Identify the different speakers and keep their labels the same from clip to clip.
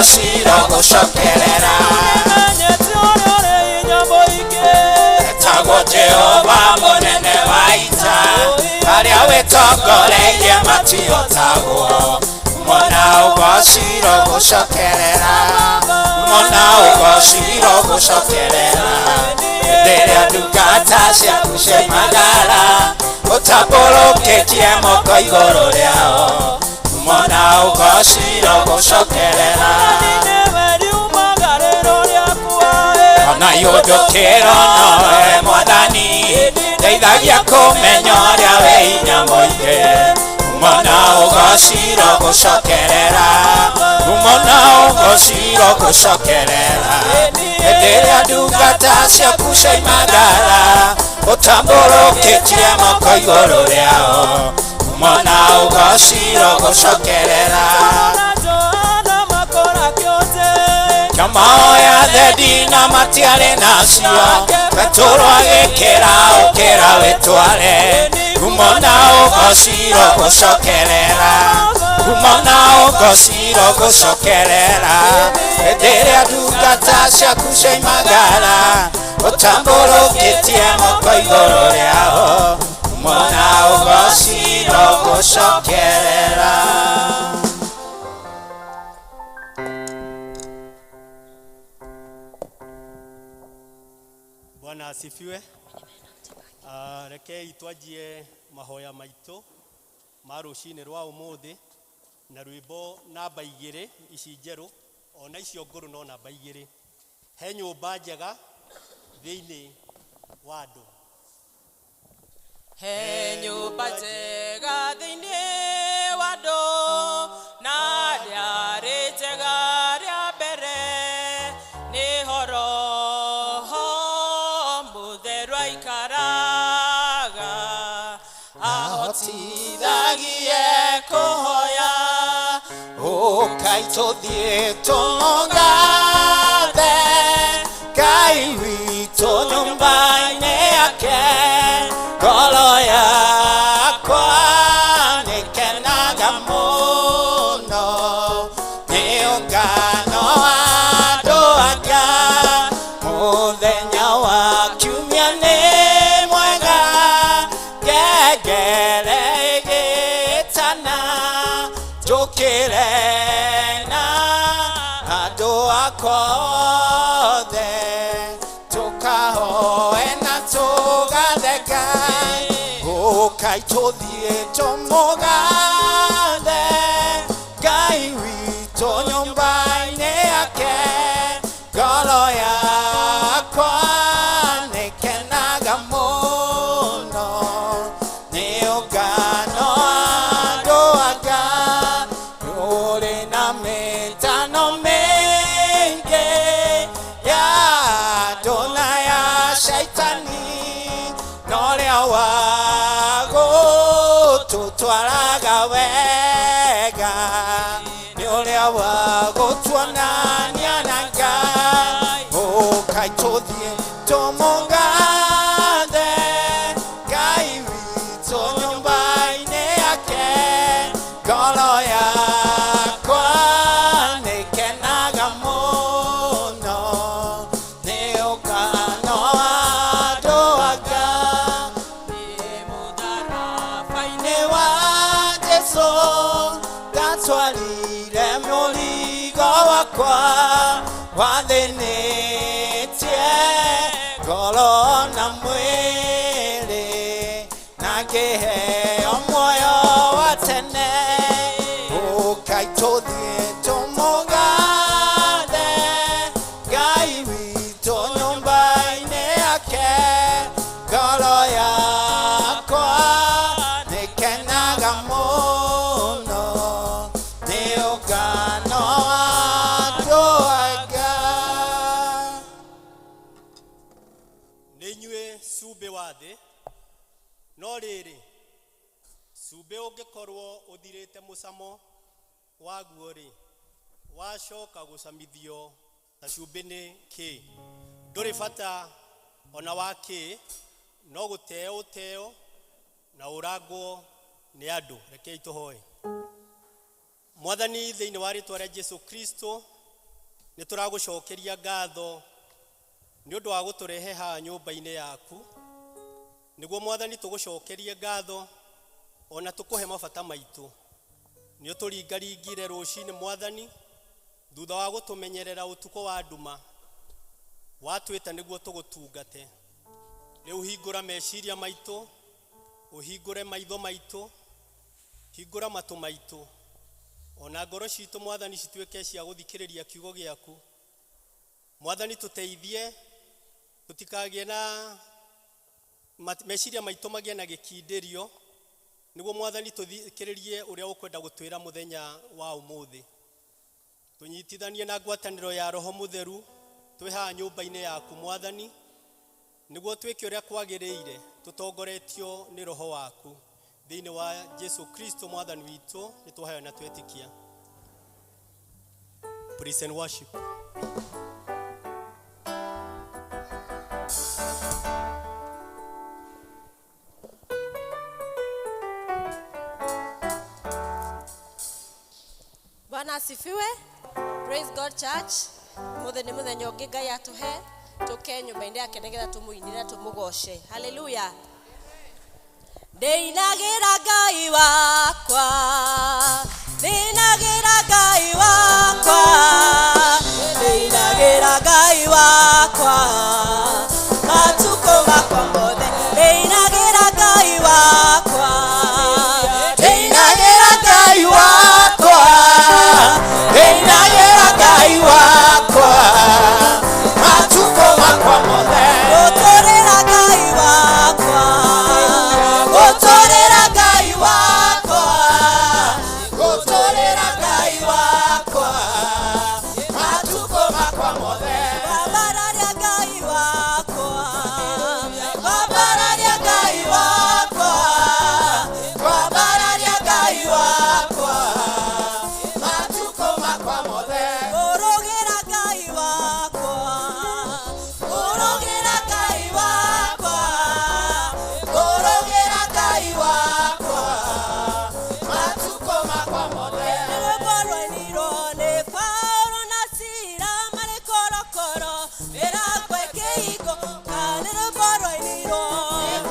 Speaker 1: ũgocirwo gũcokerera. Etagwo Jehova mũnene wa ita, arĩa wĩtongoreirie matihotagwo. Mona ũgocirwo gũcokerera, mona ũgocirwo gũcokerera. Hĩndĩ ĩrĩa ndungata ciaku ciaimagara, ũtambũrũkĩtie moko igũrũ rĩao. Mona ũgocirwo gũcokerera. Ona yũndũkĩro nowe Mwathani, ndeithagia kũmenya ũrĩa wĩ hinya mũingĩ. Mona ũgocirwo gũcokerera, mona ũgocirwo gũcokerera. Hĩndĩ ĩrĩa ndungata ciaku ciaimagara, ũtambũrũkĩtie moko igũrũ rĩao. Mona ũgocirwo gũcokerera. Kĩamaoya thendi na matiarĩ nacio, Petũrũ agĩkĩra ũkĩra wĩtware. Mona ũgocirwo gũcokerera, mona ũgocirwo gũcokerera. Hĩndĩ ĩrĩa ndungata ciaku ciaimagara, ũtambũrũkĩtie moko igũrũ rĩao. Mona ũgocirwo gũcokerera.
Speaker 2: Bwana asifiwe. Rekei twanjie mahoya maitũ ma rũcinĩ rwa ũmũthĩ na rwĩmbo namba 2 ici njerũ, ona icio ngũrũ no namba 2. He nyũmba njega thĩinĩ wa andũ.
Speaker 3: He nyũmba njega thĩinĩ wa andũ, na rĩarĩ njega rĩa mbere, nĩho Roho Mũtheru aikaraga,
Speaker 1: ahotithagie kũhoya. Ũkai tũthiĩ tũmũgathe Ngai witũ nyũmba-inĩ yake, ngoro yakwa nĩkenaga mũno nĩ ũngano wa andũ a Ngai. Mũthenya wa kiumia nĩ mwega, ngengere ĩgĩtana, njũkĩre na andũ akwa othe, tũkahoe na tũgathe Ngai. Ũkai tũthiĩ tũmũgathe Ngai witũ nyũmba-inĩ yake, ngoro yakwa nĩkenaga mũno nĩ ũngano wa andũ a Ngai. Ũrĩ na mĩtano mĩingĩ ya andũ na ya caitani, na ũrĩa wa gũtũtwaraga wega nĩ ũrĩa wa gũtuonania na Ngai. Ũkai tũthiĩ tũmũgathe Ngai witũ nyũmba-inĩ yake, ngoro yakwa nĩkenaga mũno nĩ ũngano wa andũ a Ngai. Nĩ wa Jesũ ndatwarire mũrigo wakwa, wathĩnĩtie ngoro na mwĩrĩ, na ngĩheo muoyo wa tene. Ũkai tũthiĩ tũmũgathe Ngai witũ nyũmba-inĩ yake, ngoro yakwa nĩkenaga mũno nĩ ũngano wa andũ a Ngai.
Speaker 2: Nĩ inyuĩ cumbĩ wa thĩ, no rĩrĩ, cumbĩ ũngĩkorwo ũthirĩte mũcamo waguo-rĩ, wacoka gũcamithio ta cumbĩ nĩ kĩ? Ndũrĩ bata ona wa kĩ, no gũteo ũteo na ũrangwo nĩ andũ. Rekei tũhoe. Mwathani, thĩinĩ wa rĩtwa rĩa Jesu Kristo, Nĩ tũragũcokeria ngatho nĩ ũndũ wa gũtũrehe haha nyũmba-inĩ yaku, nĩguo Mwathani tũgũcokerie ngatho ona tũkũhe mabata maitũ. Nĩ ũtũringaringire rũcinĩ Mwathani, thutha wa gũtũmenyerera ũtukũ wa nduma, watwĩta nĩguo tũgũtungate. Rĩu hingũra meciria maitũ, ũhingũre maitho maitũ, hingũra matũ maitũ, ona ngoro citũ Mwathani cituĩke cia gũthikĩrĩria kiugo gĩaku. Mwathani tũteithie tũtikagĩe na meciria maitũ magĩe na gĩkindĩrio, nĩguo Mwathani tũthikĩrĩrie ũrĩa ũkwenda gũtwĩra mũthenya wa ũmũthĩ. Tũnyitithanie na ngwatanĩro ya Roho Mũtheru twĩ haha nyũmba-inĩ yaku Mwathani, nĩguo twĩke ũrĩa kwagĩrĩire tũtongoretio nĩ Roho waku. Thĩinĩ wa Jesu Kristo Mwathani witũ nĩ twahoya na twetĩkia. Praise and worship.
Speaker 4: Bwana asifiwe. Praise God church. Muthe nĩ mũthenya ũngĩ Ngai atũhe tũke nyũmba-inĩ yake nĩgetha tũmũinĩre na tũmũgoce. Hallelujah. Ndĩinagĩra Ngai wakwa, ndĩinagĩra Ngai wakwa, ndĩinagĩra Ngai wakwa, matukũ makwa mothe ndĩinagĩra Ngai wakwa,
Speaker 1: ndĩinagĩra Ngai wakwa, ndĩinagĩra Ngai wakwa, matukũ makwa mothe.
Speaker 4: Gũtũrĩra Ngai wakwa, gũtũrĩra Ngai wakwa,
Speaker 1: gũtũrĩra Ngai wakwa, matukũ makwa mothe.
Speaker 4: Kwambararia Ngai wakwa, kwambararia Ngai wakwa,
Speaker 1: kwambararia Ngai wakwa, matukũ makwa mothe.
Speaker 4: Kũrũgĩra Ngai wakwa, kũrũgĩra Ngai wakwa,
Speaker 1: kũrũgĩra Ngai wakwa, matukũ makwa mothe.
Speaker 4: Rwĩmbo rwainirwo nĩ Paũlũ na Sila marĩ korokoro, mĩrango ĩkĩhingwo, kana nĩ rwĩmbo rwainirwo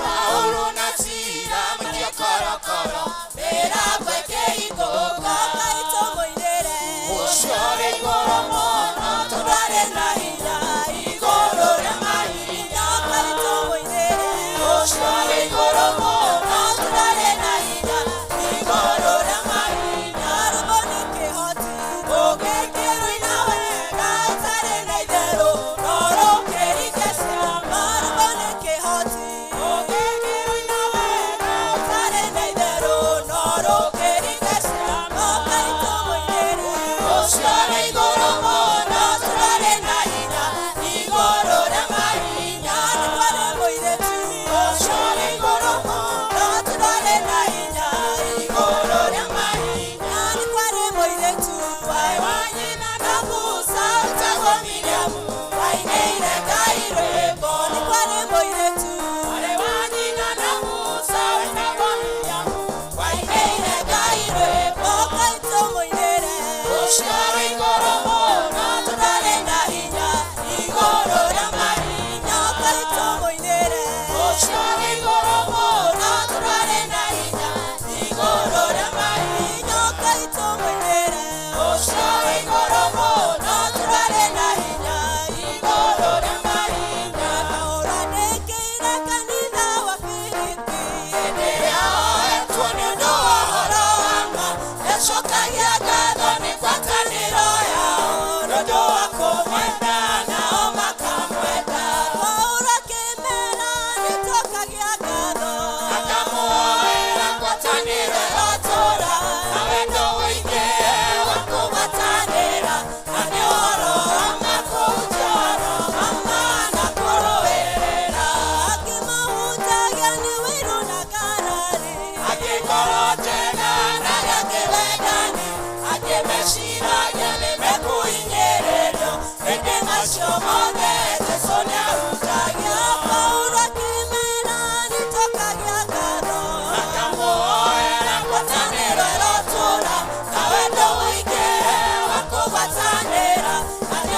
Speaker 1: Paũlũ na Sila makĩo korokoro, mĩrango ĩkĩhingũka.
Speaker 4: Ngai tũmũinĩre,
Speaker 1: Ũcio ũrĩ igũrũ mũno tũrarĩ na hinya, igũrũ rĩa mahinya.
Speaker 4: Ngai tũmũinĩre,
Speaker 1: Ũcio ũrĩ igũrũ mũno tũrarĩ na hinya, igũrũ rĩa mahinya.
Speaker 4: Rwĩmbo nĩ kĩhoti,
Speaker 1: Ũngĩkĩrũina wega ũtarĩ na itherũ, no rũkĩringe ciama.
Speaker 4: Rwĩmbo nĩ kĩhoti,
Speaker 1: Ũngĩkĩrũina wega ũtarĩ na itherũ, no rũkĩringe ciama.
Speaker 4: Ngai tũmũinĩre,
Speaker 1: Ũcio ũrĩ igũrũ mũno tũrarĩ na hinya, igũrũ rĩa mahinya.
Speaker 4: nĩ kwarĩ mũirĩtu,
Speaker 1: Ũcio ũrĩ igũrũ mũno tũrarĩ na hinya, igũrũ rĩa mahinya.
Speaker 4: nĩ kwarĩ mũirĩtu,
Speaker 1: Mwarĩ wa nyina na Musa wĩtagwo Miriamu, wainĩire Ngai rwĩmbo.
Speaker 4: nĩ kwarĩ mũirĩtu,
Speaker 1: Mwarĩ wa nyina na Musa wĩtagwo Miriamu, wainĩire Ngai rwĩmbo.
Speaker 4: Ngai tũmũinĩre,
Speaker 1: Ũcio ũrĩ igũrũ mũno tũrarĩ na hinya, igũrũ rĩa mahinya.
Speaker 4: Ngai tũmũinĩre,
Speaker 1: Ũcio ũrĩ igũrũ mũno tũrarĩ na hinya, igũrũ rĩa mahinya.
Speaker 4: Ngai tũmũinĩre,
Speaker 1: Ũcio ũrĩ igũrũ mũno tũrarĩ na hinya, igũrũ rĩa mahinya.
Speaker 4: Ũrandĩkĩire kanitha wa Filipi,
Speaker 1: Hĩndĩ ĩrĩa oetwo nĩ ũndũ wa ũhoro wa ma, nĩacokagia ngatho nĩ ngwatanĩro yao, nĩ ũndũ wa kũmwenda nao makamwenda.
Speaker 4: Paũlũ akĩmera nĩtũkagia ngatho,
Speaker 1: Akamuoera ngwatanĩro ĩrotũũra, na wendo ũingĩ wa kũgwatanĩra, na nĩ ũhoro wa ma kũhunjia ũhoro wa ma na kũrũĩrĩra.
Speaker 4: akĩmahunjagia nĩ wĩiru na ngarari,
Speaker 1: Angĩkorwo njega na angĩ wendani, angĩ meciragia nĩ mekũhinyĩrĩrio, ĩndĩ macio mothe Jesũ nĩahunjagia.
Speaker 4: Paũlũ akĩmera nĩtũkagia ngatho,
Speaker 1: Akamuoera ngwatanĩro ĩrotũũra, na wendo ũingĩ wa kũgwatanĩra, na nĩ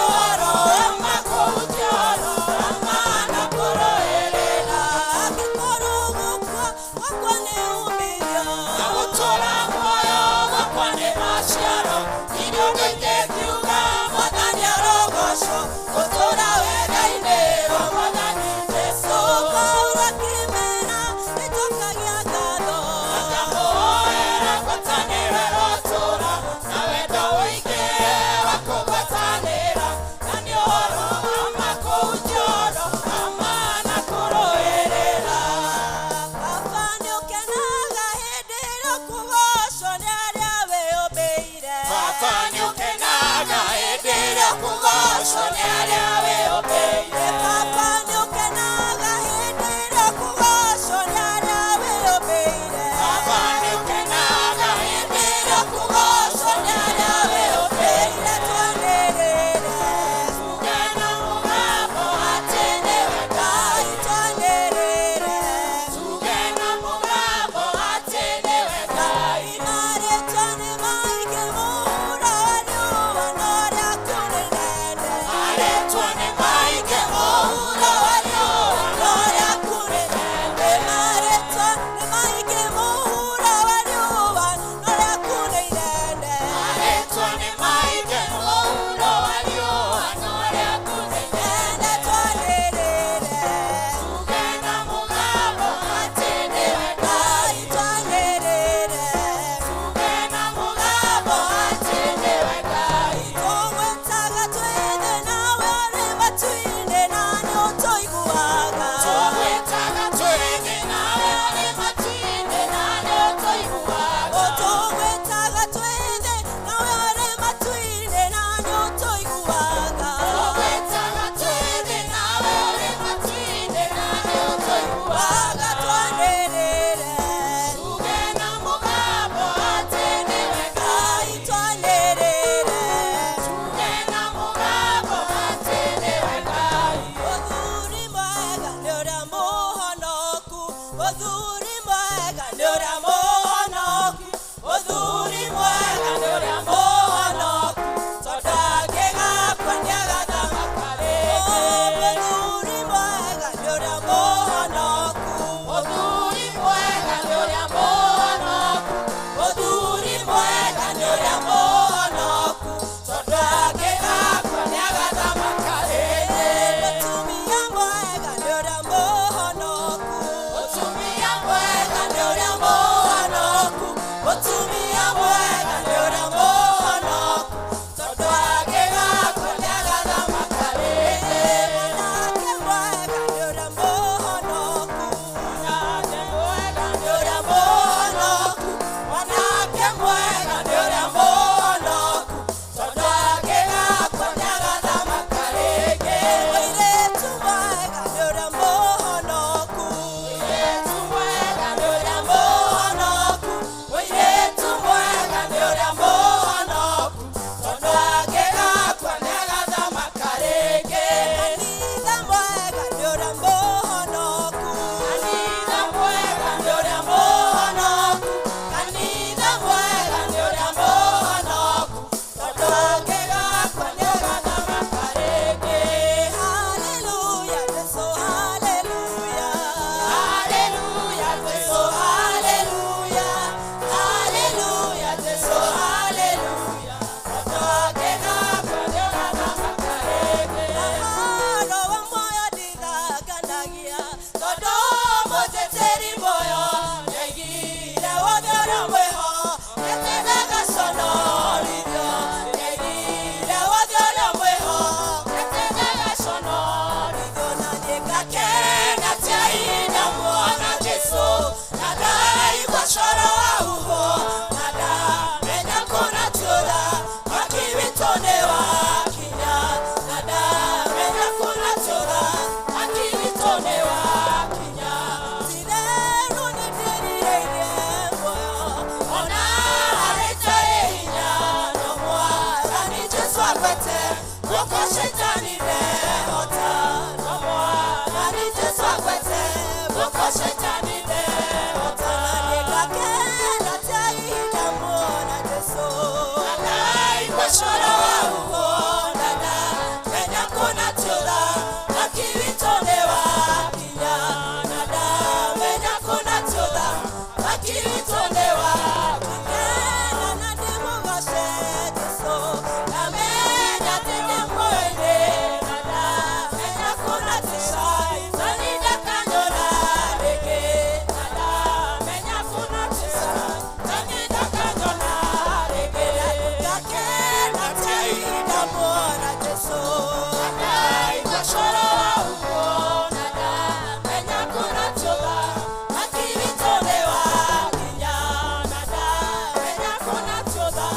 Speaker 1: Guoko Shaitani ndehota. No Mwathani Jesũ agwete, guoko Shaitani ndehota. Na nĩngakena ta ihinda muona Jesũ. Ndaigua coro wa huo, ndamenya kũna tiũtha, mwaki witũ nĩwakinya. Na ndamenya kũna tiũtha, mwaki witũ nĩwakinya. Na ndĩmũgoce Jesũ, ndamenya atĩ ndĩmũĩ na ndamenya kũna ti Shaitani ndakanyona rĩngĩ. Na ndamenya kũna ti Shaitani ndakanyona rĩngĩ. Ngakena ta ihinda muona Jesũ. Ndaigua coro wa huo, na ndamenya kũna tiũtha, mwaki witũ nĩwakinya. Na ndamenya kũna tiũtha,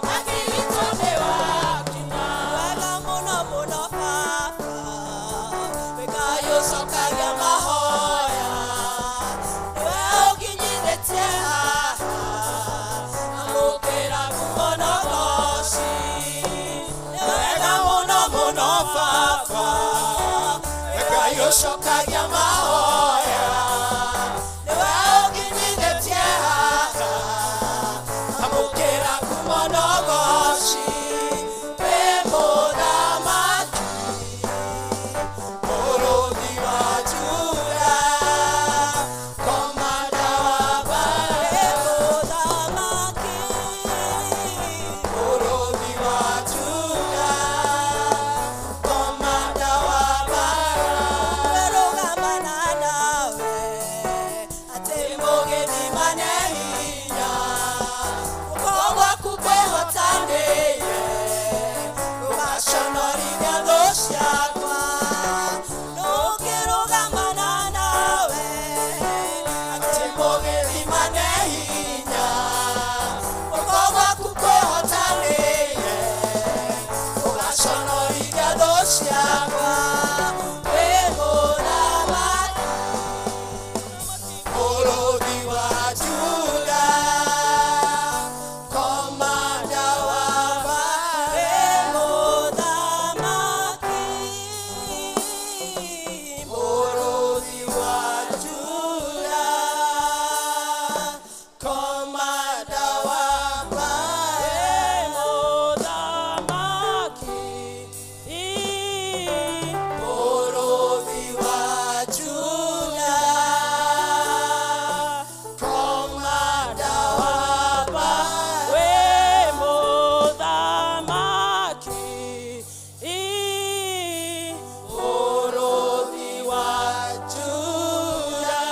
Speaker 1: mwaki witũ nĩwakinya. Wega mũno mũno Baba, wĩ Ngai ũcokagia mahoya, nĩwe ũnginyithĩtie haha, amũkĩra ngumo na ũgoci. Nĩ wega mũno mũno Baba, wĩ Ngai ũcokagia mahoya, nĩwe ũnginyithĩtie haha, amũkĩra ngumo na ũgoci. Wĩ mũthamaki, mũrũthi wa Juda, komanda wa mbarĩ. Mũthamaki, mũrũthi wa Juda, komanda wa mbarĩ. Rũgamana nawe, atĩ mũgĩthimane hinya, guoko gwaku kwĩhotanĩire, rũgaconorithia thũ ciakwa. Ndũngĩrũgamana nawe, atĩ mũgĩthimane hinya, guoko gwaku kwĩhotanĩire, rũgaconorithia thũ ciakwa. Wĩ mũthamaki, mũrũthi wa Juda, komanda wa mbarĩ. Mũthamaki, mũrũthi wa Juda, komanda wa mbarĩ.
Speaker 3: Mũthamaki,
Speaker 1: Mũrũthi wa Juda, komanda wa mbarĩ.
Speaker 3: We mũthamaki,
Speaker 1: Mũrũthi wa Juda,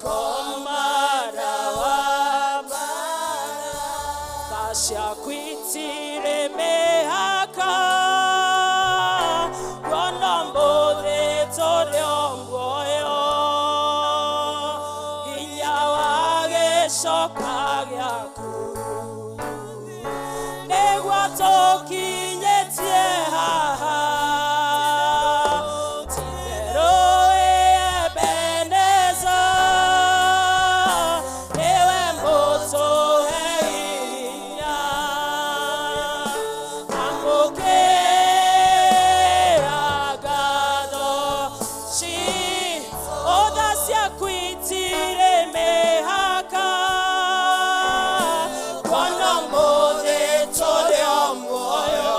Speaker 1: komanda wa mbarĩ.
Speaker 3: Tha ciaku itirĩ mĩhaka, kuona ũmũthĩ tũrĩ o muoyo, hinya wa gĩcoka gĩaku nĩguo tũkinyĩtie haha. Ti-itherũ Ebeneza, nĩwe mũtũhe hinya. Amũkĩra ngatho tha ciaku itirĩ mĩhaka,
Speaker 1: Kuona ũmũthĩ tũrĩ o muoyo,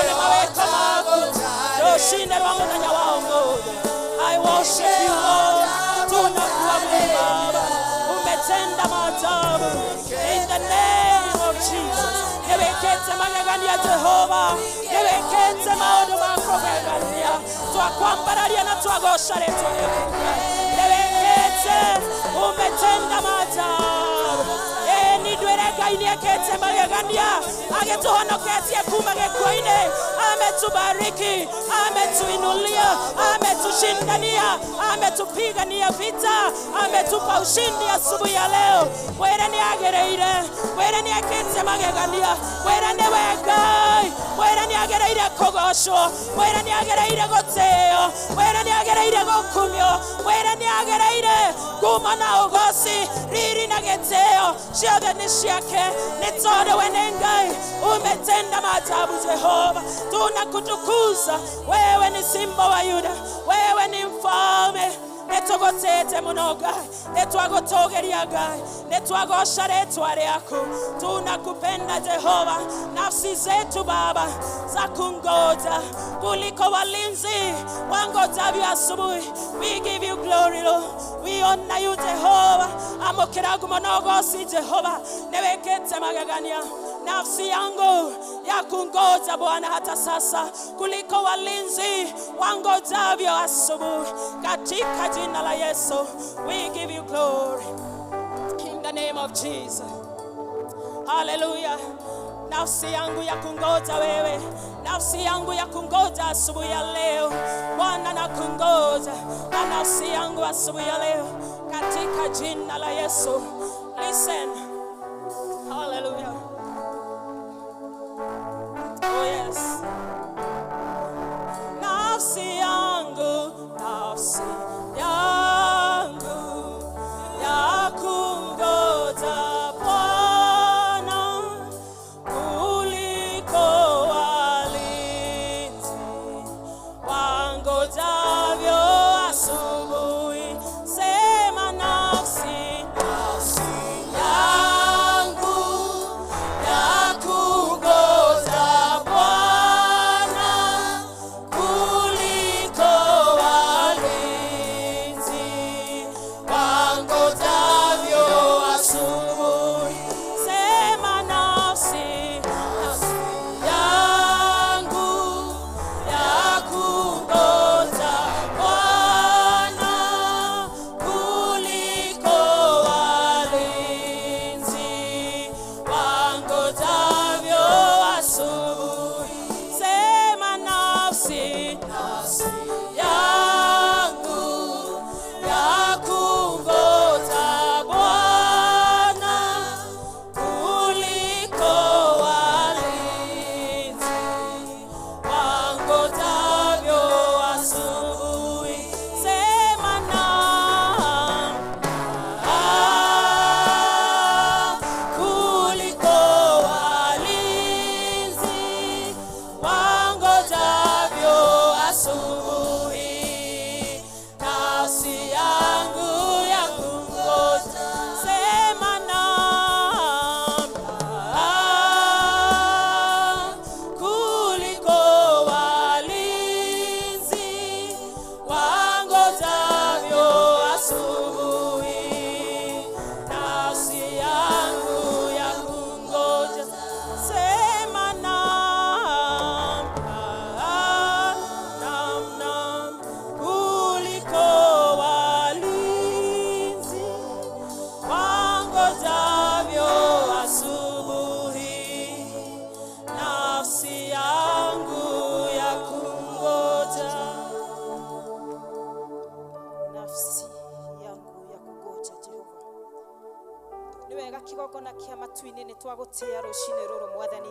Speaker 3: Nĩ mawĩko maku rũcinĩ rwa mũthenya wa ũmũthĩ. I worship you, Lord. Tunakuabudu Baba, umetenda maajabu in the name of Jesus. Nĩwĩkĩte magegania Jehova, nĩwĩkĩte maũndũ ma kũgegania, twakwambararia na twagoca rĩtwa rĩaku. Nĩwĩkĩte, umetenda maajabu. Ĩĩ ndwĩre Ngai nĩekĩte magegania, agĩtũhonoketie kuma gĩkuũ-inĩ, ametubariki, ametuinulia, ametushindania, ametupigania vita, ametupa ushindi asubuhi ya leo. Mwĩre nĩagĩrĩire, mwĩre nĩekĩte magegania, mwĩre nĩwe Ngai, mwĩre nĩagĩrĩire kũgocwo, mwĩre nĩagĩrĩire gũtĩo, mwĩre nĩagĩrĩire gũkumio, mwĩre nĩagĩrĩire ngumo na ũgoci, riri na gĩtĩo ciothe nĩ ciake, nĩ tondũ we nĩ Ngai. Umetenda maajabu Jehova, tunakutukuza wewe. Ni Simba wa Yuda, wewe ni mfalme. Nĩtũgũtĩte mũno Ngai, nĩtwagũtũgĩria Ngai, nĩtwagoca rĩtwa rĩaku. Tunakupenda Jehova, nafsi zetu Baba za kungoja kuliko walinzi wangojavyo asubuhi. We give you glory, Lord. We honor you, Jehova. Amũkĩra ngumo na ũgoci Jehova, nĩwĩkĩte magegania. Nafsi yangu ya kungoja Bwana hata sasa kuliko walinzi wangojavyo asubuhi. Katika jina la Yesu, we give you glory in the name of Jesus. Hallelujah. Nafsi yangu ya kungoja wewe, nafsi yangu ya kungoja asubuhi ya leo. Bwana na kungoja na nafsi yangu asubuhi ya leo katika jina la Yesu. Listen. Hallelujah. Oh yes. Nafsi yangu, nafsi yangu ya kungoja Bwana kuliko walinzi wangojavyo asubuhi. Sema nafsi, nafsi yangu ya kungoja Bwana kuliko walinzi wangojavyo asubuhi. Sema nafsi, nafsi yangu ya kungoja Bwana kuliko walinzi wangojavyo asubuhi. Sema nafsi, nafsi yangu ya kungoja Bwana kuliko walinzi wangojavyo asubuhi. Sema naam, kuliko walinzi wangojavyo asubuhi. Nafsi yangu ya kungoja. Sema naam, kuliko walinzi wangojavyo asubuhi. Nafsi yangu ya kungoja. Sema naam, naam, naam, kuliko walinzi wangojavyo asubuhi. Nafsi yangu ya kungoja.
Speaker 1: Nafsi yangu ya kungoja Jehova. Nĩ wega kĩgongona kĩa matu-inĩ, nĩ twagũtĩĩa rũcinĩ rũrũ Mwathani,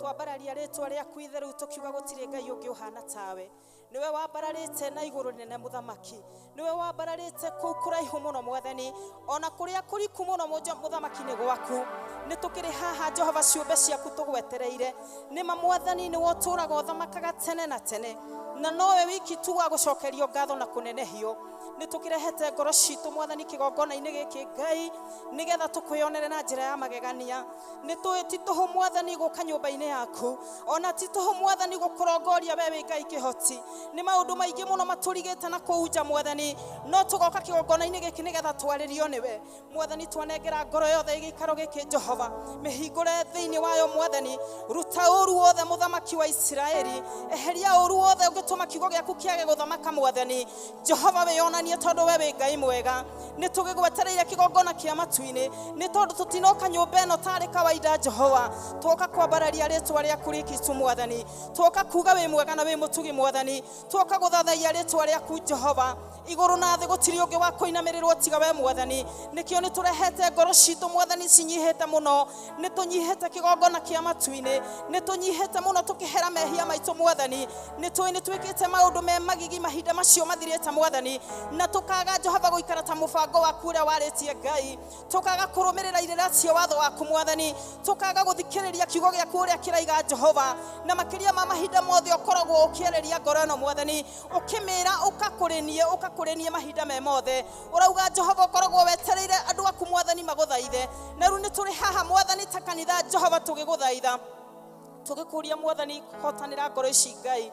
Speaker 1: twambararia rĩtwa rĩaku itheru tũkiuga gũtirĩ Ngai ũngĩ ũhana tawe. Nĩwe wambararĩte na igũrũ nene Mũthamaki, nĩwe wambararĩte kũu kũraihu mũno Mwathani, ona kũrĩa kũriku mũno Mũthamaki nĩ gwaku. Nĩ tũkĩrĩ haha Jehova, ciũmbe ciaku tũgwetereire. Nĩma Mwathani, nĩwe ũtũũraga ũthamakaga tene na tene, na nowe wiki tu wa gũcokerio ngatho na kũnenehio. Nĩ tũkĩrehete ngoro citũ Mwathani kĩgongona-inĩ gĩkĩ Ngai, nĩgetha tũkwĩonere na
Speaker 3: na njĩra ya magegania. Nĩ tũĩ ti tũhũ mwathani gũka nyũmba-inĩ yaku, ona ti tũhũ mwathani gũkũrongoria we wĩ Ngai kĩhoti. Nĩ maũndũ maingĩ mũno matũrigĩte na kũu nja mwathani, no tũgoka kĩgongona-inĩ gĩkĩ nĩgetha twarĩrio nĩwe mwathani. Twanengera ngoro yothe gĩikaro gĩkĩ Jehova, mĩhingũre thĩinĩ wayo mwathani. Ruta ũru wothe mũthamaki wa Isiraeli, eheria ũru wothe ũngĩtũma kiugo gĩaku kĩage gũthamaka mwathani. Jehova wĩyonanie tondũ we wĩ Ngai mwega. Nĩ tũgĩgwetereire kĩgongona kĩa matu-inĩ, nĩ tondũ tũtinoka nyũmba ĩno tarĩ kawaida Jehova. Twoka kwambararia rĩtwa rĩaku rĩkitu mwathani, twoka kuga wĩ mwega na wĩ mũtugi mwathani, twoka gũthathaiya rĩtwa rĩaku Jehova. Igũrũ na thĩ gũtirĩ ũngĩ wa kũinamĩrĩrwo tiga we mwathani. Nĩkĩo nĩ tũrehete ngoro citũ mwathani cinyihĩte mũno, nĩ tũnyihĩte kĩgongona kĩa matu-inĩ, nĩ tũnyihĩte mũno tũkĩhera mehia maitũ mwathani. Nĩ tũĩ nĩ twĩkĩte maũndũ me magigi mahinda macio mathirĩte mwathani, na tũkaga Jehova gũikara ta mũbango waku ũrĩa warĩtie Ngai, tũkaga kũrũmĩrĩra irĩra cia watho waku mwathani, tũkaga gũthikĩrĩria kiugo gĩaku ũrĩa kĩraiga Jehova. Na makĩria ma mahinda mothe ũkoragwo ũkĩarĩria ngoro ĩno mwathani, ũkĩmĩra ũkakũrĩnie ũkakũrĩnie mahinda me mothe. Ũrauga Jehova ũkoragwo wetereire andũ aku mwathani magũthaithe, na rĩu nĩ tũrĩ haha mwathani ta kanitha Jehova tũgĩgũthaitha, tũgĩkũria mwathani hotanĩra ngoro ici Ngai.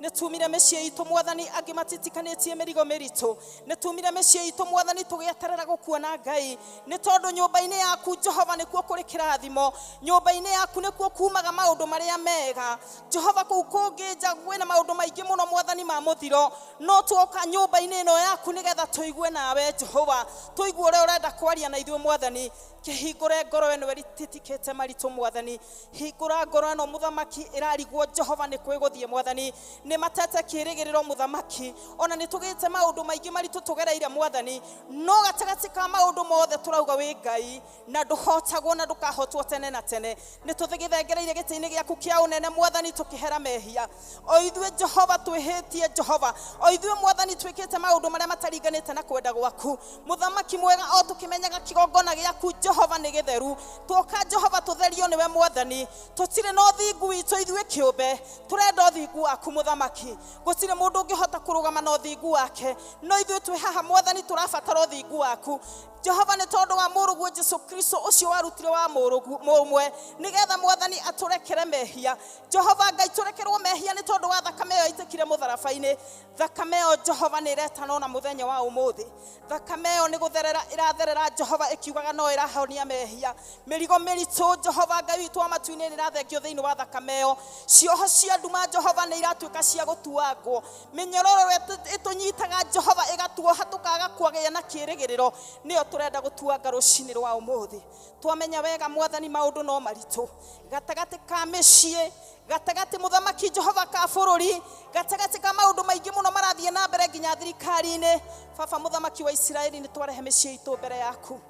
Speaker 3: Nĩ tumire mĩciĩ itũ mwathani, angĩ matitikanĩtie mĩrigo mĩritũ. Nĩ tumire mĩciĩ itũ mwathani tũgĩeterera gũkuona Ngai, nĩ tondũ nyũmba-inĩ yaku Jehova nĩkuo kũrĩ kĩrathimo, nyũmba-inĩ yaku nĩkuo kumaga maũndũ marĩa mega Jehova. Kũu kũngĩ nja kwĩna maũndũ maingĩ mũno mwathani ma mũthiro, no tuoka nyũmba-inĩ ĩno yaku nĩgetha tũigue nawe Jehova, tũigue ũrĩa ũrenda kwaria na ithuĩ mwathani. Kĩhingũre ngoro ĩno ĩrititikĩte maritũ mwathani, hingũra ngoro ĩno mũthamaki ĩrarigwo Jehova nĩ kwĩgũthiĩ mwathani. Nĩ matete kĩĩrĩgĩrĩro mũthamaki, ona nĩ tũgĩte maũndũ maingĩ maritũ tũgereire mwathani, no gatagatĩ ka maũndũ mothe tũrauga wĩ Ngai na ndũhotagwo na ndũkahotwo tene na tene. Nĩ tũgĩthengereire gĩtĩ-inĩ gĩaku kĩa ũnene mwathani tũkĩhera mehia o ithuĩ Jehova twĩhĩtie Jehova, o ithuĩ mwathani twĩkĩte maũndũ marĩa mataringanĩte na kwenda gwaku mũthamaki mwega. O tũkĩmenyaga kĩgongona gĩaku Jehova nĩ gĩtheru, tuoka Jehova tũtherio nĩwe mwathani. Tũtirĩ na ũthingu witũ ithuĩ kĩũmbe, tũrenda ũthingu waku mũthamaki. Gũtirĩ mũndũ ũngĩhota kũrũgama na ũthingu wake, no ithuĩ twĩ haha mwathani tũrabatara ũthingu waku Jehova, nĩ tondũ wa mũrũguo Jesu Kristo ũcio warutire wa mũrũmwe nĩgetha mwathani atũrekere mehia. Jehova Ngai, tũrekerwo mehia nĩ tondũ wa thakame ĩyo ĩitĩkire mũtharaba-inĩ. Thakame ĩyo Jehova nĩ ĩretana ona mũthenya wa ũmũthĩ. Thakame ĩyo nĩ gũtherera ĩratherera Jehova, ĩkiugaga no ĩrahonia mehia. Mĩrigo mĩritũ Jehova Ngai witũ wa matu-inĩ nĩ ĩrathengio thĩinĩ wa thakame ĩyo. Cioho cia nduma Jehova nĩ iratuĩka cia gũtuangwo, mĩnyororo ĩtũnyitaga Jehova ĩgatuoha tũkaga kwagĩa na kĩĩrĩgĩrĩro, nĩyo tũrenda gũtuanga rũcinĩ rwa ũmũthĩ. Twamenya wega mwathani maũndũ no maritũ gatagatĩ ka mĩciĩ, gatagatĩ mũthamaki Jehova ka bũrũri, gatagatĩ ka maũndũ maingĩ mũno marathiĩ na mbere nginya thirikari-inĩ. Baba mũthamaki wa Isiraeli, nĩ twarehe mĩciĩ itũ mbere yaku.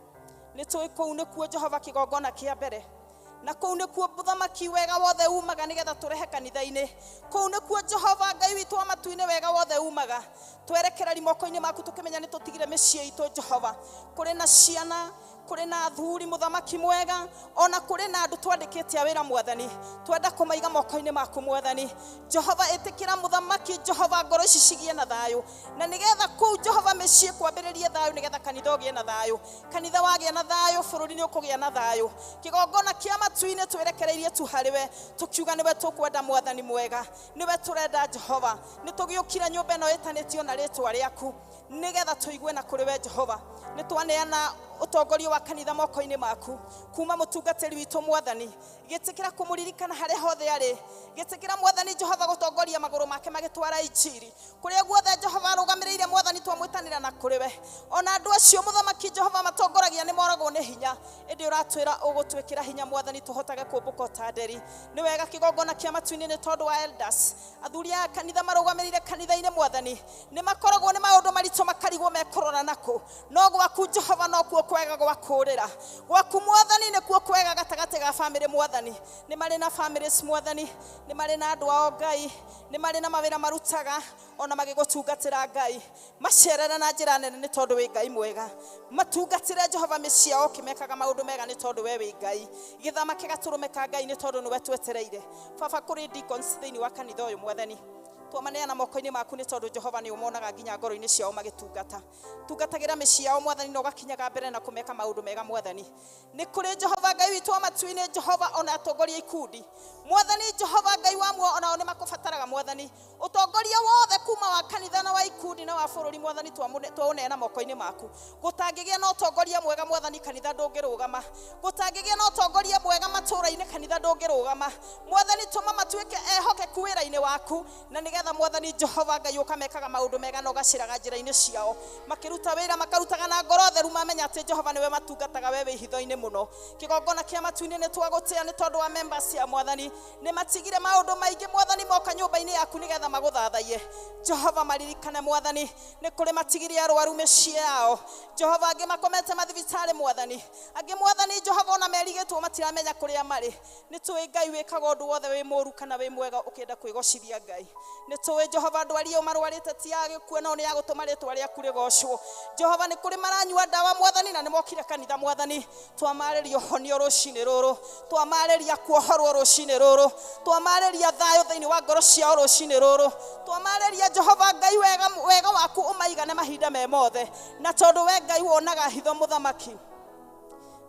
Speaker 3: Nĩ tũĩ kũu nĩkuo Jehova kĩgongona kĩa mbere, na kũu nĩkuo mũthamaki wega wothe umaga nĩgetha tũrehe kanitha-inĩ. Kũu nĩkuo Jehova Ngai witũ wa matu-inĩ wega wothe umaga. Twerekereri moko-inĩ maku tũkĩmenya nĩ tũtigire mĩciĩ itũ Jehova. Kũrĩ na ciana, kũrĩ na athuri mũthamaki mwega, ona kũrĩ na andũ twandĩkĩte a wĩra mwathani, twenda kũmaiga moko-inĩ maku mwathani. Jehova ĩtĩkĩra mũthamaki Jehova ngoro ici cigĩe na thayũ, na nĩgetha kũu Jehova mĩciĩ kwambĩrĩrie thayũ, nĩgetha kanitha ũgĩe na thayũ. Kanitha wagĩa na thayũ, bũrũri nĩ ũkũgĩa na thayũ. Kĩgongona kĩa matu-inĩ twĩrekereirie tu harĩ we, tũkiuga nĩwe tũkwenda mwathani mwega, nĩwe tũrenda Jehova. Nĩ tũgĩũkire nyũmba ĩno ĩtanĩtio na rĩtwa rĩaku nĩgetha tũigue na kũrĩ we Jehova. Nĩ twaneana ũtongoria wa kanitha moko-inĩ maku, kuma mũtungatĩri witũ mwathani, gĩtĩkĩra kũmũririkana harĩa hothe arĩ. Gĩtĩkĩra mwathani Jehova gũtongoria magũrũ make magĩtwara injiri kũrĩa guothe Jehova arũgamĩrĩire mwathani, twamwĩtanĩra na kũrĩ we. Ona andũ acio mũthamaki Jehova matongoragia nĩ moragwo nĩ hinya, ĩndĩ ũratwĩra ũgũtwĩkĩra hinya mwathani tũhotage kũmbũka ta nderi. Nĩ wega kĩgongona kĩa matu-inĩ nĩ tondũ wa elders, athuri a kanitha marũgamĩrĩire kanitha-inĩ mwathani, nĩ makoragwo nĩ maũndũ maritũ makarigwo mekũrora nakũ, no gwaku Jehova nokuo kwega gwa kũũrĩra. Gwaku mwathani nĩkuo kwega gatagatĩ ga bamĩrĩ mwathani. Nĩ marĩ na families mwathani, nĩ marĩ na andũ ao Ngai, nĩ marĩ na mawĩra marutaga ona magĩgũtungatĩra Ngai. Macerere na njĩra nene nĩ tondũ wĩ Ngai mwega. Matungatĩre Jehova mĩciĩ yao ũkĩmekaga maũndũ mega nĩ tondũ we wĩ Ngai. Gĩthama kĩgatũrũme ka Ngai nĩ tondũ nĩwe twetereire. Baba, kũrĩ deacons thĩinĩ wa kanitha ũyũ mwathani,
Speaker 5: Twamaneana moko-inĩ maku nĩ tondũ Jehova nĩ ũmonaga nginya ngoro-inĩ ciao magĩtungata. Tungatagĩra mĩciĩ yao Mwathani na ũgakinyaga mbere na kũmeka maũndũ mega Mwathani. Nĩ kũrĩ Jehova Ngai witũ wa matu-inĩ, Jehova ona atongoria ikundi. Mwathani Jehova Ngai wa muoyo onao nĩ makũbataraga Mwathani. Ũtongoria wothe kuma wa kanitha na wa ikundi na wa bũrũri Mwathani twaũneana moko-inĩ maku. Gũtangĩgĩa na ũtongoria mwega Mwathani kanitha ndũngĩrũgama. Gũtangĩgĩa na ũtongoria mwega matũũra-inĩ kanitha ndũngĩrũgama. Mwathani tũma matuĩke ehokeku wĩra-inĩ waku na nĩgetha Mwathani Jehova Ngai ũkamekaga maũndũ mega na ũgacĩraga njĩra-inĩ ciao. Makĩruta wĩra makarutaga na ngoro theru mamenya atĩ Jehova nĩwe matungataga we wĩ hitho-inĩ mũno. Kĩgongona kĩa matu-inĩ nĩ twagũtĩa nĩ tondũ wa members ya Mwathani. Nĩ matigire maũndũ maingĩ Mwathani moka nyũmba-inĩ yaku nĩgetha magũthathaiye. Jehova maririkane Mwathani nĩ kũrĩ matigire arwaru mĩciĩ yao. Jehova angĩ makomete mathibitarĩ Mwathani. Angĩ Mwathani Jehova ona merigĩtwo matiramenya kũrĩa marĩ. Nĩ tũĩ Ngai wĩkaga ũndũ wothe wĩ mũũru kana wĩ mwega ũkĩenda kwĩgocithia Ngai. Nĩ tũĩ Jehova ndwari ĩyo marwarĩte ti ya gĩkuũ no nĩ ya gũtũma rĩtwa rĩaku rĩgocwo. Jehova nĩ kũrĩ maranyua ndawa Mwathani na nĩ mokire kanitha Mwathani. Twamarĩria ũhonio rũcinĩ rũrũ, twamarĩria kuohorwo rũcinĩ rũrũ, twamarĩria thayũ thĩinĩ wa ngoro ciao rũcinĩ rũrũ, twamarĩria Jehova Ngai wega, wega waku ũmaigane mahinda me mothe. Na tondũ we Ngai wonaga hitho mũthamaki,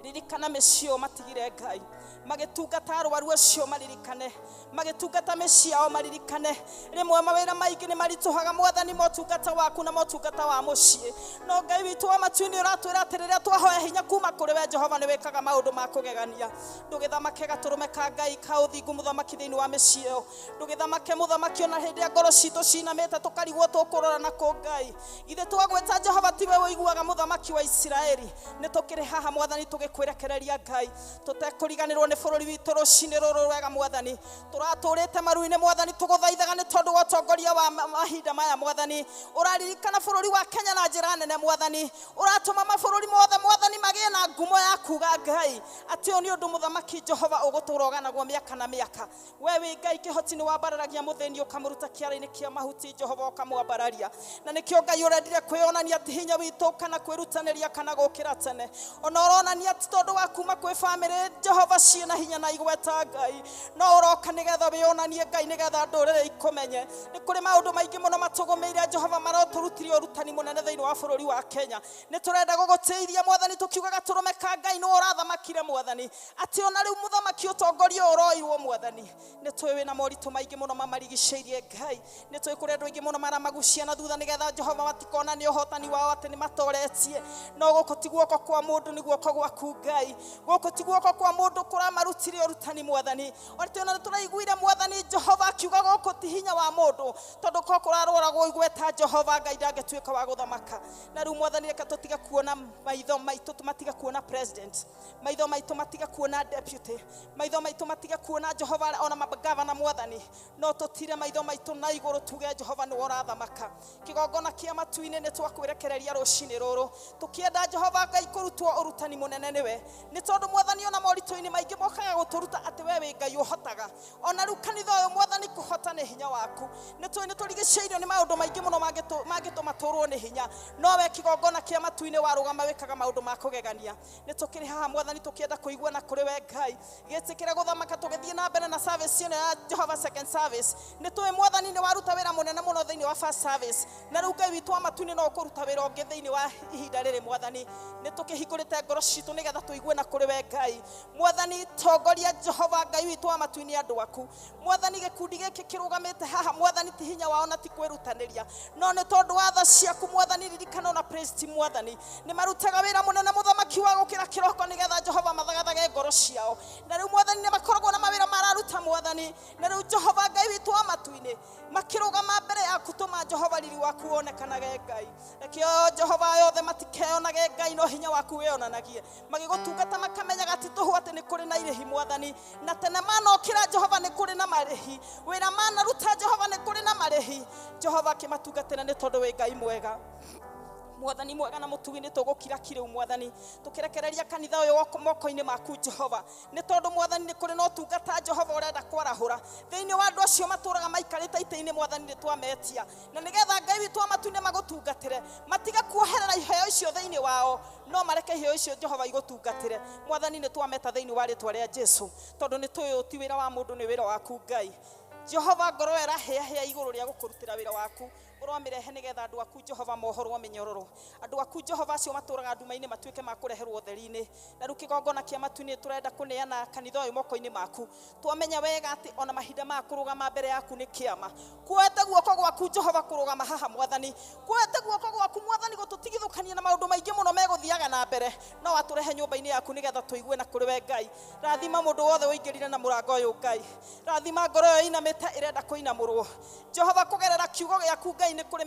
Speaker 5: ririkana mĩciĩ ĩyo matigire Ngai magĩtungata arwaru acio maririkane, magĩtungata mĩciĩ yao maririkane. Rĩmwe mawĩra maingĩ nĩ maritũhaga Mwathani motungata waku na motungata wa mũciĩ, no Ngai witũ wa matu-inĩ ũratwĩra atĩ rĩrĩa twahoya hinya kuma kũrĩ we Jehova nĩ wĩkaga maũndũ ma kũgegania. Ndũgĩthamake gatũrũme ka Ngai ka ũthingu mũthamaki thĩinĩ wa mĩciĩ ĩyo. Ndũgĩthamake mũthamaki ona hĩndĩ ĩrĩa ngoro citũ cinamĩte tũkarigwo tũkũrora na kũ Ngai. Githĩ twagwĩta Jehova tiwe ũiguaga mũthamaki wa Isiraeli? Nĩ tũkĩrĩ haha Mwathani tũgĩkwĩrekereria Ngai, tũtekũriganĩrwo nĩ bũrũri witũ rũcinĩ rũrũ rwega Mwathani. Tũratũrĩte maru-inĩ Mwathani tũgũthaithaga nĩ tondũ wa ũtongoria wa mahinda maya Mwathani. Ũraririkana bũrũri wa Kenya na njĩra nene Mwathani. Ũratũma mabũrũri mothe Mwathani magĩe na ngumo ya kuga Ngai atĩ ũyũ nĩ ũndũ mũthamaki Jehova ũgũtũra ũganagwo mĩaka na mĩaka. We wĩ Ngai kĩhoti nĩ wambararagia mũthĩni ũkamũruta kĩara-inĩ kĩa mahuti Jehova ũkamwambararia. Na nĩkĩo Ngai ũrendire kwĩyonania ti hinya witũ kana kwĩrutanĩria kana gũkĩra tene. Ona ũronania ti tondũ wa kuma kwĩ bamĩrĩ Jehova ciĩna hinya na igweta Ngai, no ũroka nĩgetha wĩyonanie Ngai nĩgetha ndũrĩrĩ ikũmenye. Nĩ kũrĩ maũndũ maingĩ mũno matũgũmĩire Jehova marotũrutire ũrutani mũnene thĩinĩ wa bũrũri wa Kenya. Nĩ tũrenda gũgũtĩithia Mwathani tũkiugaga tũrũme ka Ngai nĩwe ũrathamakire Mwathani, atĩ ona rĩu mũthamaki ũtongoria ũyũ ũroirwo Mwathani. Nĩ tũĩ wĩna moritũ maingĩ mũno mamarigicĩirie Ngai. Nĩ tũĩ kũrĩ andũ aingĩ mũno maramagucia na thutha nĩgetha Jehova matikonanie ũhotani wao atĩ nĩ matoretie. No gũkũ ti guoko kwa mũndũ, nĩ guoko gwaku Ngai. Gũkũ ti guoko kwa mũndũ kũramarutire ũrutani Mwathani. Atĩ ona nĩ tũraiguire Mwathani Jehova akiuga gũkũ ti hinya wa mũndũ, tondũ ko kũrarwaragwo igweta Jehova Ngai ndangĩtuĩka wa gũthamaka. Na rĩu Mwathani reke tũtige kuona maitho maitũ matige kuona president, maitho maitũ matige kuona deputy, maitho maitũ matige kuona Jehova ona magavana Mwathani, no tũtire maitho maitũ na igũrũ tuge Jehova nĩwe ũrathamaka. Kĩgongona kĩa matu-inĩ nĩ twakwĩrekereria rũcinĩ rũrũ tũkĩenda Jehova Ngai kũrutwo ũrutani mũnene nĩwe, nĩ tondũ Mwathani ona moritũ-inĩ maingĩ mokaga gũtũruta atĩ we wĩ Ngai ũhotaga. Ona rĩu kanitha ũyũ Mwathani kũhota nĩ hinya waku. Nĩ tũĩ nĩ tũrigicĩirio nĩ maũndũ maingĩ mũno mangĩtũma tũrwo nĩ hinya, no we kĩgongona kĩa matu-inĩ warũgama wĩkaga maũndũ ma kũgegania. Nĩ tũkĩrĩ haha Mwathani tũkĩenda kũigua na kũrĩ we Ngai, gĩtĩkĩre gũthamaka tũgĩthiĩ na mbere na service ĩno ya Jehova second service. Nĩ tũĩ Mwathani nĩ waruta wĩra mũnene mũno thĩinĩ wa first service, na rĩu Ngai witũ wa matu-inĩ no ũkũruta wĩra ũngĩ thĩinĩ wa ihinda rĩrĩ Mwathani. Nĩ tũkĩhingũrĩte ngoro citũ nĩgetha tũigue na kũrĩ we Ngai. Mwathani tongoria Jehova Ngai witũ wa matu-inĩ andũ aku. Mwathani gĩkundi gĩkĩ kĩrũgamĩte haha Mwathani ti hinya wao na ti kwĩrutanĩria, no nĩ tondũ wa tha ciaku Mwathani. Ririkana ona praise team Mwathani nĩ marutaga wĩra mũnene mũthamaki wa gũkĩra kĩroko nĩgetha Jehova mathagathage ngoro ciao. Na rĩu Mwathani nĩ makoragwo na mawĩra mararuta Mwathani. Na rĩu Jehova Ngai witũ wa matu-inĩ makĩrũgama mbere yaku, tũma Jehova riri waku wonekanage Ngai. Rekio Jehova yothe matikeyonage Ngai, no hinya waku wĩonanagie. Magĩgũtungata makamenyaga ti tũhũ atĩ nĩ kũrĩ na irĩhi Mwathani, na tene manokĩra Jehova nĩ kũrĩ na marĩhi, wĩra manaruta Jehova nĩ kũrĩ na marĩhi. Jehova akĩmatungatĩra nĩ tondũ wĩ Ngai mwega. Mwathani mwega na mũtugi, nĩ tũgũkira kirĩu Mwathani, tũkĩrekereria kanitha ũyũ moko-inĩ maku Jehova, nĩ tondũ Mwathani nĩ kũrĩ na ũtungata Jehova ũrenda kwarahũra thĩinĩ wa andũ acio matũraga maikarĩte itĩ-inĩ Mwathani. Nĩ twametia na nĩgetha Ngai witũ wa matu-inĩ magũtungatĩre, matige kuoherera iheo icio thĩinĩ wao, no mareke iheo icio Jehova igũtungatĩre. Mwathani nĩ twameta thĩinĩ wa rĩtwa rĩa Jesu, tondũ nĩ tũĩ ũyũ ti wĩra wa mũndũ, nĩ wĩra waku Ngai. Jehova ngoro ĩrahĩahĩa igũrũ rĩa gũkũrutĩra wĩra waku ũramĩrehe nĩgetha andũ aku Jehova mohorwo mĩnyororo, andũ aku Jehova acio matũraga nduma-inĩ matuĩke ma kũreherwo ũtheri-inĩ. Na rĩu kĩgongona kĩa matu-inĩ tũrenda kũneana kanitha ũyũ moko-inĩ maku. Twamenya wega atĩ ona mahinda maya kũrũgama mbere yaku nĩ kĩama. Kuoete guoko gwaku Jehova kũrũgama haha mwathani, kuoete guoko gwaku mwathani gũtũtigithũkania na maũndũ maingĩ mũno megũthiaga na mbere, no atũrehe nyũmba-inĩ yaku nĩgetha tũigue na kũrĩ we Ngai. Rathima mũndũ wothe ũingĩrire na mũrango ũyũ Ngai, rathima ngoro ĩyo ĩinamĩte ĩrenda kũinamũrwo Jehova kũgerera kiugo gĩaku Ngai nĩ kũrĩ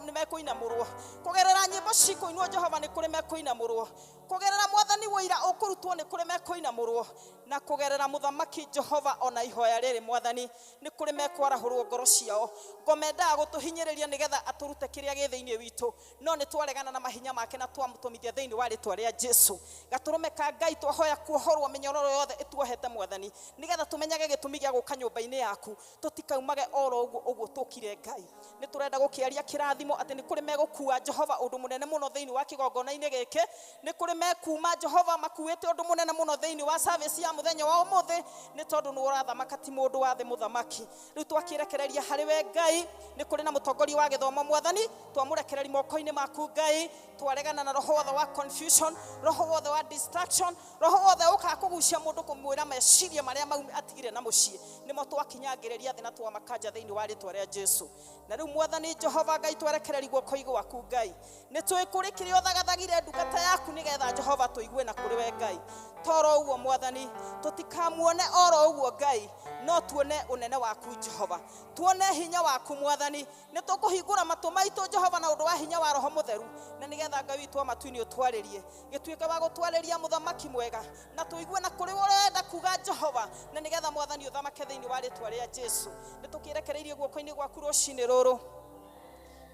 Speaker 5: nĩ mekũinamũrwo, kũgerera nyĩmbo cikũinwo Jehova nĩ kũrĩ mekũinamũrwo, kũgerera mwathani wũira ũkũrutwo nĩ kũrĩ mekũinamũrwo, na kũgerera mũthamaki Jehova ona ihoya rĩrĩ mwathani nĩ kũrĩ mekwarahũrwo ngoro ciao. Ngomendaga gũtũhinyĩrĩria nĩgetha atũrute kĩrĩa gĩ thĩinĩ witũ, no nĩ twaregana na mahinya make na twamũtũmithia thĩinĩ wa rĩtwa rĩa Jesu. Gatũrũme ka Ngai twahoya kuohorwo mĩnyororo yothe ĩtuohete mwathani, nĩgetha tũmenyage gĩtũmi gĩa gũka nyũmba-inĩ yaku, tũtikaumage oro ũguo ũguo tũkire Ngai. Nĩ tũrenda gũkĩaria kĩrathimo atĩ nĩ kũrĩ megũkua Jehova ũndũ mũnene mũno thĩinĩ wa kĩgongona-inĩ gĩkĩ, nĩ kũrĩ mekuma Jehova makuĩte ũndũ mũnene mũno thĩinĩ wa service ya mũthenya wa ũmũthĩ, nĩ tondũ nĩ ũrathamaka ti mũndũ wa thĩ mũthamaki. Rĩu twakĩrekereria harĩ we Ngai, nĩ kũrĩ na mũtongoria wa gĩthomo mwathani, twamũrekereria moko-inĩ maku Ngai, twaregana na roho wothe wa confusion, roho wothe wa distraction, roho wothe ũkaga kũgucia mũndũ kũmwĩra meciria marĩa mau atigire na mũciĩ, nĩmo twakinyangĩrĩria thĩ na twamakanja thĩinĩ wa rĩtwa rĩa Jesu. Na rĩu mwathani Jehova Ngai twerekereria guoko gwaku Ngai, nĩ tũĩ kũrĩ kĩrĩa ũthagathagire ndungata yaku nĩgetha Jehova tũigue na kũrĩ we Ngai. Toro ũguo mwathani, tũtikamuone oro ũguo Ngai, no tuone ũnene waku Jehova, tuone hinya waku mwathani. Nĩ tũkũhingũra matũ maitũ Jehova na ũndũ wa hinya wa Roho Mũtheru, na nĩgetha Ngai witũ wa matu-inĩ ũtwarĩrie, gĩtuĩke wa gũtwarĩria mũthamaki mwega, na tũigue na kũrĩ ũrenda kuga Jehova, na nĩgetha mwathani ũthamake thĩinĩ wa rĩtwa rĩa Jesu. Nĩ tũkĩrekereirie guoko-inĩ gwaku rũcinĩ rũrũ,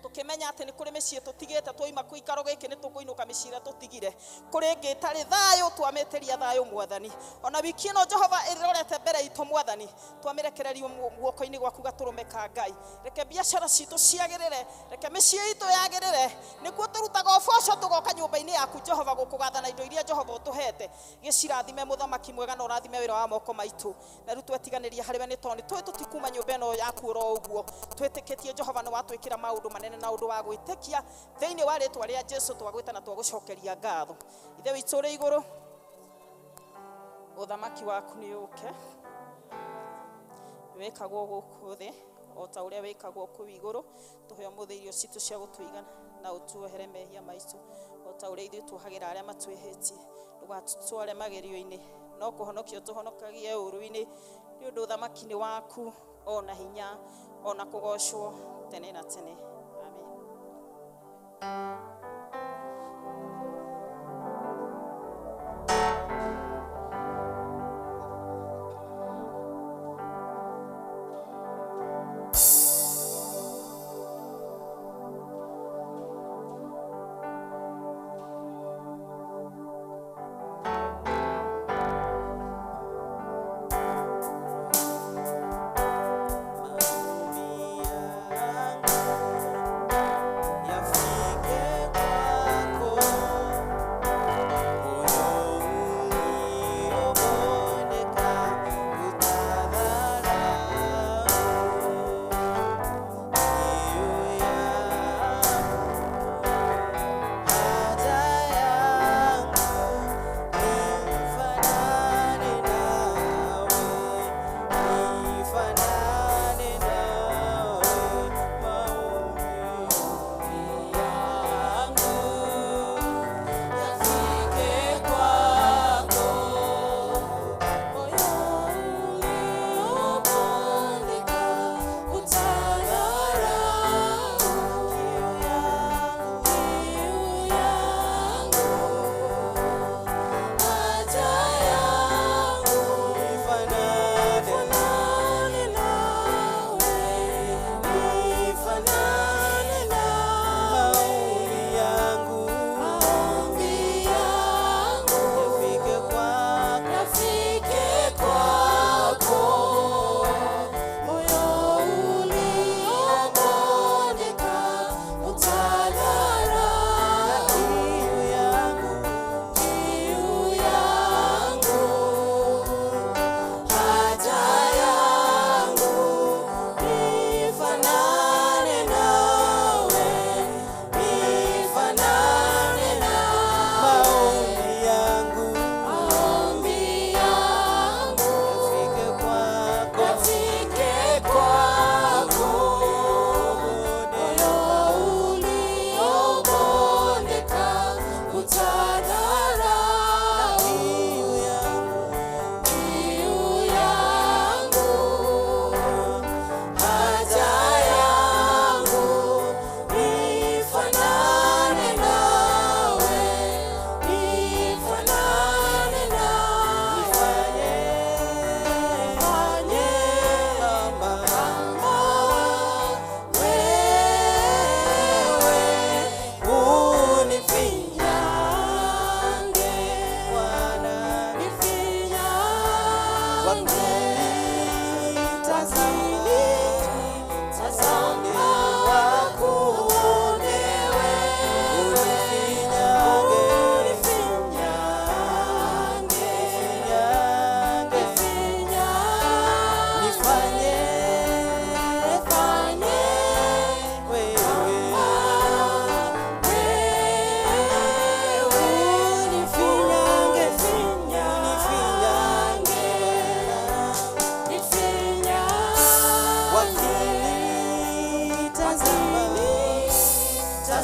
Speaker 5: tũkĩmenya atĩ nĩ kũrĩ mĩciĩ tũtigĩte twaima gĩikaro gĩkĩ nĩ tũkũinũka mĩciĩ ĩrĩa tũtigire, kũrĩ ĩngĩ ĩtarĩ thayũ twamĩtĩria thayũ mwathani. Ona wiki ĩno Jehova ĩrorete mbere itũ mwathani, twamĩrekererio guoko-inĩ gwaku gatũrũme ka Ngai. Reke biacara citũ ciagĩrĩre, reke mĩciĩ itũ yagĩrĩre, nĩguo tũrutaga ũboco tũgoka nyũmba-inĩ yaku Jehova gũkũgatha na indo iria Jehova ũtũhete. Gĩcirathime mũthamaki mwega na ũrathime wĩra wa moko maitũ. Na rĩu twetiganĩria harĩ we nĩ tondũ nĩ tũĩ tũtikuma nyũmba ĩno yaku oro ũguo, twĩtĩkĩtie Jehova nĩ watwĩkĩra maũndũ manene na ũndũ wa gwĩtĩkia thĩinĩ wa rĩtwa rĩa Jesu twagwĩta na twagũcokeria ngatho. Ithe witũ ũrĩ igũrũ, ũthamaki waku nĩ ũke, wĩkagwo gũkũ thĩ o ta ũrĩa wĩkagwo kũu igũrũ. Tũhe ũmũthĩ irio citũ cia gũtũigana, na ũtuohere mehia maitũ o ta ũrĩa ithuĩ tuohagĩra arĩa matwĩhĩtie. Ndũgatũtware magerio-inĩ, no kũhonokia ũtũhonokagie ũũru-inĩ, nĩ ũndũ ũthamaki nĩ waku, ona hinya, ona kũgocwo tene na tene. Amen.
Speaker 1: Maombi yangu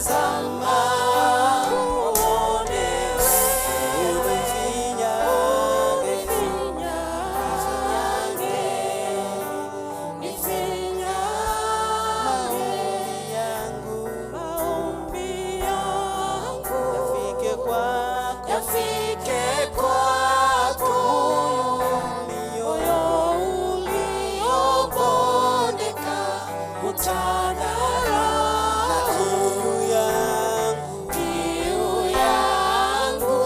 Speaker 1: Tazama waone wewe, unifinyange, nifinyange, maombi yangu yafike kwako, yafike kwako, moyo uliobondeka utadharau kiu yangu,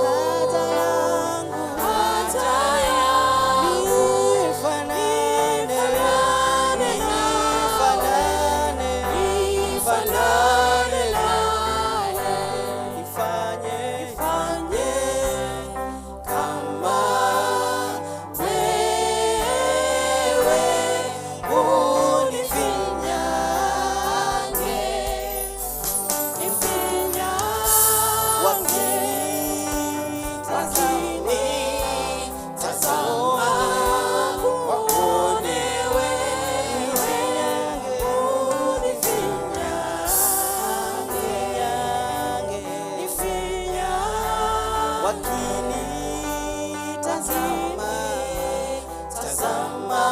Speaker 1: haja yangu, nifanane nifanane nawe, nifanye kama wewe, unifinyange, nifinyange, wakinitazama wakuone wewe, unifinyange, nifinyange, wakinitazama, tazama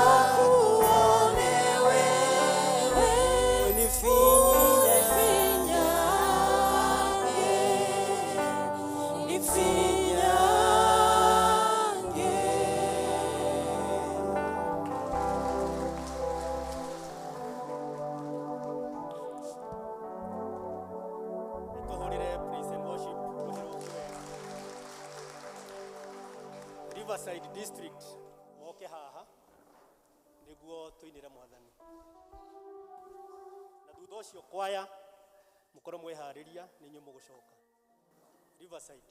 Speaker 1: wakuone wewe, unifinyange, nifinyange.
Speaker 2: Nĩtũhũrĩre praise and worship rũhĩ wega. Riverside District moke haha nĩguo tũinĩre mwathani, na thutha ũcio kwaya mũkorwo mwĩharĩria nĩ inyuĩ mũgũcoka Riverside.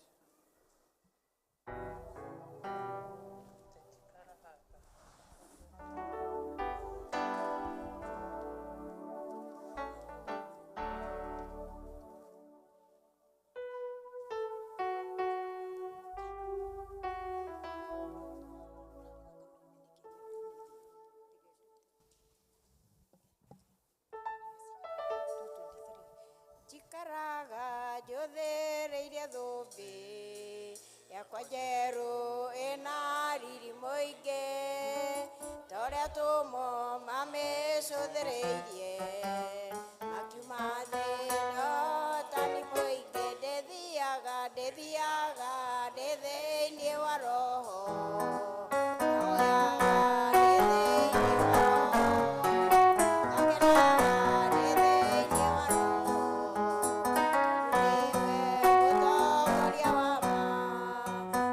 Speaker 6: Njikaraga njũthĩrĩirie thũmbĩ yakwa njerũ ĩna riri mũingĩ, ta ũrĩa atũmwo mamĩcũthĩrĩirie makiuma thĩ ũhotani mũingĩ. Ndĩthiaga, ndĩthiaga ndĩ thĩinĩ wa roho, hoyaga ndĩ thĩinĩ wa roho, ngakenaga ndĩ thĩinĩ wa roho, tondũ nĩwe mũtongoria wa ma.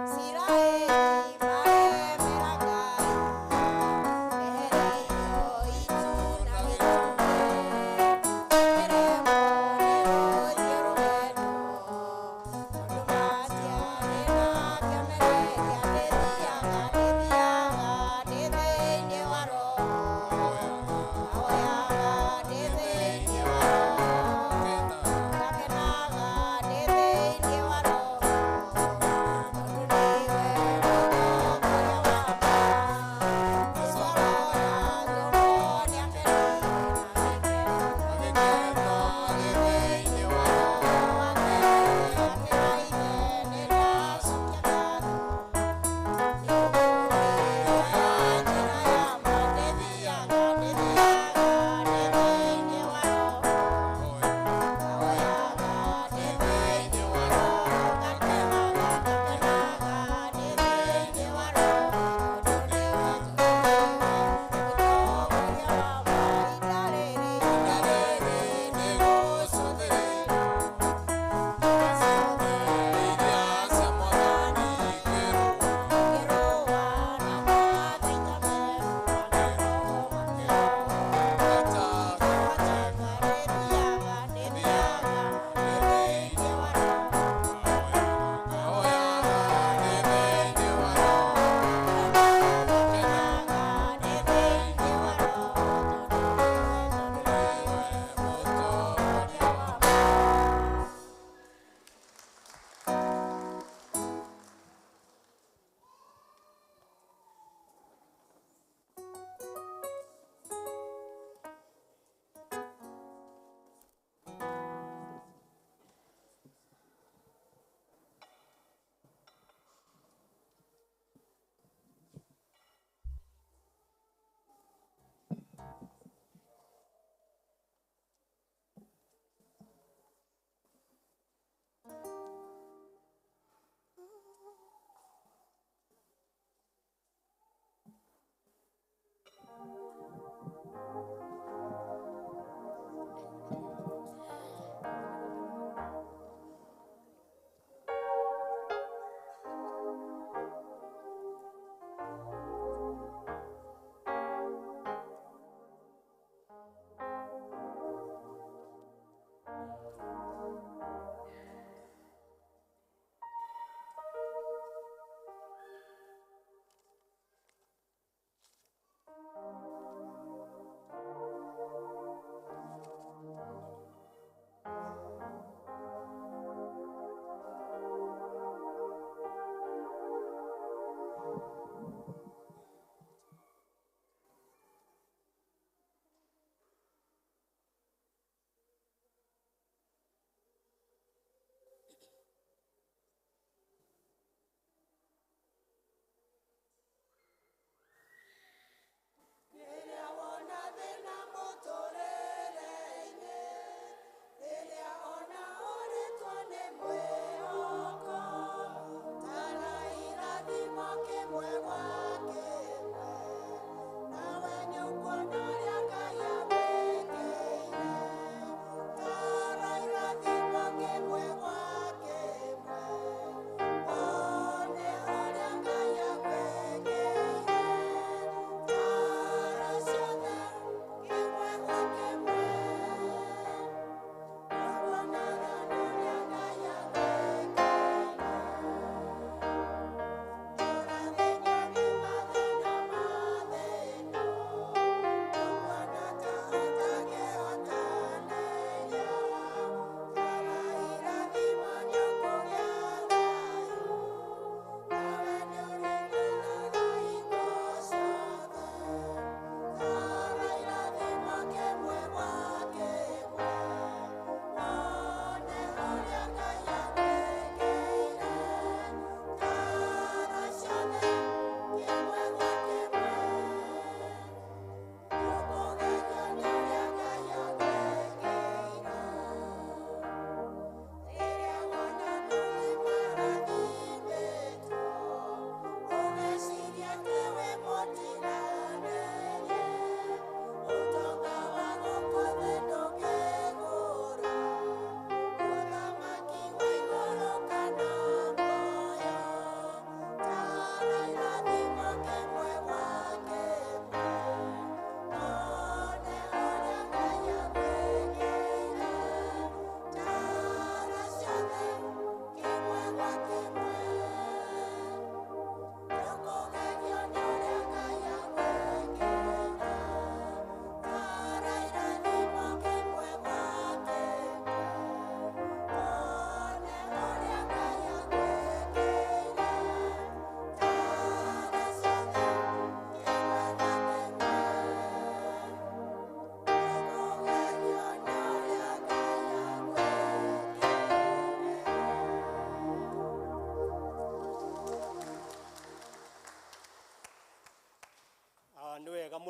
Speaker 6: Isiraeli maremera Ngai, mehereirio itu na gĩtugĩ.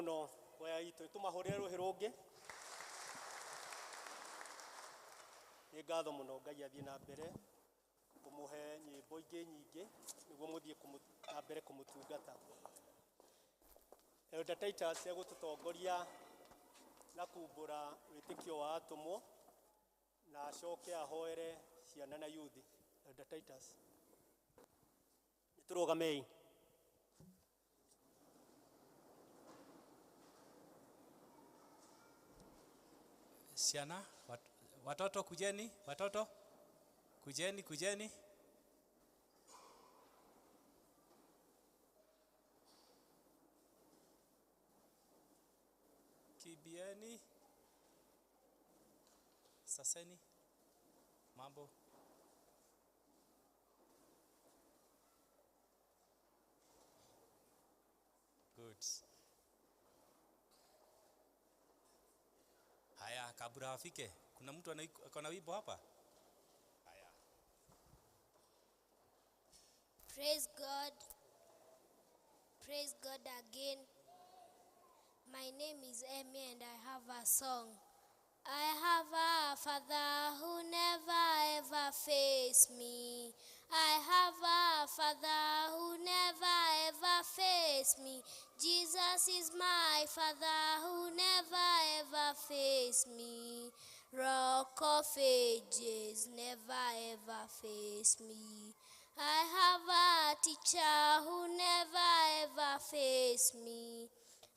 Speaker 2: Mũno kwaya itũ, tũmahũrĩre rũhĩ rũngĩ. Nĩ ngatho mũno, Ngai athiĩ na mbere kũmũhe nyĩmbo ingĩ nyingĩ nĩguo mũthiĩ na mbere kũmũtungata. Elder Titus egũtũtongoria na kumbũra wĩtĩkio wa atũmwo na acoke ahoere ciana na yuthi. Elder Titus, nĩ tũrũgamei.
Speaker 7: Ciana, watoto kujeni, watoto kujeni, kujeni. Kibieni. Saseni. Mambo. Good. Haya, kabla afike, kuna mtu ako na wimbo hapa? Haya.
Speaker 8: Praise God. Praise God again. My name is Emmy and I have a song. I have a father who never ever fails me. I have a father who never ever fails me. Jesus is my father who never ever fails me. Rock of ages, never ever fails me. I have a teacher who never ever fails me.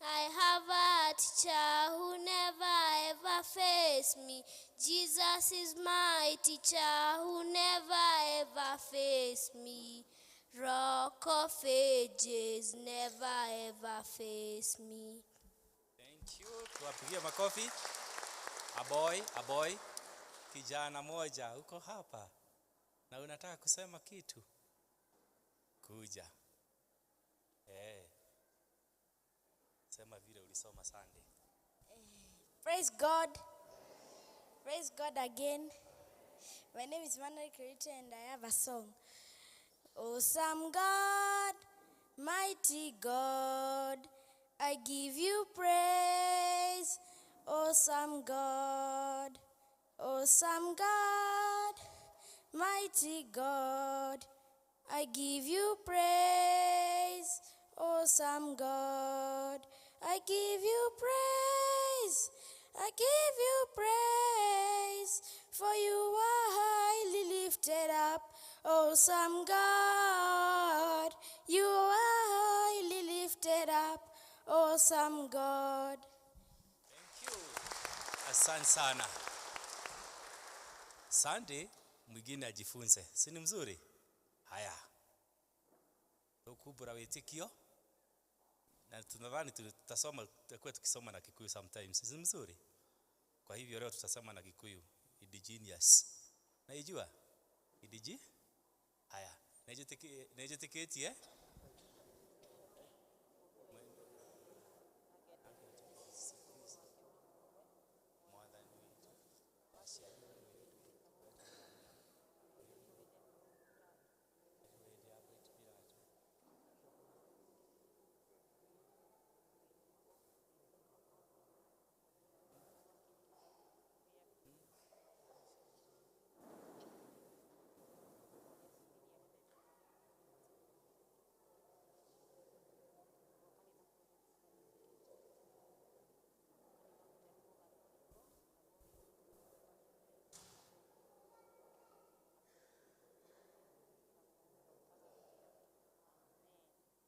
Speaker 8: I have a teacher who never ever fails me. Jesus is my teacher who never ever fails me. Rock of ages, never ever fails me.
Speaker 7: Thank you. Tuwapigie makofi. A boy, a boy. Kijana moja uko hapa na unataka kusema kitu. Kuja. Sema vile ulisoma Sunday.
Speaker 9: Praise God. Praise God again. My name is Manuel Kirito and I have a song. Awesome God, mighty God, I give you praise. Awesome God, awesome God, mighty God, I give you praise. Awesome God, I give you praise. I give you praise, for you are highly lifted up. Awesome God, you are highly lifted up. Awesome God.
Speaker 7: Thank you. Asante sana. Sunday mwingine ajifunze. Si ni mzuri? Haya. Tukubura witikio. Na tunadhani tutasoma, tutakuwa tukisoma na Kikuyu sometimes. Si mzuri? Kwa hivyo leo tutasoma na Kikuyu. Indigenous. Naijua? Indigi? Haya. Naijitiketi eh?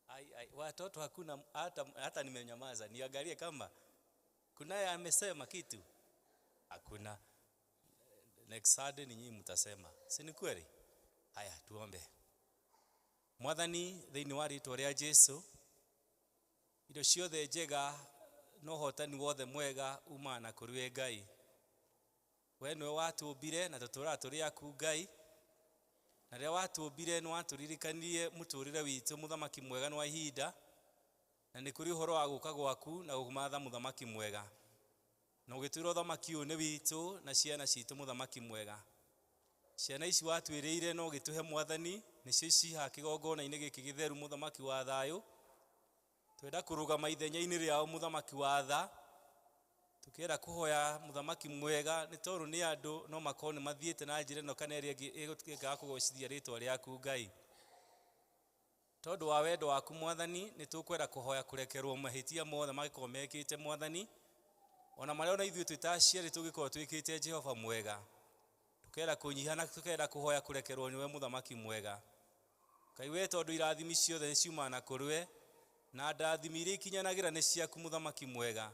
Speaker 7: Ai, ai, watoto hakuna hata nimenyamaza niangalie kama kunaye amesema kitu. Hakuna. Next Saturday ni nyinyi mtasema. Si ni kweli? Haya, tuombe. Mwathani, thĩinĩ wa rĩtwa rĩa Jesu, indo ciothe njega na ũhotani wothe mwega umaga na kũrĩ we Ngai. We nĩwe watũmbire na tũtũraga tũrĩ aku Ngai. Na rĩrĩa watũmbire nĩ watũririkanirie mũtũrĩre witũ mũthamaki mwega nĩ wa ihinda, na nĩ kũrĩ ũhoro wa gũka gwaku na gũmatha mũthamaki mwega. Na ũgĩtwĩra ũthamaki ũyũ nĩ witũ na ciana citũ mũthamaki mwega. Ciana ici watwĩrĩire no ũgĩtũhe Mwathani, nĩcio ciha kĩgongona-inĩ gĩkĩ gĩtheru mũthamaki wa thayũ. Twenda kũrũgama ithenya-inĩ rĩao mũthamaki wa tha. Tukienda kuhoya muthamaki mwega nĩ tondũ nĩ andũ no makorwo nĩ mathiĩte na njĩra ĩno kana ĩrĩa ĩngĩ ĩgũtuĩka kũgocithia rĩtwa rĩaku Ngai. Tondũ wa wendo waku mwathani nĩ tũkwenda kũhoya kũrekerwo mahĩtia mothe mangĩkorwo mekĩte mwathani, ona marĩa ona ithuĩ twĩ ta aciari tũngĩkorwo twĩkĩte Jehova mwega. Tukenda kũnyiha na tukenda kũhoya kũrekerwo nĩwe mũthamaki mwega. Ngai we tondũ irathimi ciothe nĩ ciumaga na kũrĩ we, na ndathimi iria ikinyanagĩra nĩ ciaku mũthamaki mwega.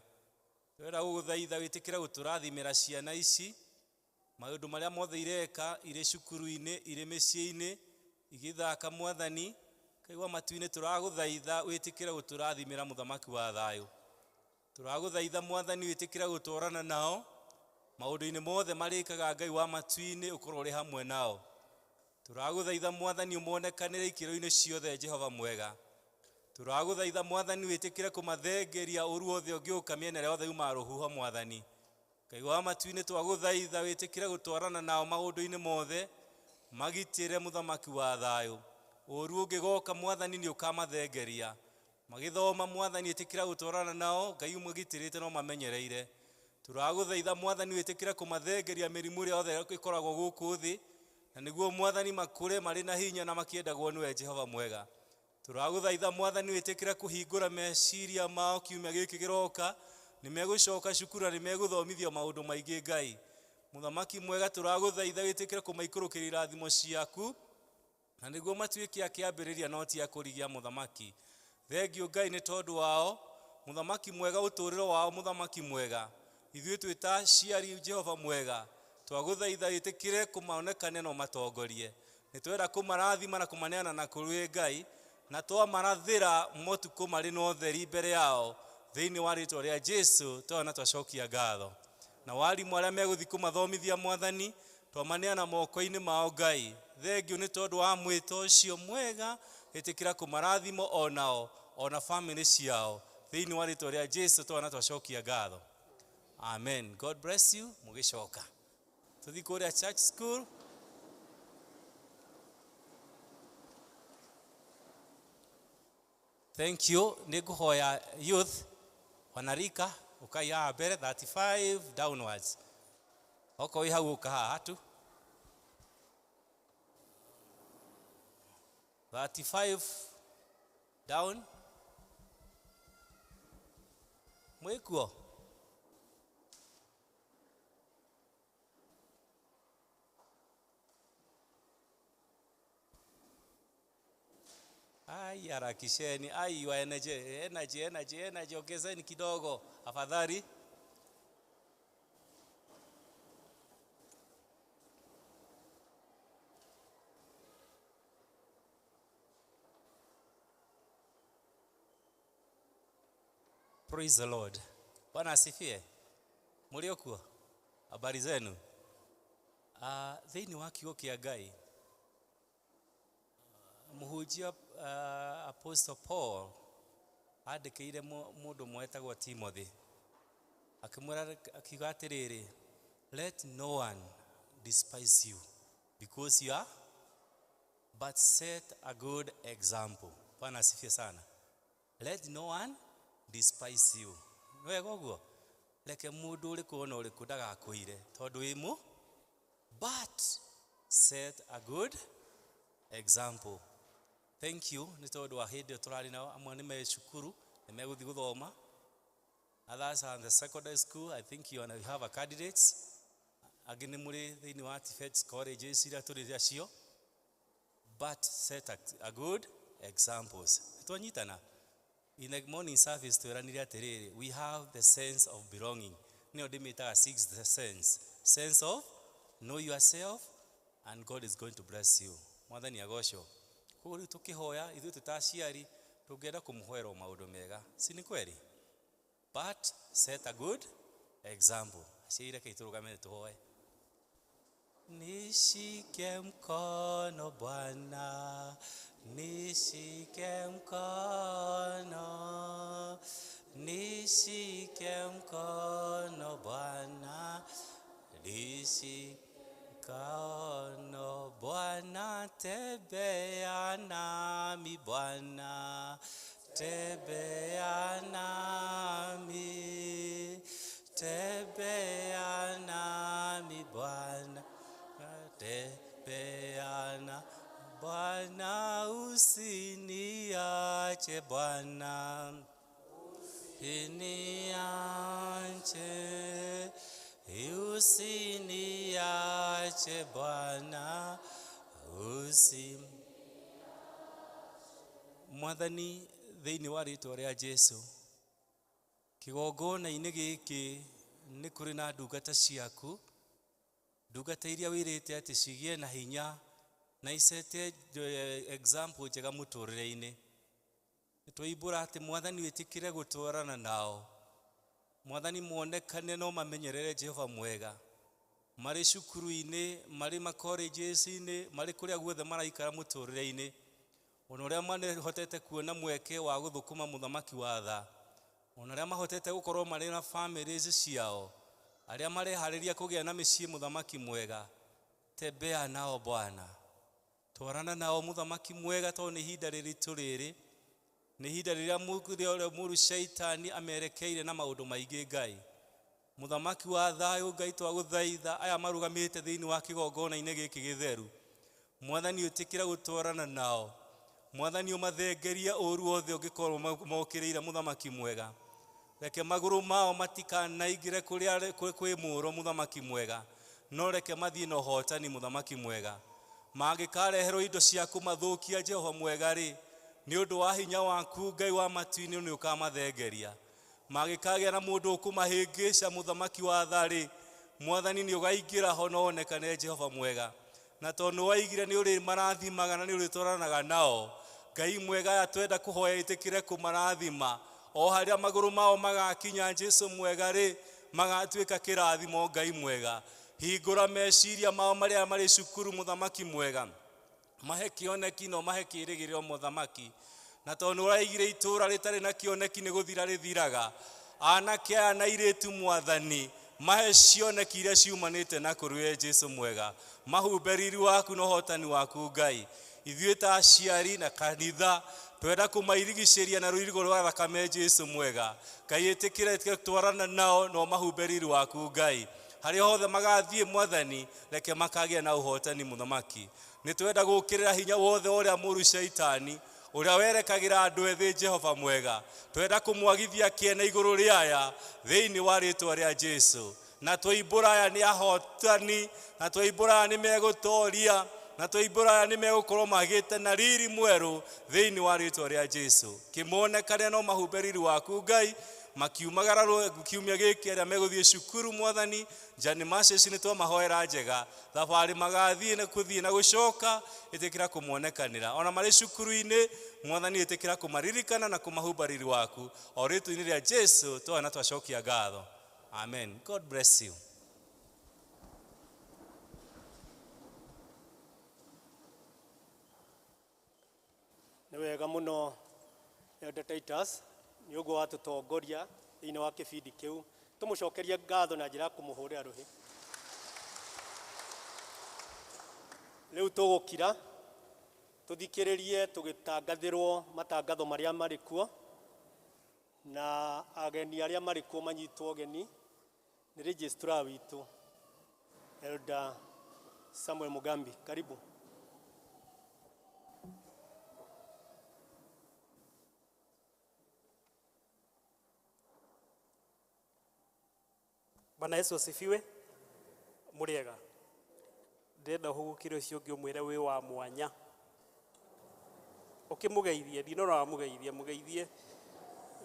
Speaker 7: Twenda gũgũthaitha wĩtĩkĩre gũtũrathimĩra ciana ici, maũndũ marĩa mothe ireka irĩ cukuru-inĩ, irĩ mĩciĩ-inĩ, igĩthaka mwathani. Ngai wa matu-inĩ tũragũthaitha wĩtĩkĩre gũtũrathimĩra mũthamaki wa thayũ. Tũragũthaitha mwathani wĩtĩkĩre gũtwarana nao maũndũ-inĩ mothe marĩkaga Ngai wa matu-inĩ ũkorwo ũrĩ hamwe nao. Tũragũthaitha mwathani ũmonekanĩre ikĩro-inĩ ciothe Jehova mwega. Tũragũthaitha mwathani wĩtĩkĩre kũmathengeria ũru wothe ũngĩũka mĩena ĩrĩa yothe yumaga rũhuho mwathani. Ngai wa matu-inĩ twagũthaitha wĩtĩkĩre gũtwarana nao maũndũ-inĩ mothe, magitĩre mũthamaki wa thayũ. Ũru ũngĩgoka mwathani nĩ ũkamathengeria. Magĩthoma mwathani ĩtĩkĩra gũtwarana nao, Ngai ũmagitĩrĩte no mamenyereire. Tũragũthaitha mwathani wĩtĩkĩre kũmathengeria mĩrimũ ĩrĩa yothe ĩkoragwo gũkũ thĩ, na nĩguo mwathani makũre marĩ na hinya na makĩendagwo nĩwe Jehova mwega. Tũragũthaitha mwathani wĩtĩkĩre kũhingũra meciria mao kiumia gĩkĩ kĩroka, nĩ megũcoka cukuru na nĩ megũthomithio maũndũ maingĩ Ngai. Mũthamaki mwega tũragũthaitha wĩtĩkĩre kũmaikũrũkĩria irathimo ciaku, na nĩguo matuĩke a kĩambĩrĩria no ti a kũrigia mũthamaki. Thengiũ Ngai nĩ tondũ wao, mũthamaki mwega ũtũũrĩro wao mũthamaki mwega. Ithuĩ twĩ ta aciari Jehova mwega, twagũthaitha wĩtĩkĩre kũmonekane na ũmatongorie. Nĩ twenda kũmarathima na kũmaneana na kũrĩ Ngai, na twamarathĩra motukũ marĩ na ũtheri mbere yao thĩinĩ wa rĩtwa rĩa Jesu twona twacokia ngatho. Na warimũ arĩa megũthiĩ kũmathomithia mwathani twamaneana moko-inĩ mao Ngai. Thengiũ nĩ tondũ wa mwĩto ũcio mwega, ĩtĩkĩra kũmarathimo onao ona famĩlĩ ciao thĩinĩ wa rĩtwa rĩa Jesu twona twacokia ngatho. Amen. God bless you. Mũgĩcoka tũthiĩ kũrĩa church school. Thank you. Nĩ ngũhoya youth wanarika ũkai haha mbere 35 downwards. Okorwo wĩ hau ũka haha tu. 35 down. Mwĩkuo? Ai, harakisheni. Ai, wa energy, energy, energy, energy, ongezeni kidogo afadhali. Praise the Lord. Bwana asifiwe. Mliokuwa habari zenu? Thĩinĩ wa kiugo kĩa Ngai mũhunjia Apostle Paul andĩkĩire mũndũ ũmwe wetagwo Timothy akĩmwĩra akiuga atĩrĩrĩ, let no one despise you because you are, but set a good example. Bwana asifiwe sana. Let no one despise you. Nĩ wega ũguo? Reke mũndũ ũrĩkũ ona ũrĩkũ ndagakũire tondũ wĩ mũ, but set a good example. Thank you nĩ tondũ wa hĩndĩ ĩyo tũrarĩ nao, amwe nĩ me cukuru nĩ megũthiĩ gũthoma, others are in the secondary school. I think you have a candidates. Angĩ nĩ mũrĩ thĩinĩ wa TVET colleges iria tũrĩ acio, but set a good examples. Twanyitana in the morning service tweranire atĩrĩrĩ, we have the sense of belonging. Nĩyo ndĩmĩtaga sixth sense, sense of know yourself and God is going to bless you. Mwathani agocwo. Koguo rĩu tũkĩhoya ithuĩ twĩ ta aciari tũngĩenda kũmũhoera o maũndũ mega, si nĩ kweli? But set a good example. Aciari rekei tũrũgame tũhoe. Nishike mkono Bwana, nishike mkono, nishike mkono Bwana, nishike mkono Bwana, tembea nami Bwana, Tembea nami, tembea nami Bwana, tembea na Bwana, usiniache Bwana, usiniache, usiniache Bwana, usi Mwathani thĩinĩ wa rĩtwa rĩa Jesu kĩgongona-inĩ gĩkĩ nĩ kũrĩ na ndungata ciaku, ndungata iria wĩrĩte atĩ cigĩe na hinya na icete example njega mũtũrĩre-inĩ. Nĩtwaimbũra atĩ Mwathani wĩtĩkĩre gũtwarana nao, Mwathani monekane no mamenyerere Jehova mwega marĩ cukuru-inĩ, marĩ makoreges-inĩ, marĩ kũrĩa guothe maraikara mũtũrĩre-inĩ, ona ũrĩa mahotete kuona mweke wa gũthũkũma mũthamaki wa tha, ona arĩa mahotete gũkorwo marĩ na families ciao, arĩa mareharĩria kũgĩa na mĩciĩ mũthamaki mwega, tembea nao Bwana, twarana nao mũthamaki mwega, tondũ nĩ ihinda rĩritũ rĩrĩ, nĩ ihinda rĩrĩa ũrĩa mũru shaitani amerekeire na maũndũ maingĩ. Ngai mũthamaki wa thayũ, Ngai twagũthaitha aya marũgamĩte thĩinĩ wa kĩgongona-inĩ gĩkĩ gĩtheru, Mwathani ũtĩkĩra gũtwarana nao, Mwathani ũmathengerie ũru wothe ũngĩkorwo mokĩrĩire mũthamaki mwega, reke magũrũ mao matikanaingĩre kũrĩa kwĩ mũũro mũthamaki mwega, no reke mathiĩ na ũhotani mũthamaki mwega. Mangĩkareherwo indo cia kũmathũkia Jehova mwega rĩ, nĩ ũndũ wa hinya waku Ngai wa matu-inĩ nĩ ũkamathengeria. Mangĩkagĩa na mũndũ ũkũmahĩngĩca mũthamaki wa tha rĩ, Mwathani nĩ ũgaingĩra ho na wonekane Jehova mwega, na tondũ waigire nĩ ũrĩ marathimaga na nĩ ũrĩtwaranaga nao, Ngai mwega aya twenda kũhoya ĩtĩkĩre kũmarathima o harĩa magũrũ mao magakinya Jesu mwega rĩ, magatuĩka kĩrathimo. Ngai mwega, hingũra meciria mao marĩa marĩ cukuru mũthamaki mwega, mahe kĩoneki no mahe kĩĩrĩgĩrĩro mũthamaki, na tondũ ũraigire itũũra rĩtarĩ na kĩoneki nĩ gũthira rĩthiraga, anake aya na airĩtu Mwathani mahe cioneki iria ciumanĩte na kũrĩ we Jesu mwega, mahumbe riri waku na ũhotani waku Ngai. Ithuĩ ta aciari na kanitha twenda kũmairigicĩria na rũirigo rwa thakame Jesu mwega. Ngai ĩtĩkĩre twarana nao no mahumbe riri waku Ngai, harĩa hothe magathiĩ Mwathani reke makagĩa na ũhotani mũthamaki. Nĩ twenda gũkĩrĩra hinya wothe ũrĩa mũru shaitani ũrĩa werekagĩra andũ ethĩ Jehova mwega, twenda kũmwagithia kĩene igũrũ rĩa aya thĩinĩ wa rĩtwa rĩa Jesu. Na twaimbũra aya nĩ ahotani, na twaimbũra aya nĩ megũtoria, na twaimbũra aya nĩ megũkorwo magĩte na riri mwerũ thĩinĩ wa rĩtwa rĩa Jesu. Kĩmonekane no mahumbe riri waku Ngai makiumagara kiumia gĩkĩ arĩa megũthiĩ cukuru Mwathani, njani maceci nĩ twamahoera njega, thabarĩ magathiĩ na kũthiĩ na gũcoka ĩtĩkĩra kũmonekanĩra, ona marĩ cukuru-inĩ Mwathani ĩtĩkĩra kũmaririkana na kũmahumba riri waku, o rĩtwa-inĩ rĩa Jesu twana twacokia ngatho. Amen. God bless you.
Speaker 2: Nĩ wega mũno Elder Titus nĩ ũguo watũtongoria thĩinĩ wa kĩbindi kĩu, tũmũcokerie ngatho na njĩra ya kũmũhũrĩra rũhĩ. Rĩu tũgũkira tũthikĩrĩrie tũgĩtangathĩrwo matangatho marĩa marĩ kuo, na ageni arĩa marĩ kuo manyitwo ũgeni nĩ registrar witũ Elder Samuel Mugambi. Karibu.
Speaker 10: Bwana Yesu asifiwe. Mũrĩega. Ndĩrenda ũhũgũkĩre ũcio ũngĩ ũmwĩre wĩ wa mwanya. Ũkĩmũgeithie, ndinona wamũgeithia, mũgeithie.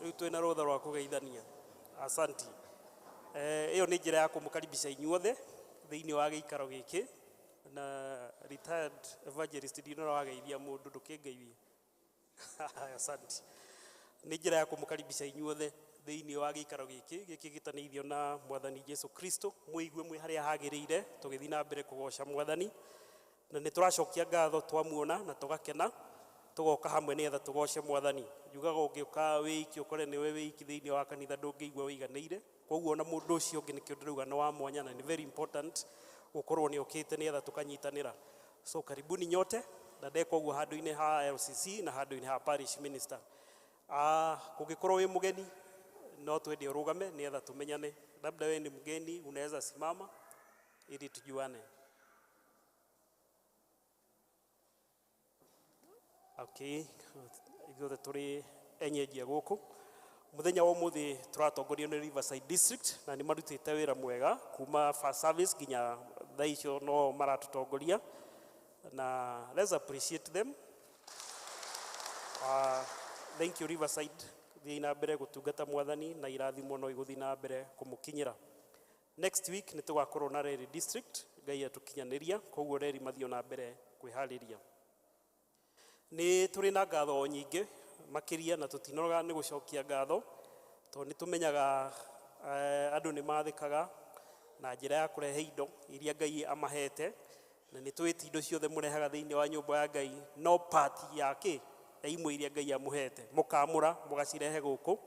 Speaker 10: Rĩu twĩna rũtha rwa kũgeithania. Asanti. Ĩyo nĩ njĩra ya kũmũkaribisha inyuothe thĩinĩ wa gĩikaro gĩkĩ. Na retired evangelist ndinona wageithia mũndũ ndũkĩngeithie. Asanti. Nĩ njĩra ya kũmũkaribisha inyuothe thĩinĩ wa gĩikaro gĩkĩ gĩkĩ gĩtanĩithio na Mwathani Jesu Kristo, mũigue mwĩ harĩa hagĩrĩire tũgĩthiĩ na mbere kũgoca Mwathani, na nĩ tũracokia ngatho twamuona na tũgakena tũgoka hamwe nĩgetha tũgoce Mwathani. Njugaga ũngĩũka wĩiki ũkore nĩwe wĩiki thĩinĩ wa kanitha ndũngĩigua wĩiganĩire, koguo ona mũndũ ũcio ũngĩ nĩkĩo ndĩrauga nĩ wa mwanya na nĩ very important gũkorwo nĩ okĩte nĩgetha tũkanyitanĩra. So karibuni nyote, na ndeka ũguo handũ-inĩ ha LCC na handũ-inĩ ha parish minister. Kũngĩkorwo wĩ mũgeni no twende ũrũgame nĩgetha tũmenyane. Labda wewe ni mgeni, unaweza simama ili tujuane. Okay, ithuothe tũrĩ enyeji a gũkũ. Mũthenya wa ũmũthĩ tũratongorio nĩ Riverside District na nĩ marutĩte wĩra mwega kuma first service nginya thaa icio no maratũtongoria, na let's appreciate them. Thank you Riverside, thiĩ na mbere gũtungata mwathani na irathimo no igũthiĩ na mbere kũmũkinyĩra. Next week nĩ tũgakorwo na Reri District, Ngai atũkinyanĩria, koguo Reri mathiĩ na mbere kwĩharĩria. Nĩ tũrĩ na ngatho nyingĩ makĩria na tũtinoga nĩ gũcokia ngatho tondũ nĩ tũmenyaga andũ nĩ mathĩkaga na njĩra ya kũrehe indo iria Ngai amahete, na nĩ tũĩ ti indo ciothe mũrehaga thĩinĩ wa nyũmba ya Ngai, no part ya kĩ ya imwe iria Ngai amũhete mũkamũra mũgacirehe gũkũ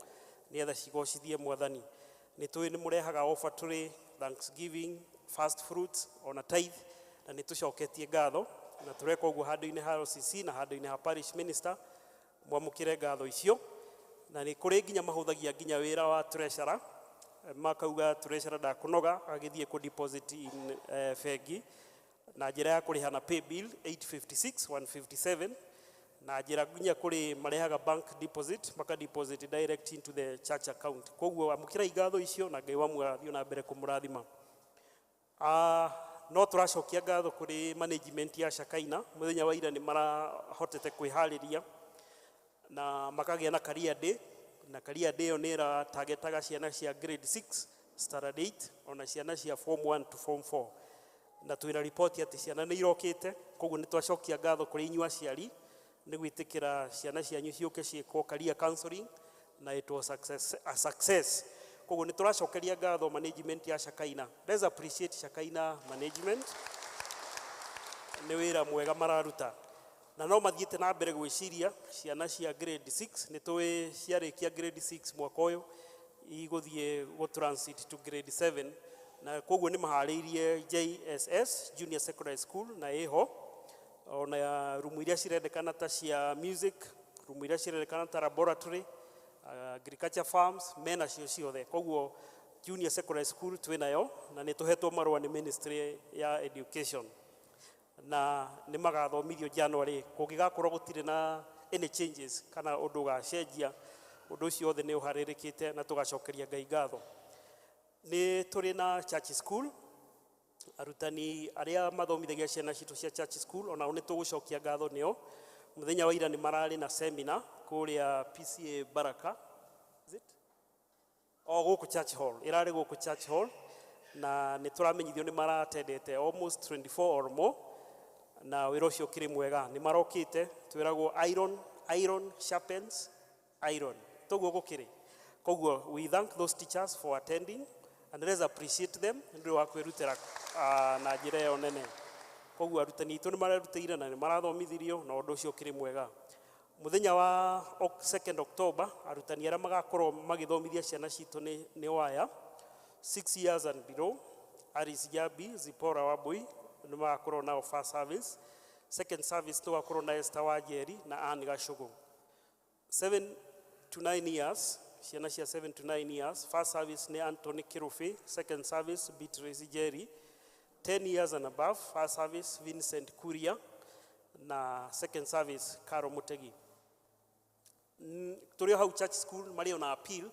Speaker 10: nĩgetha cigocithie mwathani. Nĩ tũĩ nĩ mũrehaga offertory, thanksgiving, first fruits ona tithe, na nĩ tũcoketie ngatho na tũreka ũguo handũ-inĩ ha RCC na handũ-inĩ ha parish minister, mwamũkĩre ngatho icio. Na nĩ kũrĩ nginya mahũthagia nginya wĩra wa treasurer, makauga treasurer ndakũnoga agĩthiĩ kũ deposit in bengi na njĩra ya kũrĩha na pay bill 856 157, na njĩra nginya kũrĩ marehaga bank deposit maka deposit direct into the church account. Koguo amũkĩrai ngatho icio na Ngai wa muoyo athiĩ na mbere kũmũrathima. No tũracokia ngatho kũrĩ management ya Shakaina. Mũthenya wa ira nĩ marahotete kwĩharĩria na makagĩa na career day, na career day ĩyo nĩ ĩratagetaga ciana cia grade 6, standard 8 ona ciana cia form 1 to form 4, na twĩna ripoti atĩ ciana nĩ irokĩte. Koguo nĩ twacokia ngatho kũrĩ inyuĩ aciari nĩ gwĩtĩkĩra ciana cianyu ciũke ciĩkwo career counseling, na it was a success. Koguo nĩ tũracokeria ngatho management ya Shakaina. Let's appreciate Shakaina management, nĩ wĩra mwega mararuta, na no mathiĩte na mbere gwĩciria ciana cia grade 6. Nĩ tũĩ ciarĩkia grade 6 mwaka ũyũ igũthiĩ gũ transit to grade 7, na koguo nĩ maharĩirie JSS, Junior Secondary School, na ĩho ona rumu iria cirendekana ta cia music, rumu iria cirendekana ta laboratory, agriculture farms mena cio ciothe. Koguo junior secondary school twĩnayo na nĩ tũhetwo marũa nĩ ministry ya education na nĩ magathomithio January kũngĩgakorwo gũtirĩ na any changes kana ũndũ ũgacenjia. Ũndũ ũcio wothe nĩ ũharĩrĩkĩte na tũgacokeria Ngai ngatho. Nĩ tũrĩ na church school, arutani arĩa mathomithagia ciana citũ cia church school onao nĩ tũgũcokia ngatho nĩo. Mũthenya wa ira nĩ mararĩ na seminar kũrĩa PCA Baraka. Is it? O gũkũ church hall, ĩrarĩ gũkũ church hall, na nĩ tũramenyithio nĩ maratendete almost 24 or more, na wĩra ũcio ũkĩrĩ mwega. Nĩ marokĩte, twĩragwo iron, iron sharpens iron, toguo gũkĩrĩ. Koguo we thank those teachers for attending and let's appreciate them nĩ ũndũ wa kwĩrutĩra na njĩra ĩyo nene. Koguo arutani aitũ nĩ marerutĩire na nĩ marathomithirio na ũndũ ũcio ũkĩrĩ mwega. Mũthenya wa 2nd October, arutani arĩa magakorwo magĩthomithia ciana citũ nĩ waya 6 years and below, Alice Jabi, Zipora Wabui nĩ magakorwo nao first service. Second service tũgakorwo na Esther Wanjeri na Ann Gacũgũ. 7 to 9 years, ciana cia 7 to 9 years, first service nĩ Anthony Kirubi, second service Beatrice Jerry. 10 years and above, first service Vincent Kuria na second service Caro Mutegi. Tũrĩ o hau church school, marĩ ona appeal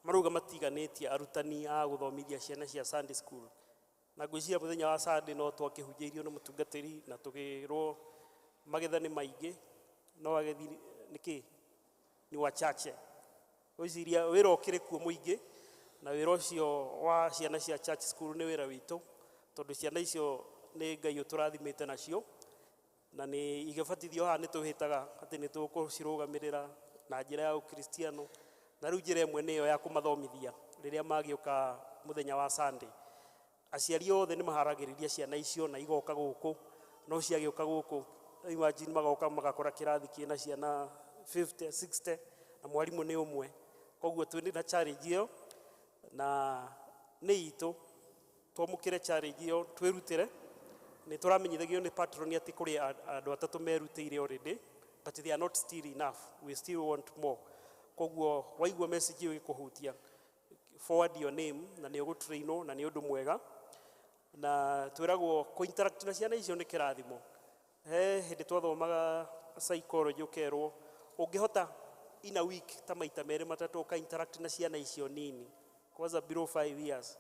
Speaker 10: marauga matiganĩtie arutani a gũthomithia ciana cia Sunday school, na ngwĩciria mũthenya wa Sunday no twakĩhunjĩirio nĩ mũtungatĩri na tũkĩrwo magetha nĩ maingĩ no agethi nĩkĩ ni wachache. Gwĩciria wĩra ũkĩrĩ kuo mũingĩ, na wĩra ũcio wa ciana cia church school nĩ wĩra witũ, tondũ ciana icio nĩ Ngai ũtũrathimĩte nacio na nĩ igĩbatithio haha nĩ tũhĩtaga atĩ nĩ tũkũcirũgamĩrĩra na njĩra ya ũkristiano, na rĩu njĩra ĩmwe nĩyo ya kũmathomithia rĩrĩa magĩũka mũthenya wa Sunday. Aciari othe nĩ maharagĩrĩria ciana icio na igoka gũkũ, no ciagĩũka gũkũ, imagine magoka magakora kĩrathi kĩna ciana 50 60 na mwarimũ nĩ ũmwe. Koguo twĩ na challenge ĩyo na nĩ itũ twamũkĩre challenge ĩyo, twĩrutĩre. Nĩ tũramenyithagio nĩ patron atĩ kũrĩ andũ atatũ merutĩire already, but they are not still enough, we still want more. Koguo waigua message ĩyo ĩgĩkũhutia, forward your name na nĩ ũgũtrainwo, na nĩ ũndũ mwega. Na twĩragwo kũ interact na ciana icio nĩ kĩrathimo. He hĩndĩ twathomaga psychology, ũkerwo ũngĩhota in a week ta maita merĩ matatũ ũka interact na ciana icio nini, kwanza below 5 years,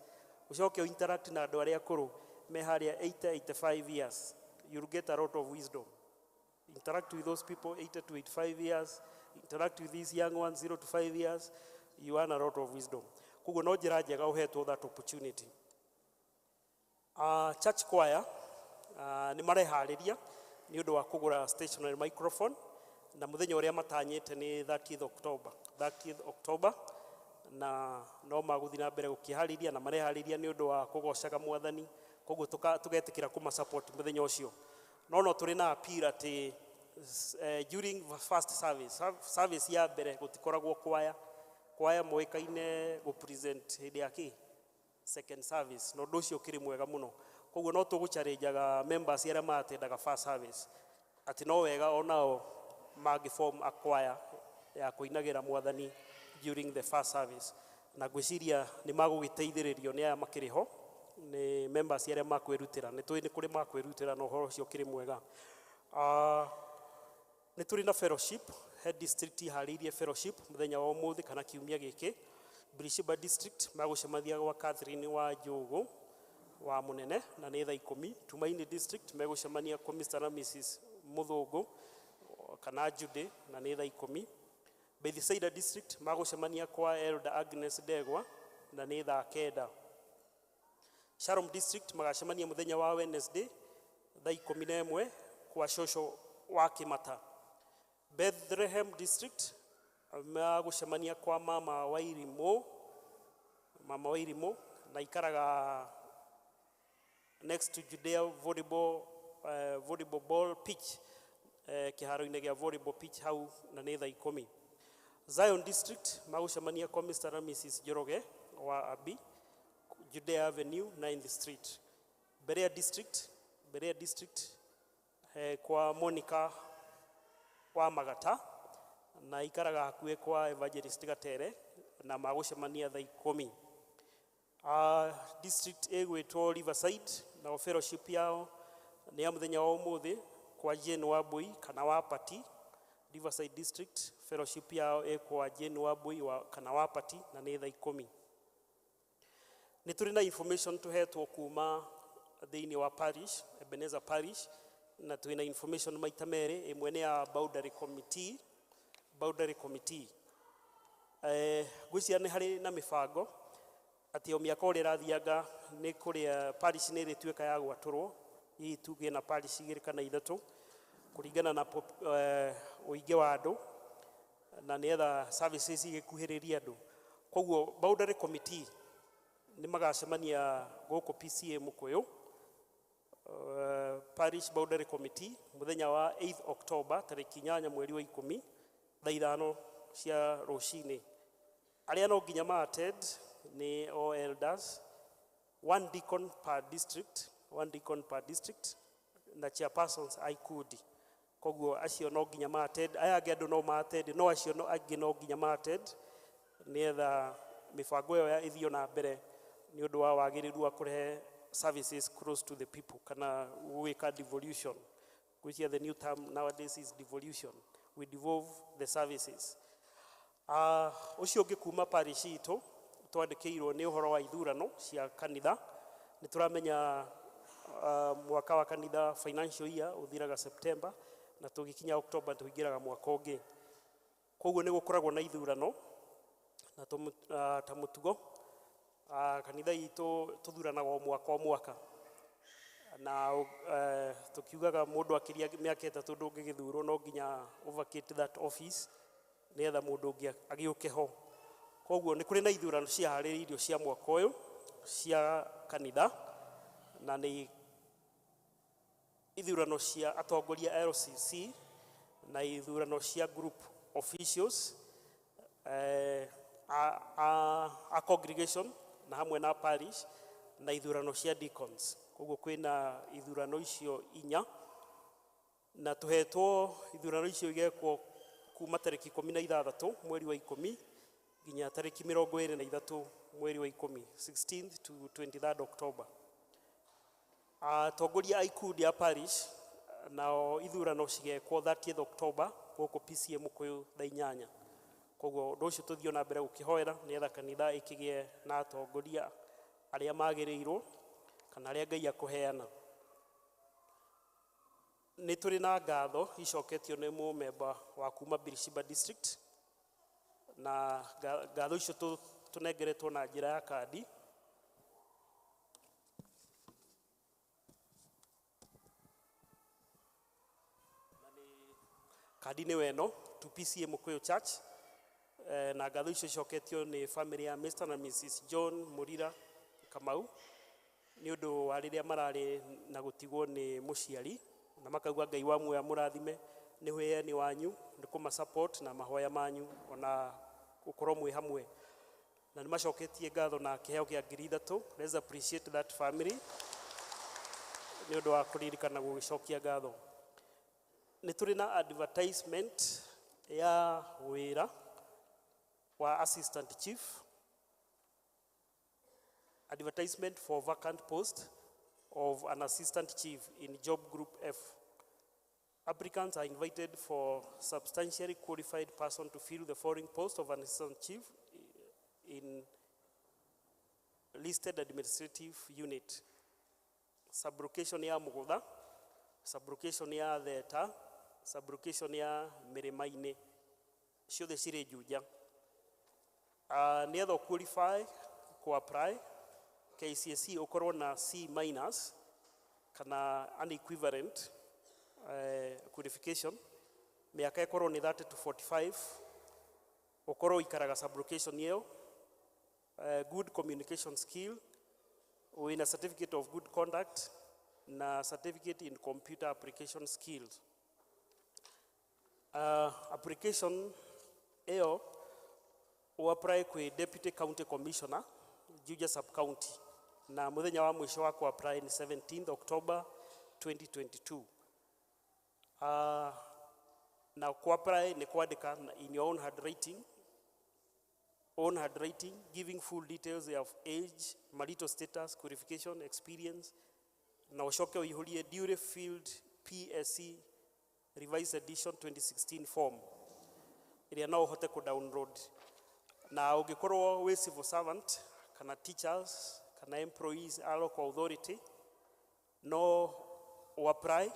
Speaker 10: ũcoke interact na andũ arĩa akũrũ me harĩa 80 85 years, you'll get a lot of wisdom. Interact with those people 80 to 85 years, interact with these young ones 0 to 5 years, you earn a lot of wisdom. Koguo no njĩra njega ũhetwo that opportunity. Church choir nĩ mareharĩria nĩ ũndũ wa kũgũra stationary microphone, na mũthenya ũrĩa matanyĩte nĩ 30th October, 30th October, na no magũthiĩ na mbere gũkĩharĩria na mareharĩria nĩ ũndũ wa kũgocaga Mwathani. Koguo tũgetĩkĩra kũma support mũthenya ũcio. No tũrĩ na appeal atĩ during first service, service ya mbere, gũtikoragwo kwaya. Kwaya moĩkaine gũ present hĩndĩ ya kĩ second service, na ũndũ ũcio ũkĩrĩ mwega mũno. Koguo no tũgũchallengeaga members arĩa maatendaga first service atĩ no wega onao mangĩ form a choir ya kũinagĩra Mwathani during the first service, na ngwĩciria nĩ magũgĩteithĩrĩrio nĩ aya makĩrĩ ho, nĩ members arĩa makwĩrutĩra. Nĩ tũĩ nĩ kũrĩ makwĩrutĩra, na ũhoro ũcio ũkĩrĩ mwega. Nĩ tũrĩ na fellowship. Head district iharĩirie fellowship mũthenya wa ũmũthĩ kana kiumia gĩkĩ. Birishiba District magũcemania gwa Catherine wa Njũgũ wa Mũnene, na nĩ thaa 10. Tumaini District megũcemania kwa Mr. na Mrs. Mũthũngũ kana Jude, na nĩ thaa 10. Bethsaida District magũcemania kwa Elder Agnes Ndegwa, na nĩ thaa 9. Shalom District magacemania mũthenya wa Wednesday thaa 11 kwa Shosho wa Kĩmata. Bethlehem District magũcemania kwa Mama Wairimũ, Mama Wairimũ, na ikaraga next to Judea volleyball ball pitch, kĩharo-inĩ gĩa volleyball pitch hau, na nĩ thaa 10. Zion District magũcemania kwa Mr. na Mrs. Njoroge wa Abi, Judea Avenue, 9th Street. Berea District kwa Monica wa Magata, na ikaraga hakuhĩ kwa Evangelist Gatere, na magũcemania thaa 10. District ĩgwĩtwo Riverside, nao fellowship yao nĩ ya mũthenya wa ũmũthĩ kwa Jane Wambui kana wa Pati. Riverside District fellowship yao ĩ kwa Jane Wambui kana wa Pati, na nĩ thaa 10. Nĩ tũrĩ na information tũhetwo kuma thĩinĩ wa parish, Ebenezer Parish, na twĩna information maita merĩ. Ĩmwe nĩ ya boundary committee. Boundary committee, ngwĩciria nĩ harĩ na mĩbango atĩ o mĩaka ũrĩa ĩrathianga nĩ kũrĩa parish nĩ ĩrĩtuĩka ya gwatũrwo, hihi tugĩe na parish igĩrĩ kana ithatũ kũringana na ũingĩ wa andũ, na nĩgetha services igĩkuhĩrĩrie andũ. Koguo boundary committee nĩ magacemania gũkũ PCA Mũkũyũ, parish boundary committee, mũthenya wa 8 October, tarĩki 8 mweri wa 10, thaa 5 cia rũcinĩ. Arĩa no nginya ma attend nĩ all elders, one deacon per district, one deacon per district, na chairpersons a ikundi. Koguo acio no nginya ma attend. Aya angĩ andũ no ma attend, no acio no angĩ no nginya ma attend nĩgetha mĩbango ĩyo ya ĩthio na mbere nĩ ũndũ wa wagĩrĩru wa kũrehe services close to the people, kana gwĩka devolution, which the new term nowadays is devolution. We devolve the services. Ũcio ũngĩ kuma parish itũ twandĩkĩirwo nĩ ũhoro wa ithurano cia kanitha. Nĩ tũramenya mwaka wa kanitha, financial year, ũthiraga September, na tũgĩkinya October tũingĩraga mwaka ũngĩ. Koguo nĩ gũkoragwo na ithurano, na ta mũtugo kanitha itũ tũthuranaga o mwaka o mwaka, na tukiugaga mũndũ akĩria mĩaka 3 ndũngĩgĩthurwo, no nginya vacate that office nĩgetha mũndũ ũngĩ agĩũke ho. Koguo nĩ kũrĩ na ithurano ciaharĩrĩirio cia mwaka ũyũ cia kanitha, na nĩ ithurano cia atongoria LCC na ithurano cia group officials a congregation na hamwe na parish, na ithurano cia deacons. Koguo kwĩna ithurano icio inya, na tũhetwo ithurano icio igekwo Kuma tarĩki 16 mweri wa 10 nginya tarĩki 23 mweri wa 10, 16th to 23rd October. Atongoria a ikundi a parish nao ithurano cigekwo 30th October gũkũ PCA Mũkũyũ thaa 8. Koguo ũndũ ũcio tũthiĩ na mbere gũkĩhoera nĩgetha kanitha ĩkĩgĩe na atongoria arĩa magĩrĩirwo kana arĩa Ngai akũheana. Nĩ tũrĩ na ngatho icoketio nĩ mũmemba wa kuma Birishiba District, na ngatho icio tũnengeretwo na njĩra ya kandi. Kandi nĩ weno to PCA Mũkũyũ Church, na ngatho icio icoketio nĩ family ya Mr. na Mrs. John Murira Kamau nĩ ũndũ wa rĩrĩa mararĩ na gũtigwo nĩ mũciari, na makauga Ngai wa muoyo amũrathime nĩ wĩani wanyu, nĩ kũma support na mahoya manyu ona gũkorwo mwĩ hamwe. Na nĩ macoketie ngatho na kĩheo kĩa 3,000. Let's appreciate that family nĩ ũndũ wa kũririkana gũgĩcokia ngatho. Nĩ tũrĩ na advertisement ya wĩra wa assistant chief, advertisement for vacant post of an assistant chief in job group F. Applicants are invited for substantially qualified person to fill the following post of an assistant chief in listed administrative unit. Sublocation ya Mugutha, sublocation ya Theta, sublocation ya Mĩrĩma-inĩ, ciothe cirĩ Juja. Nĩgetha qualify ku apply KCSE ũkorwo na C minus kana an equivalent qualification, mĩaka ĩkorwo nĩ 30 to 45, ũkorwo ũikaraga sublocation ĩyo, good communication skill, wĩna certificate of good conduct na certificate in computer application skills. Application ĩyo ũapply kwĩ Deputy County Commissioner Juja Sub-County, na mũthenya wa mũico wa kũ-apply nĩ 17th October 2022. Na kũ-apply nĩ kwandĩka in your own handwriting, giving full details of age, marital status, qualification, experience, na ũcoke ũihũrie duly filled PSC revised edition 2016 form ĩrĩa no ũhote kũ-download. Na ũngĩkorwo wĩ civil servant kana teachers kana employees a local authority, no apply,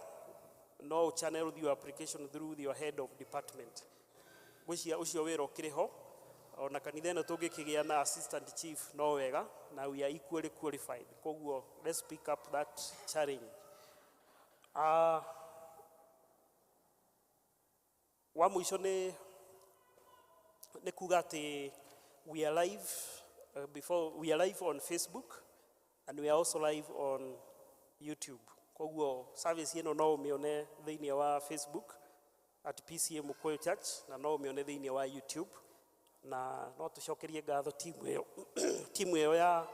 Speaker 10: no channel your application through your head of department. Gwĩciria ũcio wĩra ũkĩrĩ ho, ona kanitha ĩno tũngĩkĩgĩa na assistant chief no wega, na we are equally qualified. Koguo let's pick up that challenge. Wa mũico nĩ kuga atĩ we are live, before we are live on Facebook and we are also live on YouTube. Koguo service ĩno no ũmĩone thĩinĩ wa Facebook at PCA Mũkũyũ Church, na no ũmĩone thĩinĩ wa YouTube, na no tũcokerie ngatho timu ĩyo timu ĩyo ya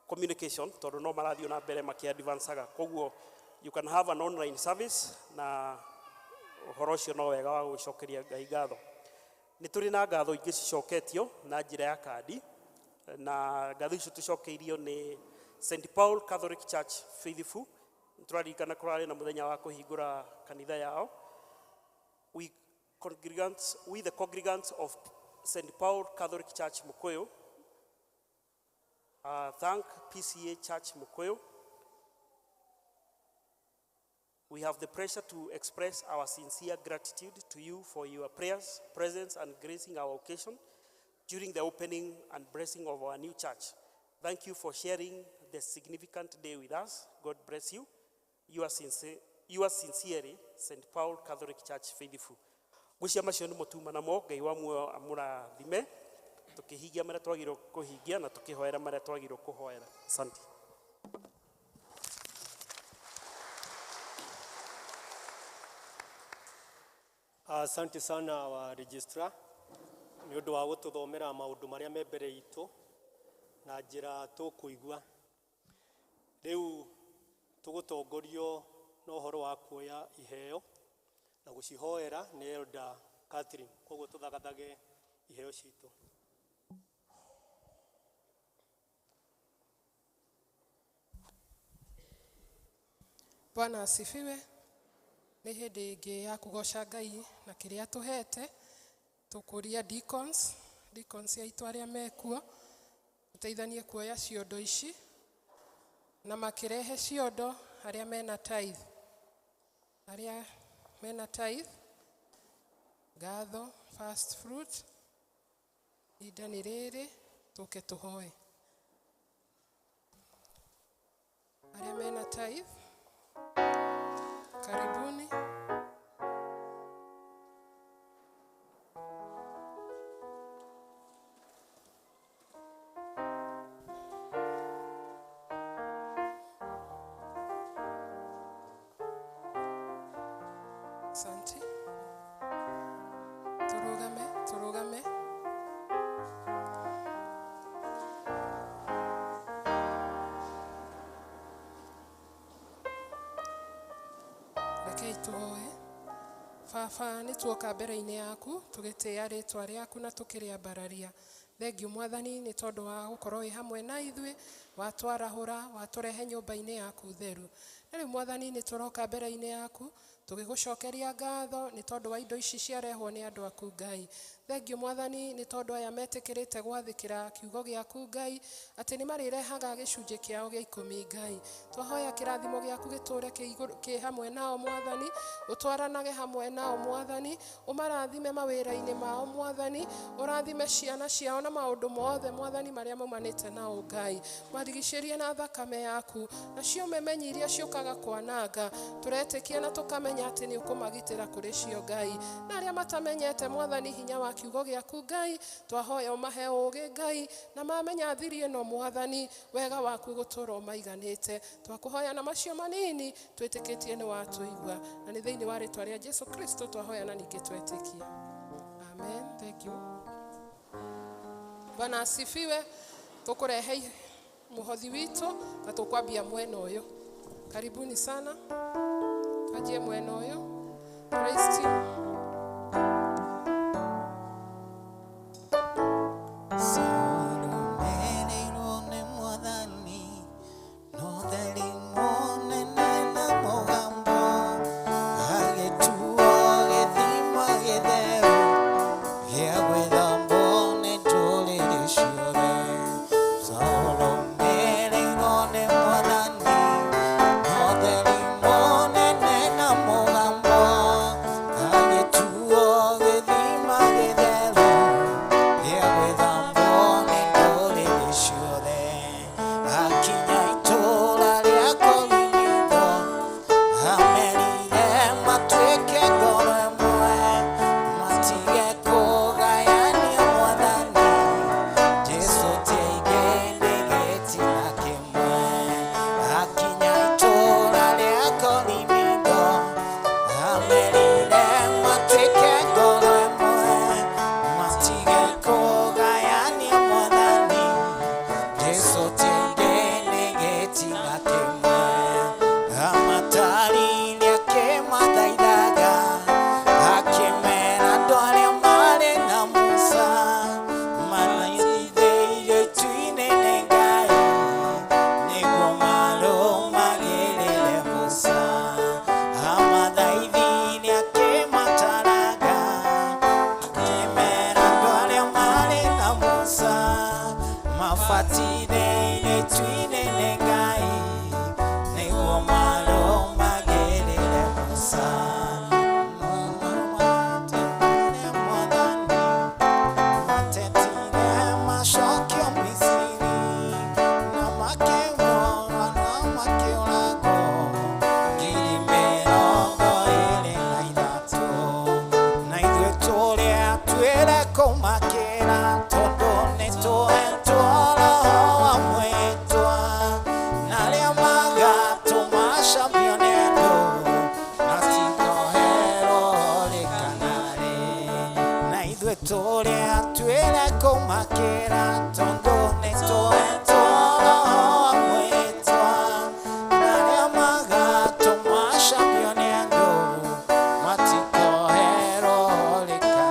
Speaker 10: communication tondũ no marathiĩ na mbere makĩ-advancaga. Koguo you can have an online service, na ũhoro ũcio no wega wa gũcokeria Ngai ngatho. Nĩ tũrĩ na ngatho ingĩ cicoketio na njĩra ya kandi, na ngatho icio tũcokeirio nĩ St. Paul Catholic Church Faithful. Tũraririkana kũrarĩ na mũthenya wa kũhingũra kanitha yao. We the congregants of St. Paul Catholic Church Mukuyu thank PCA Church Mukuyu. We have the pleasure to express our sincere gratitude to you for your prayers, presence, and gracing our occasion during the opening and blessing of our new church. Thank you for sharing the significant day with us. God bless you. You are sincerely, St. Paul Catholic Church Faithful. Gwĩciria macio nĩmo tuma namo, Ngai wa muoyo amũrathime, tũkĩhingia marĩa twagĩrĩirwo kũhingia na tũkĩhoera marĩa twagĩrĩirwo kũhoera. Asante.
Speaker 2: Asante sana wa registrar nĩ ũndũ wa gũtũthomera maũndũ marĩa me mbere itũ na njĩra tũkũigua. Rĩu tũgũtongorio na ũhoro wa kuoya iheo na gũcihoera nĩ Elder Catherine. Koguo tũthagathage iheo citũ.
Speaker 11: Bwana asifiwe. Nĩ hĩndĩ ĩngĩ ya kũgoca Ngai na kĩrĩa tũhete. Tũkũria deacons, deacons aitũ arĩa mekuo, tũteithanie kuoya ciondo ici, na makĩrehe ciondo arĩa mena tithe. Arĩa mena tithe, ngatho, first fruit, ihinda nĩ rĩrĩ, tũke tũhoe. Arĩa mena tithe, karibuni. Asante. Turugame, turugame. Rekei tũhoe. Baba, nĩ tuoka mbere-inĩ yaku tũgĩtĩĩa rĩtwa rĩaku na tũkĩrĩambararia. Thengiũ Mwathani nĩ tondũ wa gũkorwo wĩ hamwe na ithuĩ, watwarahũra, watũrehe nyũmba-inĩ yaku theru. Na rĩu Mwathani nĩ tũroka mbere-inĩ yaku tũgĩgũcokeria ngatho nĩ tondũ wa indo ici ciarehwo nĩ andũ aku Ngai. Thengiũ Mwathani nĩ tondũ aya metĩkĩrĩte gwathĩkĩra kiugo gĩaku Ngai, atĩ nĩ marĩrehaga gĩcunjĩ kĩao gĩa ikũmi Ngai. Twahoya kĩrathimo gĩaku gĩtũre kĩ hamwe nao Mwathani, ũtwaranage hamwe nao Mwathani, ũmarathime mawĩra-inĩ mao Mwathani, ũrathime ciana ciao na maũndũ mothe Mwathani marĩa maumanĩte nao Ngai. Marigicĩrie na thakame yaku, nacio memenyi iria ciũkaga kwananga, tũretĩkia na tũkamenya atĩ nĩ ũkũmagitĩra kũrĩ cio Ngai. Na arĩa matamenyete Mwathani hinya wa kiugo gĩaku Ngai, twahoya ũmahe ũũgĩ Ngai, na mamenya thiri ĩno Mwathani, wega waku gũtũũra ũmaiganĩte. Twakũhoya na macio manini twĩtĩkĩtie nĩ watũigua, na nĩ thĩinĩ wa rĩtwa rĩa Jesu Kristo twahoya na ningĩ twetĩkia. Amen. Thank you. Bwana asifiwe. Tũkũrehe mũhothi witũ na tũkwambia mwena ũyũ. Karibuni sana. Twanjie mwena ũyũ. Praise team.
Speaker 12: Saũrũmĩrĩirwo nĩ Mwathani, no theri mũnene na mũgambo, agĩtuo gĩthima gĩtheru gĩa gwĩthambwo nĩ ndũrĩrĩ ciothe. Saũrũmĩrĩirwo nĩ Mwathani, no theri mũnene na mũgambo, agĩtuo gĩthima gĩtheru gĩa gwĩthambwo nĩ ndũrĩrĩ ciothe. Akinya itũũra rĩa Korinitho, amerire matuĩke ngoro ĩmwe, matige kũgayania Mwathani. Jesũ ti aingĩ nĩ gĩtina kĩmwe. Akinya itũũra rĩa Korinitho, amerire matuĩke ngoro ĩmwe, matige kũgayania Mwathani. Jesũ ti aingĩ nĩ gĩtina kĩmwe. Amatarire akĩmathaithaga, akĩmera andũ arĩa marĩ na Musa, manyiithĩirio itu-inĩ nĩ Ngai, nĩguo marũmagĩrĩre Musa. Amathaithire akĩmataraga, akĩmera andũ arĩa marĩ na Musa, mabatithĩirio itu-inĩ nĩ Ngai, nĩguo marũmagĩrĩre Musa. Mwathani, matetire macokio Misiri, na makĩũrwo na makĩũragwo 23,000. Na ithuĩ tũrĩa twĩre kũmakĩra, tondũ nĩtũhetwo Roho wa mwĩtwa, na arĩa magatũmacamio nĩ andũ, matikoherwo rĩ kana rĩ. Na ithuĩ tũrĩa twĩre kũmakĩra, tondũ nĩtũhetwo Roho wa mwĩtwa, na arĩa magatũmacamio nĩ andũ, matikoherwo rĩ kana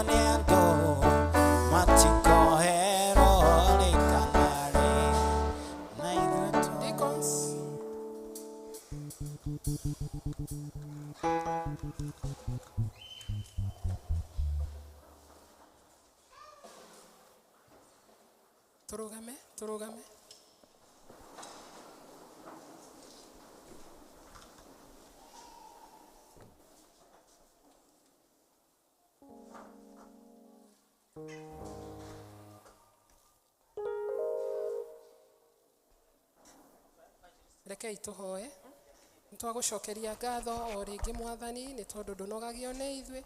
Speaker 12: nĩ andũ matikoherwo rĩ kana rĩ na ithuĩ
Speaker 11: Deacons. Tũrũgame, tũrũgame. Rekei tũhoe. Nĩ twagũcokeria ngatho o rĩngĩ mwathani nĩ tondũ ndũnogagio nĩ ithuĩ,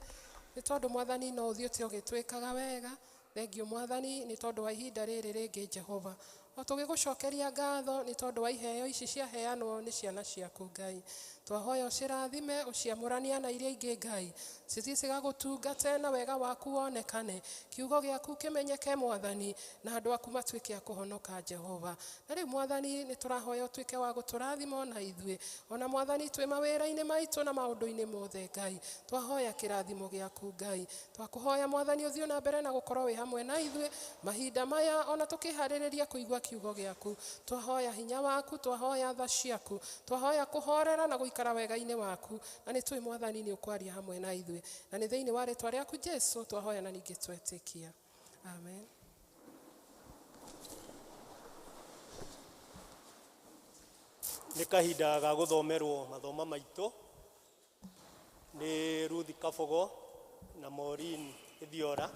Speaker 11: nĩ tondũ mwathani no ũthiĩte ũgĩtwĩkaga wega. Thengiũ mwathani nĩ tondũ wa ihinda rĩrĩ rĩngĩ Jehova. O tũgĩgũcokeria ngatho nĩ tondũ wa iheo ici ciaheanwo nĩ ciana ciaku Ngai. Twahoya ũcirathime ũciamũrania na iria ingĩ Ngai, cithiĩ cigagũtungate na wega waku wonekane, kiugo gĩaku kĩmenyeke mwathani, na andũ aku matuĩke a kũhonoka Jehova. Na rĩu mwathani nĩ tũrahoya ũtuĩke wa gũtũrathima ona ithuĩ, ona mwathani twĩ mawĩra-inĩ maitũ na maũndũ-inĩ mothe Ngai. Twahoya kĩrathimo gĩaku Ngai. Twakũhoya mwathani ũthiĩ na mbere na gũkorwo wĩ hamwe na ithuĩ mahinda maya ona tũkĩharĩrĩria kũigua kiugo gĩaku. Twahoya hinya waku, twahoya tha ciaku, twahoya kũhorera na gũikara wega-inĩ waku, na nĩ tũĩ mwathani nĩ ũkwaria hamwe na ithuĩ, na nĩ thĩinĩ wa rĩtwa rĩaku Jesu twahoya na ningĩ twetĩkia, amen.
Speaker 2: Nĩ kahinda ga gũthomerwo mathoma maitũ nĩ Ruth Kabogo na Maureen Ithiora.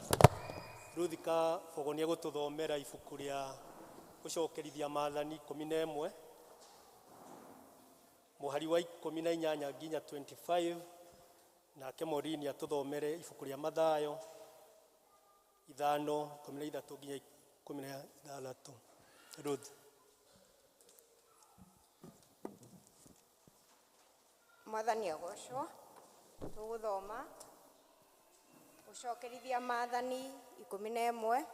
Speaker 2: Ruth Kabogo nĩ egũtũthomera ibuku rĩa gũcokerithia maathani 11 mũhari wa 18 nginya 25, nake Maureen atũthomere ibuku rĩa Mathayo 5:13 nginya 16. Ruth.
Speaker 6: Mwathani agocwo. Tũgũthoma gũcokerithia maathani 11.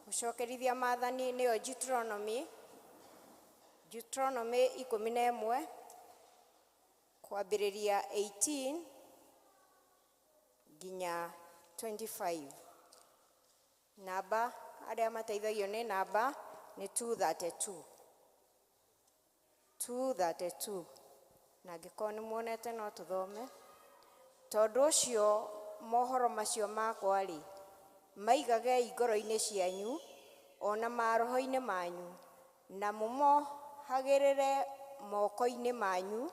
Speaker 6: Gũcokerithia maathani nĩyo Deuteronomy, Deuteronomy 11 kwambĩrĩria 18 nginya 25. Namba arĩa mateithagio nĩ namba nĩ 232. 232. Na angĩkorwo nĩ muonete no tũthome. Tondũ ũcio mohoro macio makwa rĩ, maigagei ngoro-inĩ cianyu ona maroho-inĩ manyu, na mũmohagĩrĩre moko-inĩ manyu,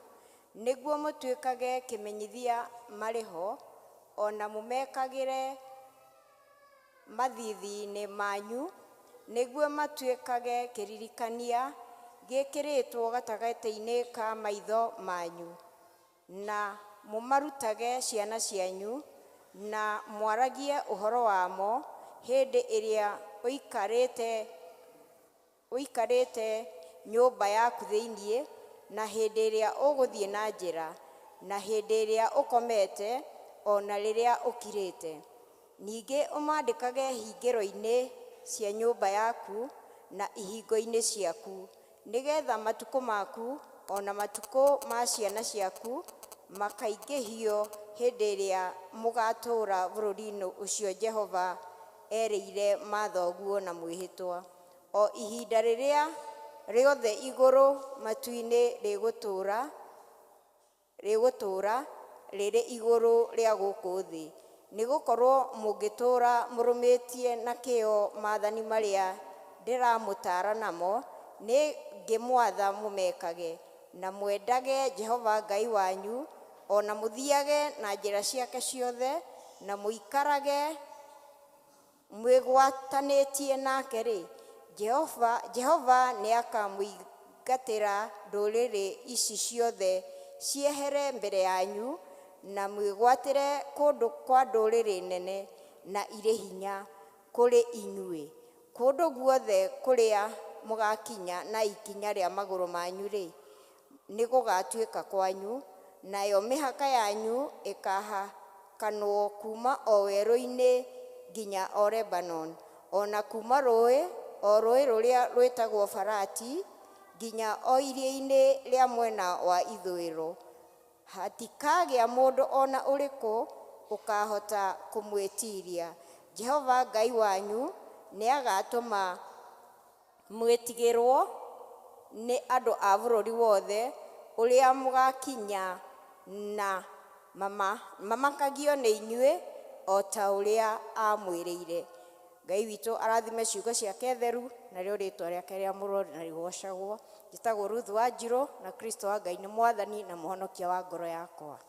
Speaker 6: nĩguo mũtuĩkage kĩmenyithia marĩ ho, ona mũmekagĩre mathiithi-inĩ manyu, nĩguo matuĩkage kĩririkania gĩkĩrĩtwo gatagatĩ-inĩ ka maitho manyu, na mũmarutage ciana cianyu, na mwaragie ũhoro wamo hĩndĩ ĩrĩa ũikarĩte nyũmba yaku thĩinĩ, na hĩndĩ ĩrĩa ũgũthiĩ na njĩra, na hĩndĩ ĩrĩa ũkomete, ona rĩrĩa ũkirĩte. Ningĩ ũmandĩkage hingĩro-inĩ cia nyũmba yaku na ihingo-inĩ ciaku, nĩgetha matukũ maku ona matukũ ma ciana ciaku makaingĩhio hĩndĩ ĩrĩa mũgatũũra bũrũri-inĩ ũcio Jehova erĩire mathoguo na mwĩhĩtwa. O ihinda rĩrĩa rĩothe igũrũ matu-inĩ rĩgũtũũra rĩrĩ igũrũ rĩa gũkũ thĩ, nĩgũkorwo mũngĩtũũra mũrũmĩtie na kĩyo maathani marĩa ndĩramũtaara namo, nĩ ngĩmwatha mũmekage, na mwendage Jehova Ngai wanyu, ona mũthiage na njĩra ciake ciothe, na mũikarage mwĩgwatanĩtie nake rĩ, Jehova nĩakamũingatĩra ndũrĩrĩ ici ciothe ciehere mbere yanyu, na mwĩgwatĩre kũndũ kwa ndũrĩrĩ nene na irĩ hinya kũrĩ inyuĩ. Kũndũ guothe kũrĩa mũgakinya na ikinya rĩa magũrũ manyu rĩ, nĩgũgatuĩka kwanyu, nayo mĩhaka yanyu ĩkahakanwo kuma o werũ-inĩ nginya o Lebanon, ona kuma rũĩ o rũĩ rũrĩa rwĩtagwo Farati nginya o iria-inĩ rĩa mwena wa ithũĩro. Hatikagĩa mũndũ ona ũrĩkũ Ũkaahota kũmwĩtiiria. Jehova Ngai wanyu nĩ agaatũma mwĩtigĩrwo nĩ andũ a bũrũri wothe ũrĩa mũgaakinya na mamakagio nĩ inyuĩ o ta ũrĩa aamwĩrĩire. Ngai witũ arathime ciugo ciake theru narĩo rĩtwa rĩake rĩamũrwo na rĩgocagwo. Njĩtagwo Ruth Wanjirũ na Kristo wa Ngai nĩ mwathani na mũhonokia wa ngoro yakwa.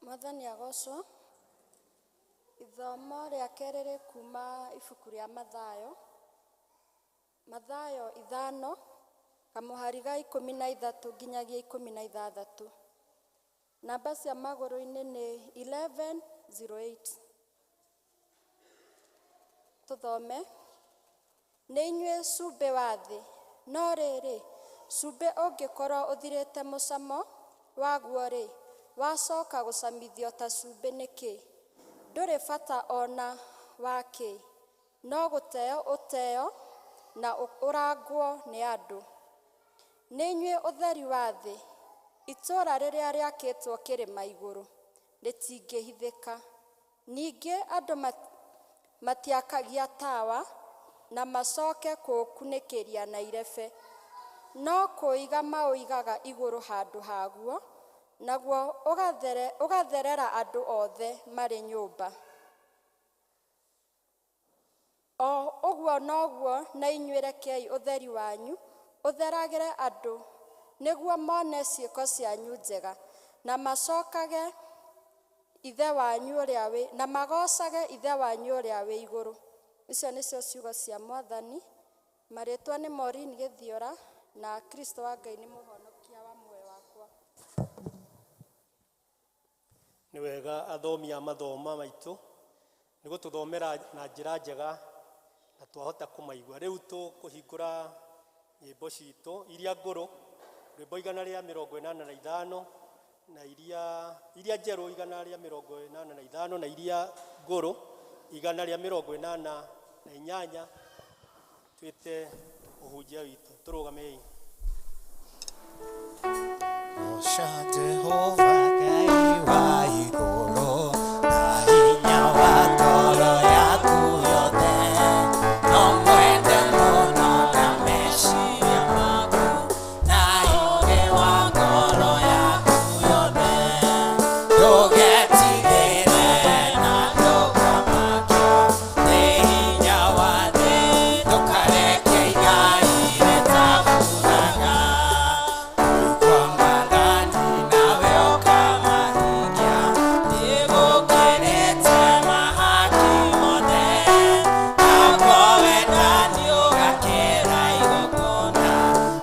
Speaker 9: Mwathani agocwo. Ithomo rĩa kerĩ rĩ kuma ibuku rĩa Mathayo. Mathayo 5 kamũhari ga 13 nginyagia 16. Namba cia magũrũ-inĩ nĩ 1108. Tũthome. Nĩ inyuĩ cumbĩ wa thĩ, no rĩrĩ, cumbĩ ũngĩkorwo ũthirĩte mũcamo waguo-rĩ, wacoka gũcamithio ta cumbĩ nĩkĩ? Ndũrĩ bata ona wa kĩ, no gũteo ũteo na ũrangwo nĩ andũ. Nĩ inyuĩ ũtheri wa thĩ, itũũra rĩrĩa rĩakĩtwo kĩrĩma igũrũ rĩtingĩhithĩka. Ningĩ andũ matiakagia tawa na macoke kũũkunĩkĩria na irebe, no kũiga maũigaga igũrũ handũ haguo, naguo ũgatherera andũ othe marĩ nyũmba. O ũguo noguo na inyuĩ rekei ũtheri wanyu ũtheragĩre andũ, nĩguo mone ciĩko cianyu njega, na macokage Ithe wanyu ũrĩa wĩ na magocage Ithe wanyu ũrĩa wĩ igũrũ. Icio nĩcio ciugo cia Mwathani. Marĩtwa nĩ Maureen Gĩthiora na Kristo wa Ngai nĩ mũhonokia wa muoyo wakwa.
Speaker 2: Nĩ wega athomi a mathoma maitũ nĩ gũtũthomera na njĩra njega na twahota kũmaigua. Rĩu tũkũhingũra nyĩmbo citũ iria ngũrũ, rwĩmbo 185 na iria njerũ 185 na iria ngũrũ 188 twĩte ũhunjia witũ. Tũrũgamei.
Speaker 12: Goca Jehova Ngai wa igũrũ na hinya wa ngoro yaku yothe, no mwende mũno na meciria maku na ũũgĩ wa ngoro yaku yothe. Ndũgetigĩre na ndũkamakio nĩ hinya wa thĩ, ndũkareke igai rĩtaburaga. Kwa maathani nawe ũkamahingia, nĩgũkĩrĩte mahaki mothe. Naguo wendani ũgakĩra igongona,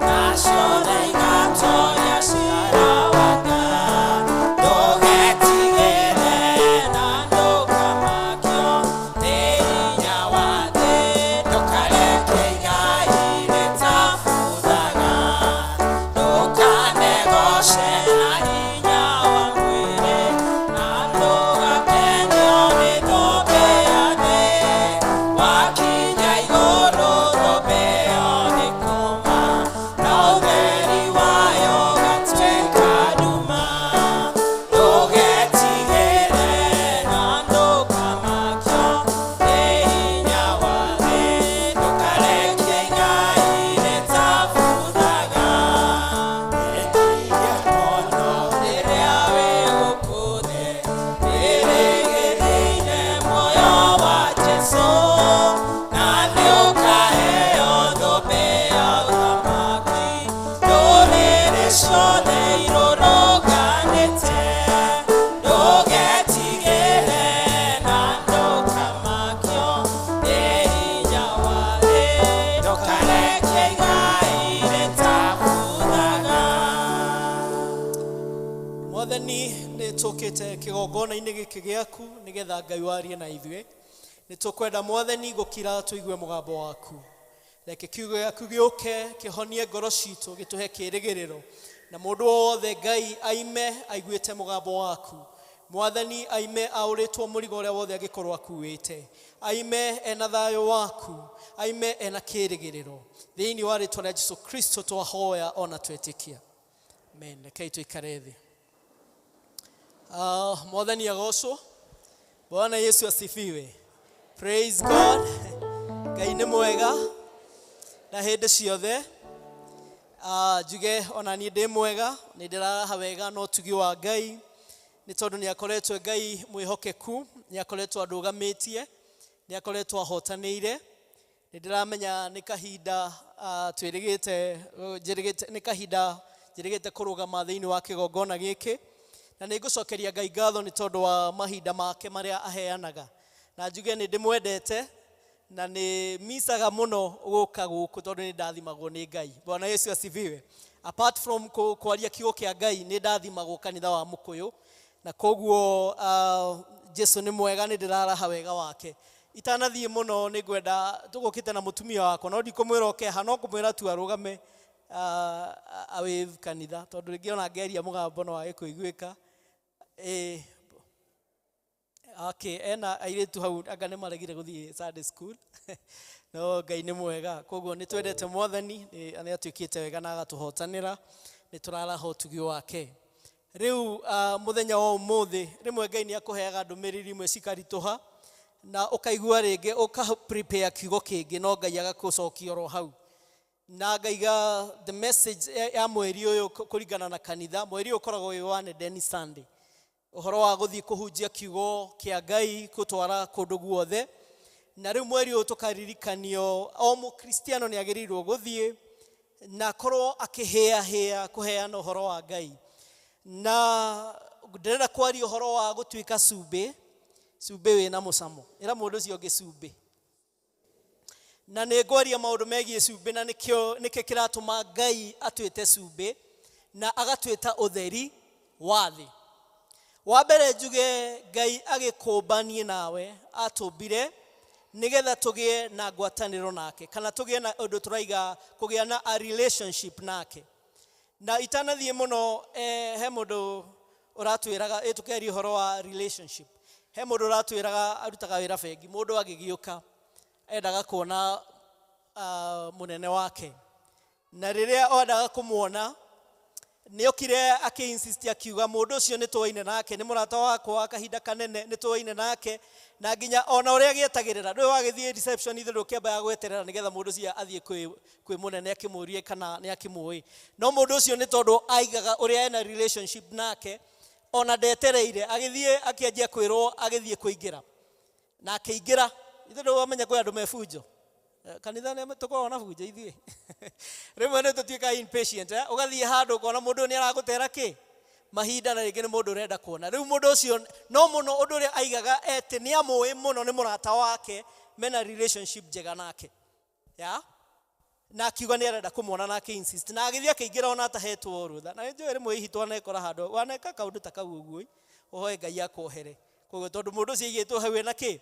Speaker 12: nacio thĩ igatooria ciira wa Ngai. Ndũgetigĩre na ndũkamakio nĩ hinya wa thĩ, ndũkareke igai rĩtabuthaga. Ndũkanegoce na hinya wa mwĩrĩ, na ndũgakenio nĩ thũmbĩ ya thĩ. Wakinya igũrũ thũmbĩ ĩyo nĩkũma, na ũtheri wayo ũgatuĩka nduma. Ndũgetigĩre na ndũkamakio nĩ hinya wa thĩ, ndũkareke igai rĩtabuthaga. Wĩtĩkia mũno rĩrĩa wĩ gũkũ thĩ, wĩrĩgĩrĩire muoyo wa Jesũ, na nĩũkaheo thũmbĩ ya ũthamaki. Ndũrĩrĩ ciothe irũrũnganĩte, ndũgetigĩre na ndũkamakio nĩ hinya wa thĩ, ndũkareke igai rĩtabuthaga.
Speaker 13: Mwathani nĩ tũkĩte kĩgongona-inĩ gĩkĩ gĩaku nĩgetha Ngai warie na ithuĩ. Nĩ tũkwenda Mwathani gũkira tũigue mũgambo waku. Reke kiugo gĩaku gĩũke kĩhonie ngoro citũ, gĩtũhe kĩĩrĩgĩrĩro, na mũndũ wothe Ngai aime aiguĩte mũgambo waku. Mwathani aime aũrĩtwo mũrigo ũrĩa wothe angĩkorwo akuĩte, aime ena thayũ waku, aime ena kĩĩrĩgĩrĩro. Thĩinĩ wa rĩtwa rĩa Jesu Kristo twahoya ona twetĩkia. Amen. Rekei tũikare thĩ. Mwathani agocwo. Bwana Yesu asifiwe. Praise God. Ngai nĩ mwega na hĩndĩ ciothe. Njuge ona niĩ ndĩ mwega, nĩ ndĩraraha wega na ũtugi wa Ngai, nĩ tondũ nĩ akoretwo Ngai mwĩhokeku, nĩ akoretwo andũgamĩtie, nĩ akoretwo ahotanĩire. Nĩ ndĩramenya nĩ kahinda twĩrĩgĩte, njĩrĩgĩte, nĩ kahinda njĩrĩgĩte kũrũgama thĩinĩ wa kĩgongona gĩkĩ, na nĩ ngũcokeria Ngai ngatho nĩ tondũ wa mahinda make marĩa aheanaga. Na njuge nĩ ndĩmwendete na nĩ micaga mũno gũka gũkũ tondũ nĩ ndathimagwo nĩ Ngai. Bwana Yesu asifiwe. Apart from kwaria kiugo kĩa Ngai, nĩ ndathimagwo kanitha wa Mũkũyũ, na koguo Jesu nĩ mwega, nĩ ndĩraraha wega wake. Itanathiĩ mũno nĩ ngwenda tũgũkĩte na mũtumia wakwa, no ndikũmwĩra oke haha, no ngũmwĩra tu arũgame a wave kanitha, tondũ rĩngĩ ona ngeria mũgambo no wage kũiguĩka. Okay, ena airĩtu hau anga nĩ maregire gũthiĩ Sunday school. No Ngai nĩ mwega, koguo nĩ twendete Mwathani, nĩ atuĩkĩte wega na agatũhotanĩra, nĩ tũraraha ũtugi wake. Rĩu mũthenya wa ũmũthĩ, rĩmwe Ngai nĩ akũheaga ndũmĩrĩri imwe cikaritũha, na ũkaigua rĩngĩ ũka prepare kiugo kĩngĩ, no Ngai agakũcokia oro hau. Na ngaiga the message ya mweri ũyũ kũringana na kanitha, mweri ũyũ ũkoragwo wĩ wa Nendeni Sunday. Ũhoro wa gũthiĩ kũhunjia kiugo kĩa Ngai kũtwara kũndũ guothe. Na rĩu mweri ũyũ tũkaririkanio o mũkristiano nĩ agĩrĩirwo gũthiĩ na akorwo akĩhĩahĩa kũheana ũhoro wa Ngai. Na ndĩrenda kwaria ũhoro wa gũtuĩka cumbĩ, cumbĩ wĩna mũcamo. Ĩra mũndũ ũcio ũngĩ cumbĩ. Na nĩ ngwaria maũndũ megiĩ cumbĩ, na nĩkĩo kĩratũma Ngai atwĩte cumbĩ na agatwĩta ũtheri wa thĩ. Wa mbere njuge Ngai agĩkũmba niĩ nawe atũmbire nĩgetha tũgĩe na ngwatanĩro nake, kana tũgĩe na ũndũ tũraiga kũgĩa na a relationship nake. Na itanathiĩ mũno, he mũndũ ũratwĩraga, tũkĩaria ũhoro wa relationship, he mũndũ ũratwĩraga arutaga wĩra bengi, mũndũ agĩgĩũka endaga kuona mũnene wake, na rĩrĩa endaga kũmuona nĩ okire akĩ-insist akiuga mũndũ ũcio nĩ tũaine nake, nĩ mũrata wakwa wa kahinda kanene, nĩ tũaine nake, na nginya ona ũrĩa agĩetagĩrĩra, ndũĩ wagĩthiĩ reception ithe ndũkĩambaga gweterera nĩgetha mũndũ ũcio athiĩ kwĩ mũnene akĩmũrie kana nĩ akĩmũĩ. No mũndũ ũcio nĩ tondũ aigaga ũrĩa ena relationship nake, ona ndetereire, agĩthiĩ akĩanjia kwĩrwo agĩthiĩ kũingĩra. Na akĩingĩra, ithe ndũĩ wamenya kwĩ andũ me bunjo. Kanitha nĩ tũkoragwo na bunjo ithuĩ. Rĩmwe nĩ tũtuĩkaga impatient, Ũgathiĩ handũ ũkona mũndũ ũyũ nĩ aragũtera kĩ? Mahinda, na rĩngĩ nĩ mũndũ ũrenda kuona. Rĩu mũndũ ũcio no mũno ũndũ ũrĩa aigaga atĩ nĩ amũĩ mũno, nĩ mũrata wake, mena relationship njega nake. Ya? Na akiuga nĩ arenda kũmuona na akĩ-insist. Na agĩthiĩ akĩingĩra ona atahetwo rũtha. Na nĩnjũĩ rĩmwe hihi twanekora handũ, waneka kaũndũ ta kau ũguo, ũhoe Ngai akuohere. Koguo tondũ mũndũ ũcio aigĩtwo hau ena kĩ?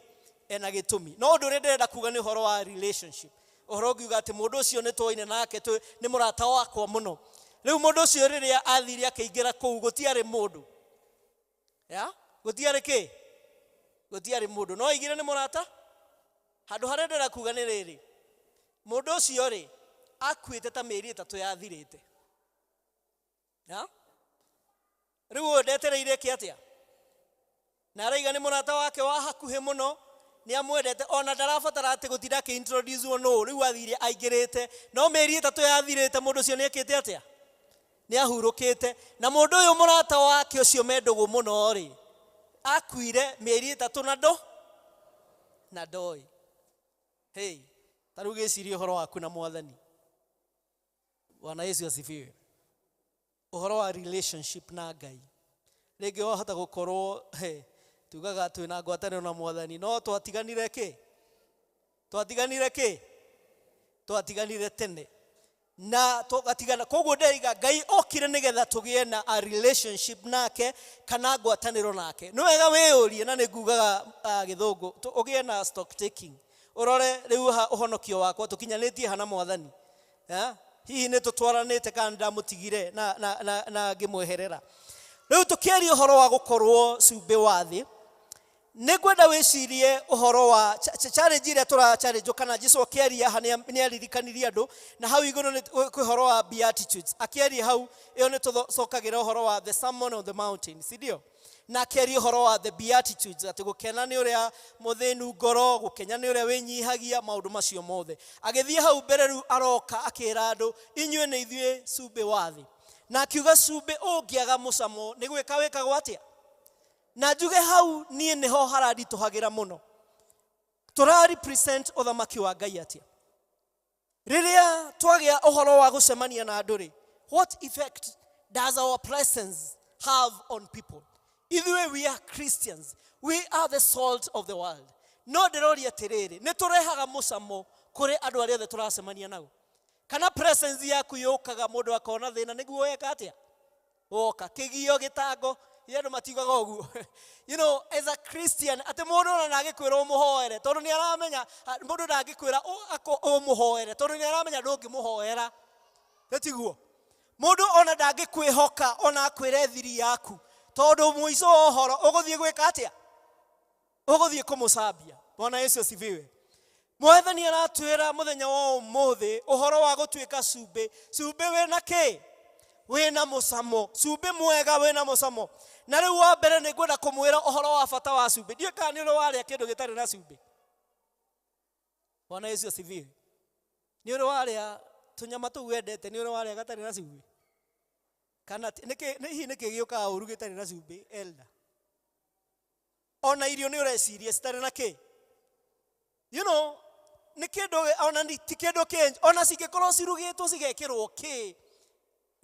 Speaker 13: Ena gĩtũmi. No ũndũ ũrĩa ndĩrenda kuga nĩ ũhoro wa relationship. Ũhoro ũngiuga atĩ mũndũ ũcio nĩ twoine nake, nĩ mũrata wakwa mũno. Rĩu mũndũ ũcio rĩrĩa athire akĩingĩra kũu gũtiarĩ mũndũ. Ya? Gũtiarĩ kĩ? Gũtiarĩ mũndũ. No aigire nĩ mũrata? Handũ harĩa ndĩrenda kuga nĩ rĩrĩ. Mũndũ ũcio rĩ, akuĩte ta mĩeri ĩtatũ yathirĩte. Ya? Rĩu ũyũ ndetereire kĩ atĩa? Na araiga nĩ mũrata wake wa hakuhĩ mũno, nĩ amwendete, ona ndarabatara atĩ gũtinda akĩ-introduce-wo nũ, rĩu athire aingĩrĩte. No mĩeri ĩtatũ yathirĩte, mũndũ ũcio nĩ ekĩte atĩa? Nĩ ahurũkĩte. Na mũndũ ũyũ mũrata wake ũcio me ndũgũ mũno rĩ, akuire mĩeri ĩtatũ na ndo? Na ndoĩ. Hey, ta rĩu gĩcirie ũhoro waku na Mwathani. Bwana Yesu asifiwe. Ũhoro wa relationship na Ngai. Rĩngĩ wahota gũkorwo, he, tugaga twĩna ngwatanĩro na Mwathani, no twatiganire kĩ? Twatiganire kĩ? Twatiganire tene. Na tũgatigana. Koguo ndĩraiga Ngai okire nĩgetha tũgĩe na a relationship nake kana ngwatanĩro nake. Nĩ wega wĩyũrie, na nĩ ngugaga gĩthũngũ, ũgĩe na stock taking. Ũrore rĩu ha ũhonokio wakwa tũkinyanĩtie ha na Mwathani. Hihi nĩ tũtwaranĩte kana ndamũtigire na ngĩmweherera. Rĩu tũkĩaria ũhoro wa gũkorwo cumbĩ wa thĩ, nĩ ngwenda wĩcirie ũhoro wa challenge ĩrĩa tũra challenge kana Jesu akĩaria haha nĩ aririkanirie andũ na hau igũrũ nĩ kwĩ ũhoro wa beatitudes akĩaria hau ĩyo nĩ tũcokagĩra ũhoro wa the Sermon on the Mountain, si ndio? Na akĩaria ũhoro wa the beatitudes, atĩ gũkena nĩ ũrĩa mũthĩnu ngoro, gũkena nĩ ũrĩa wĩnyihagia, maũndũ macio mothe. Agĩthiĩ hau mbere rĩu aroka akĩra andũ, inyuĩ nĩ ithuĩ cumbĩ wa thĩ. Na akiuga cumbĩ ũngĩaga mũcamo nĩ gwĩka wĩkagwo atĩa? Na njuge hau niĩ nĩho haranditũhagĩra mũno. Tũra represent ũthamaki wa Ngai atĩa? Rĩrĩa twagĩa ũhoro wa gũcemania na andũ rĩ, what effect does our presence have on people? Ithuĩ we are Christians, we are the salt of the world. No ndĩroria atĩrĩrĩ, nĩ tũrehaga mũcamo kũrĩ andũ arĩa othe tũracemania nao? Kana presence yaku yũkaga mũndũ akona thĩna nĩguo weka atĩa? Woka kĩgio gĩtango, ithe andũ matiugaga ũguo. You know, as a Christian, atĩ mũndũ ona ndangĩkwĩra ũmũhoere tondũ nĩ aramenya, mũndũ ndangĩkwĩra ũmũhoere tondũ nĩ aramenya ndũngĩmũhoera. Tiguo? Mũndũ ona ndangĩkwĩhoka ona akwĩre thiri yaku tondũ mũico wa ũhoro ũgũthiĩ gwĩka atĩa? Ũgũthiĩ kũmũcambia. Bwana Yesu asifiwe. Mwathani aratwĩra mũthenya wa ũmũthĩ ũhoro wa gũtuĩka cumbĩ. Cumbĩ wĩna kĩ? Wĩna mũcamo. Cumbĩ mwega wĩna mũcamo. Na rĩu wa mbere nĩ ngwenda kũmwĩra ũhoro wa bata wa cumbĩ. Ndiũĩ kana nĩ ũrĩ warĩa kĩndũ gĩtarĩ na cumbĩ. Bwana Yesu asifiwe. Nĩ ũrĩ warĩa tũnyama tũu wendete, nĩ ũrĩ warĩa gatarĩ na cumbĩ? Kana nĩkĩ, hihi nĩkĩ gĩũkaga ũru gĩtarĩ na cumbĩ, elder? Ona irio nĩ ũreciria citarĩ na kĩ? You know, nĩ kĩndũ ona ti kĩndũ kĩ, ona cingĩkorwo cirugĩtwo cigekĩrwo kĩ,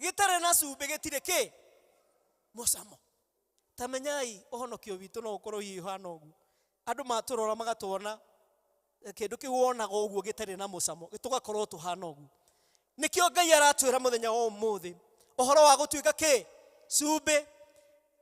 Speaker 13: gĩtarĩ na cumbĩ gĩtirĩ kĩ? Mũcamo. Ta menyai ũhonokio witũ no ũkorwo hihi ũhana ũguo. Andũ matũrora magatuona kĩndũ kĩu wonaga ũguo gĩtarĩ na mũcamo, tũgakorwo tũhana ũguo. Nĩkĩo Ngai aratwĩra mũthenya wa ũmũthĩ ũhoro wa gũtuĩka kĩ? Cumbĩ.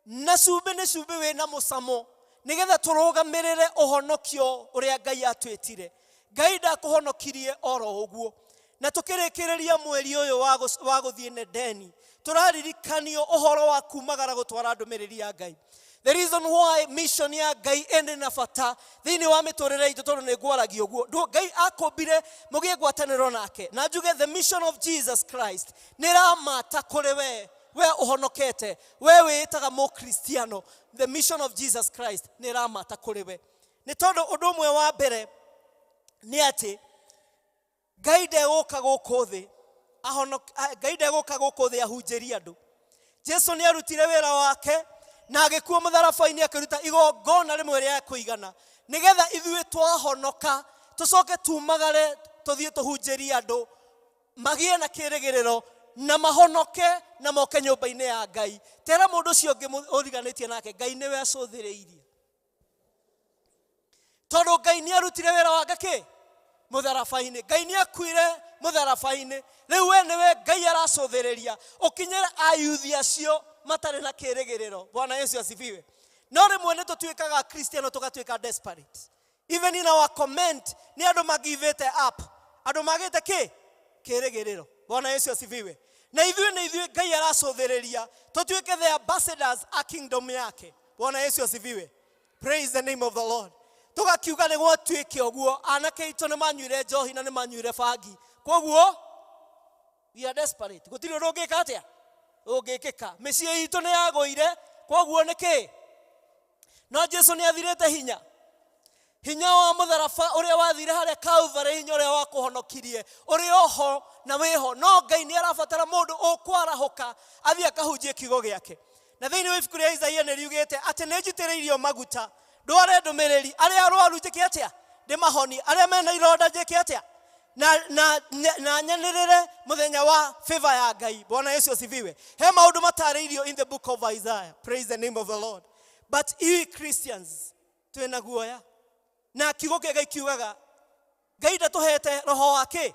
Speaker 13: Na cumbĩ nĩ cumbĩ wĩna mũcamo nĩgetha tũrũgamĩrĩre ũhonokio ũrĩa Ngai atwĩtire. Ngai ndakũhonokirie oro ũguo. Na tũkĩrĩkĩrĩria mweri ũyũ wa gũthiĩ Nedeni, tũraririkanio ũhoro wa kumagara gũtwara ndũmĩrĩri ya Ngai. The reason why mission ya Ngai ĩrĩ na bata thĩinĩ wa mĩtũrĩre itũ tondũ nĩ ngwaragia ũguo. Ngai akũmbire mũgĩe ngwatanĩro nake. Na njuge the mission of Jesus Christ nĩ ĩramata kũrĩ we, we ũhonokete, we wĩĩtaga mũkristiano. The mission of Jesus Christ nĩ ĩramata kũrĩ we. Nĩ tondũ ũndũ ũmwe wa mbere nĩ atĩ Ngai ndegũka gũkũ thĩ Ngai ndegũka gũkũ thĩ ahunjĩrie andũ. Jesu nĩ arutire wĩra wake na agĩkua mũtharaba-inĩ akĩruta igongona rĩmwe rĩa kũigana nĩgetha ithuĩ twahonoka tũcoke tumagare tũthiĩ tũhunjĩrie andũ magĩe na kĩrĩgĩrĩro na mahonoke na moke nyũmba-inĩ ya Ngai. Tera mũndũ ũcio ũngĩ ũriganĩtie nake, Ngai nĩwe acũthĩrĩirie. Tondũ Ngai nĩ arutire wĩra wake kĩ? Mũtharaba-inĩ. Ngai nĩ akuire mũtharaba-inĩ. Rĩu we nĩwe Ngai aracũthĩrĩria ũkinyĩre ayuthi acio matarĩ na kĩrĩgĩrĩro. Bwana Yesu asifiwe. No rĩmwe nĩ tũtuĩkaga Kristiano tũgatuĩka desperate. Even in our comment nĩ andũ magivĩte up. Andũ magĩte kĩ? Kĩrĩgĩrĩro. Bwana Yesu asifiwe. Na ithuĩ nĩ ithuĩ Ngai aracũthĩrĩria tũtuĩke the ambassadors a kingdom yake. Bwana Yesu asifiwe. Praise the name of the Lord. Tũgakiuga nĩ gwatuĩke ũguo, anake aitũ nĩ manyuire njohi na nĩ manyuire bangi. Koguo we are desperate. Gũtirĩ ũndũ ũngĩka atĩa? Ũngĩkĩka. Mĩciĩ itũ nĩ yagũire, koguo nĩ kĩ? No Jesu nĩ athirĩte hinya. Hinya wa mũtharaba ũrĩa wathire harĩa Calvary, hinya ũrĩa wakũhonokirie, ũrĩ oho na wĩho. No Ngai nĩ arabatara mũndũ ũkwarahũka athiĩ akahunjie kiugo gĩake. Na thĩinĩ wa ibuku rĩa Isaia nĩ riugĩte atĩ nĩ njitĩrĩirio maguta ndware ndũmĩrĩri, arĩa arwaru njĩke atĩa? Ndĩmahonie, arĩa mena ironda njĩke atĩa? Na nyanĩrĩre mũthenya wa favor ya Ngai. Bwana Yesu asifiwe. He maũndũ matarĩirio in the book of Isaiah. Praise the name of the Lord. But we Christians twĩna guoya. Na kiugo kĩa Ngai kiugaga Ngai ndatũhete roho wa kĩ?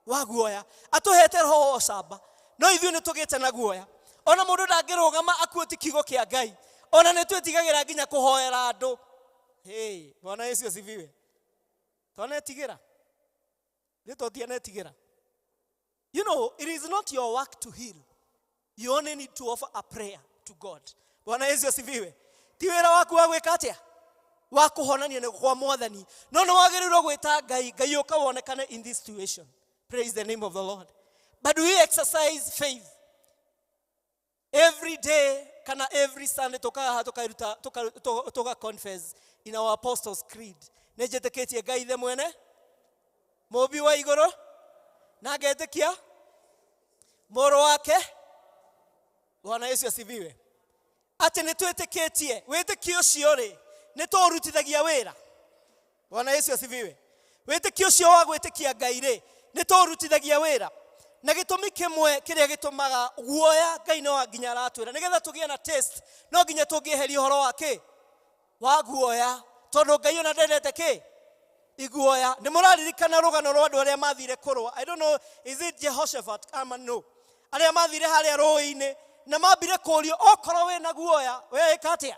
Speaker 13: Wa guoya. Atũhete roho wa ũcamba. No ithuĩ nĩ tũgĩte na guoya. Ona mũndũ ndangĩrũgama akuĩte kiugo kĩa Ngai. Ona nĩ twĩtigagĩra nginya kũhoera andũ. Hey, Bwana Yesu asifiwe. Twanetigĩra. Nĩ tũtianetigĩra. You know, it is not your work to heal. You only need to offer a prayer. to God. Bwana Yesu asifiwe. Ti wĩra waku wa gwĩka atĩa? Wa kũhonania nĩ kwa Mwathani. No nĩ wagĩrĩirwo gwĩta Ngai, Ngai ũka wonekane in this situation. Praise the name of the Lord. But we exercise faith every day kana every Sunday tũkaga haha tũkaruta tũka confess in our Apostles' Creed. Nĩ njĩtĩkĩtie Ngai ithe mwene, mũmbi wa igũrũ, na ngetĩkia mũrũ wake. Bwana Yesu asifiwe. Atĩ nĩ twĩtĩkĩtie, wĩtĩkio ũcio rĩ, nĩ tũũrutithagia wĩra. Bwana Yesu asifiwe. Wĩtĩkio ũcio wa gwĩtĩkia Ngai rĩ, nĩ tũũrutithagia wĩra. Na gĩtũmi kĩmwe kĩrĩa gĩtũmaga guoya Ngai no nginya aratwĩra nĩgetha tũgĩe na taste, no nginya tũngĩeheria ũhoro wa kĩ? Wa guoya. Tondũ Ngai ona ndendete kĩ? Iguoya. Nĩ mũraririkana rũgano rwa andũ arĩa mathire kũrũa. I don't know, is it Jehoshaphat ama no? Arĩa mathire harĩa rũĩ-inĩ na mambire kũrio okorwo wĩna guoya, we ĩka atĩa?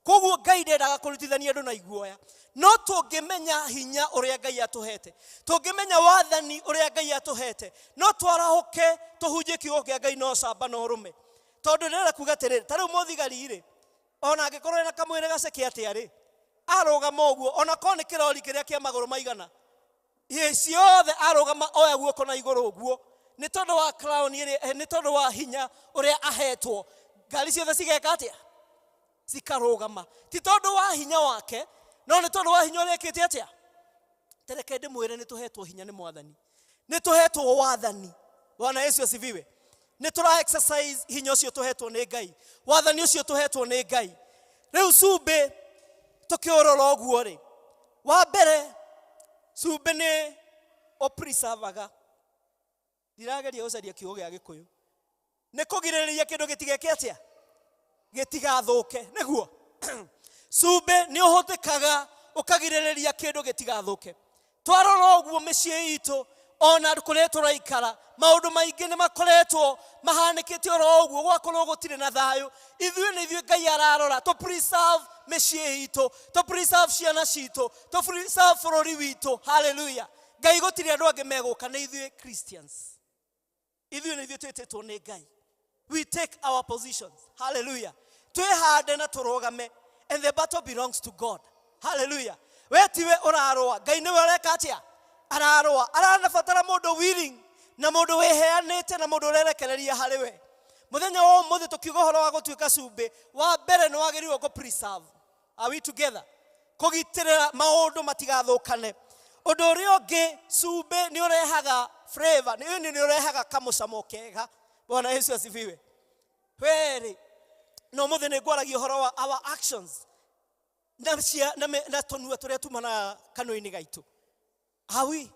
Speaker 13: Koguo Ngai ndendaga kũrutithania andũ na iguoya. No tũngĩmenya hinya ũrĩa Ngai atũhete, tũngĩmenya wathani ũrĩa Ngai atũhete, no twarahũke tũhunjie kiugo kĩa Ngai no camba no ũrũme. Tondũ ndĩrenda kuga atĩrĩrĩ, ta rĩu mũthigari rĩ, ona angĩkorwo ena kamwĩrĩ gaceke atĩa rĩ, arũgama ũguo, ona korwo nĩ kĩrori kĩrĩa kĩa magũrũ maigana, ihĩ ciothe arũgama oya guoko na igũrũ ũguo, nĩ tondũ wa crown ĩrĩa, nĩ tondũ wa hinya ũrĩa ahetwo, ngari ciothe cigeka atĩa? Cikarũgama. Ti tondũ wa hinya wake, no nĩ tondũ wa hinya ũrĩa ekĩte atĩa? Tereke ndĩmwĩre nĩ tũhetwo hinya nĩ Mwathani. Nĩ tũhetwo wathani. Bwana Yesu asifiwe. Nĩ tũra exercise hinya ũcio tũhetwo nĩ Ngai. Wathani ũcio tũhetwo nĩ Ngai. Rĩu cumbĩ tũkĩũrora ũguo rĩ, wa mbere cumbĩ nĩ ũpreservaga. Ndirageria gũcaria kiugo gĩa Gĩkũyũ. Nĩ kũgirĩrĩria kĩndũ gĩtigeke atĩa? Gĩtigathũke. Nĩguo. Cumbĩ nĩ ũhũthĩkaga ũkagirĩrĩria kĩndũ gĩtigathũke. Twarora ũguo mĩciĩ itũ ona kũrĩa tũraikara, maũndũ maingĩ nĩ makoretwo mahanĩkĩte oro ũguo, gwakorwo gũtirĩ na thayũ. Ithuĩ nĩ ithuĩ Ngai ararora, tũ preserve mĩciĩ itũ, tũ preserve ciana citũ, tũ preserve bũrũri witũ. Hallelujah. Ngai gũtirĩ andũ angĩ megũka, nĩ ithuĩ Christians. Ithuĩ nĩ ithuĩ twĩtĩtwo nĩ Ngai. We take our positions. Hallelujah. Twĩhande na tũrũgame, and the battle belongs to God. Hallelujah. We tiwe ũrarũa, Ngai nĩwe ũreka atĩa? Ararũa. Aranabatara mũndũ willing na mũndũ wĩheanĩte na mũndũ ũrerekereria harĩ we. Mũthenya wa ũmũthĩ tũkiuga ũhoro wa gũtuĩka cumbĩ, wa mbere nĩ wagĩrĩirwo kũ preserve. Are we together? Kũgitĩra maũndũ matigathũkane. Ũndũ ũrĩa ũngĩ, cumbĩ nĩ ũrehaga flavor, nĩ ũrehaga kamũcamo kega. Bwana Yesu asifiwe. Werĩ, na ũmũthĩ nĩ ngwaragia ũhoro wa our actions na cia, na, me, na tũnua tũrĩa tumanaga kanua-inĩ gaitũ. Awi,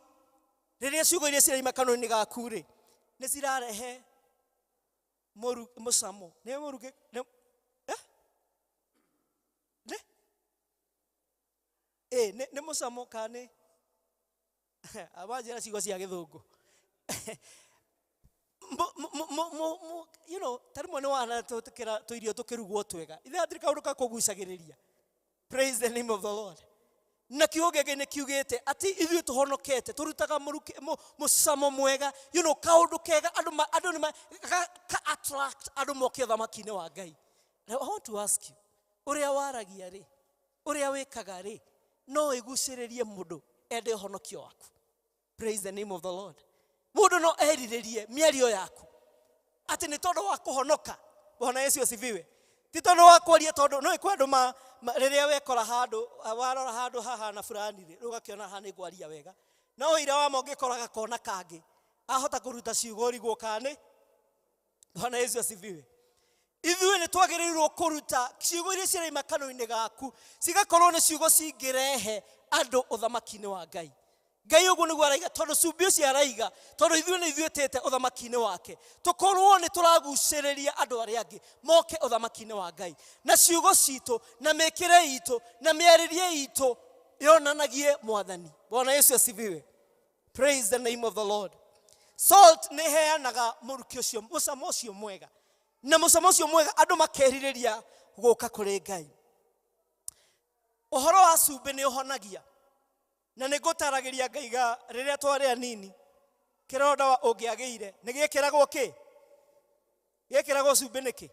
Speaker 13: rĩrĩa ciugo iria ciraima kanua-inĩ gaku rĩ, nĩ cirarehe mũcamo. Nĩ mũruge, nĩ, eh? Nĩ? Nĩ, nĩ mũcamo kana nĩ? Abanjĩra ciugo cia gĩthũngũ. You know, ta rĩmwe nĩ wana tũkĩra tũirio tũkĩrugwo twega. Ithe hatirĩ kaũndũ ka kũgucagĩrĩria. Praise the name of the Lord. Na kiugo gĩkĩ nĩ kiugĩte atĩ ithuĩ tũhonokete, tũrutaga mũcamo mwega, you know, kaũndũ kega, andũ ma, andũ nĩ ma, ka, ka attract andũ moke ũthamaki-inĩ wa Ngai. Now, I want to ask you, ũrĩa waragia rĩ, ũrĩa wĩkaga rĩ, no ĩgucĩrĩrie mũndũ ende ũhonokio waku. Praise the name of the Lord. Mũndũ no erirĩrie mĩario yaku atĩ nĩ tondũ wa kũhonoka. Bwana Yesu asifiwe. Ti tondũ wa kwaria, tondũ no ĩkwe andũ ma, rĩrĩa wekora handũ, warora handũ haha na fulani rĩ, rĩu ũgakĩona haha nĩ ngwaria wega. No ũira wa ma ũngĩkora gakona kangĩ, ahota kũruta ciugo ũrigwo kana nĩ. Bwana Yesu asifiwe. Ithuĩ nĩ twagĩrĩirwo kũruta ciugo iria ciraima kanua-inĩ gaku, cigakorwo nĩ ciugo cingĩrehe andũ ũthamaki-inĩ wa Ngai. Ngai ũguo nĩguo araiga, tondũ cumbĩ ũcio araiga, tondũ ithuĩ nĩ ithuĩ tĩte ũthamaki-inĩ wake, tũkorwo nĩ tũragucĩrĩria andũ arĩa angĩ moke ũthamaki-inĩ wa Ngai. Na ciugo citũ, na mĩkĩre itũ, na mĩarĩrie itũ yonanagie Mwathani. Bwana Yesu asifiwe. Praise the name of the Lord. Salt nĩ ĩheanaga mũrukĩ ũcio, mũcamo ũcio mwega. Na mũcamo ũcio mwega andũ makerirĩria gũka kũrĩ Ngai. Ũhoro wa cumbĩ nĩ ũhonagia. Na nĩ ngũtaragĩria ngaiga rĩrĩa twarĩ anini, kĩronda ũngĩagĩire, nĩ gĩekĩragwo kĩ? Gĩekĩragwo cumbĩ nĩkĩ?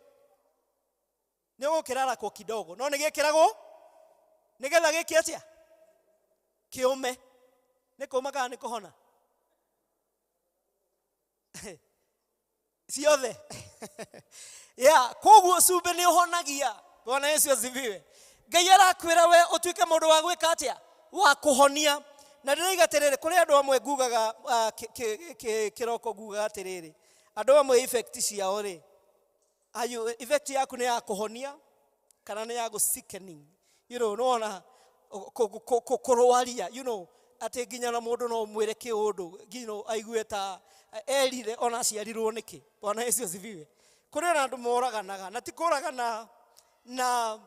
Speaker 13: Nĩ ũgũkĩrarakwo kidogo, no nĩ gĩkĩragwo nĩgetha gĩke atĩa? Kĩũme. Nĩ kũũma kana nĩ kũhona? Ciothe. Yeah, koguo cumbĩ nĩ ũhonagia. Bwana Yesu asifiwe. Ngai arakwĩra we ũtuĩke mũndũ wa gwĩka atĩa? Wa kũhonia. Na ndĩroiga atĩrĩrĩ, kũrĩ andũ amwe ngugaga kĩroko ngugaga atĩrĩrĩ, andũ amwe effect ciao rĩ, ayu effect yaku nĩ ya kũhonia kana nĩ ya gũ sickening. You know, nĩwona kũrwaria, you know, atĩ nginya na mũndũ no ũmwĩre kĩũndũ, you know, aigue ta erire ona aciarirwo nĩkĩ. Bwana Yesu asifiwe. Kũrĩ ona andũ moraganaga, na ti kũragana na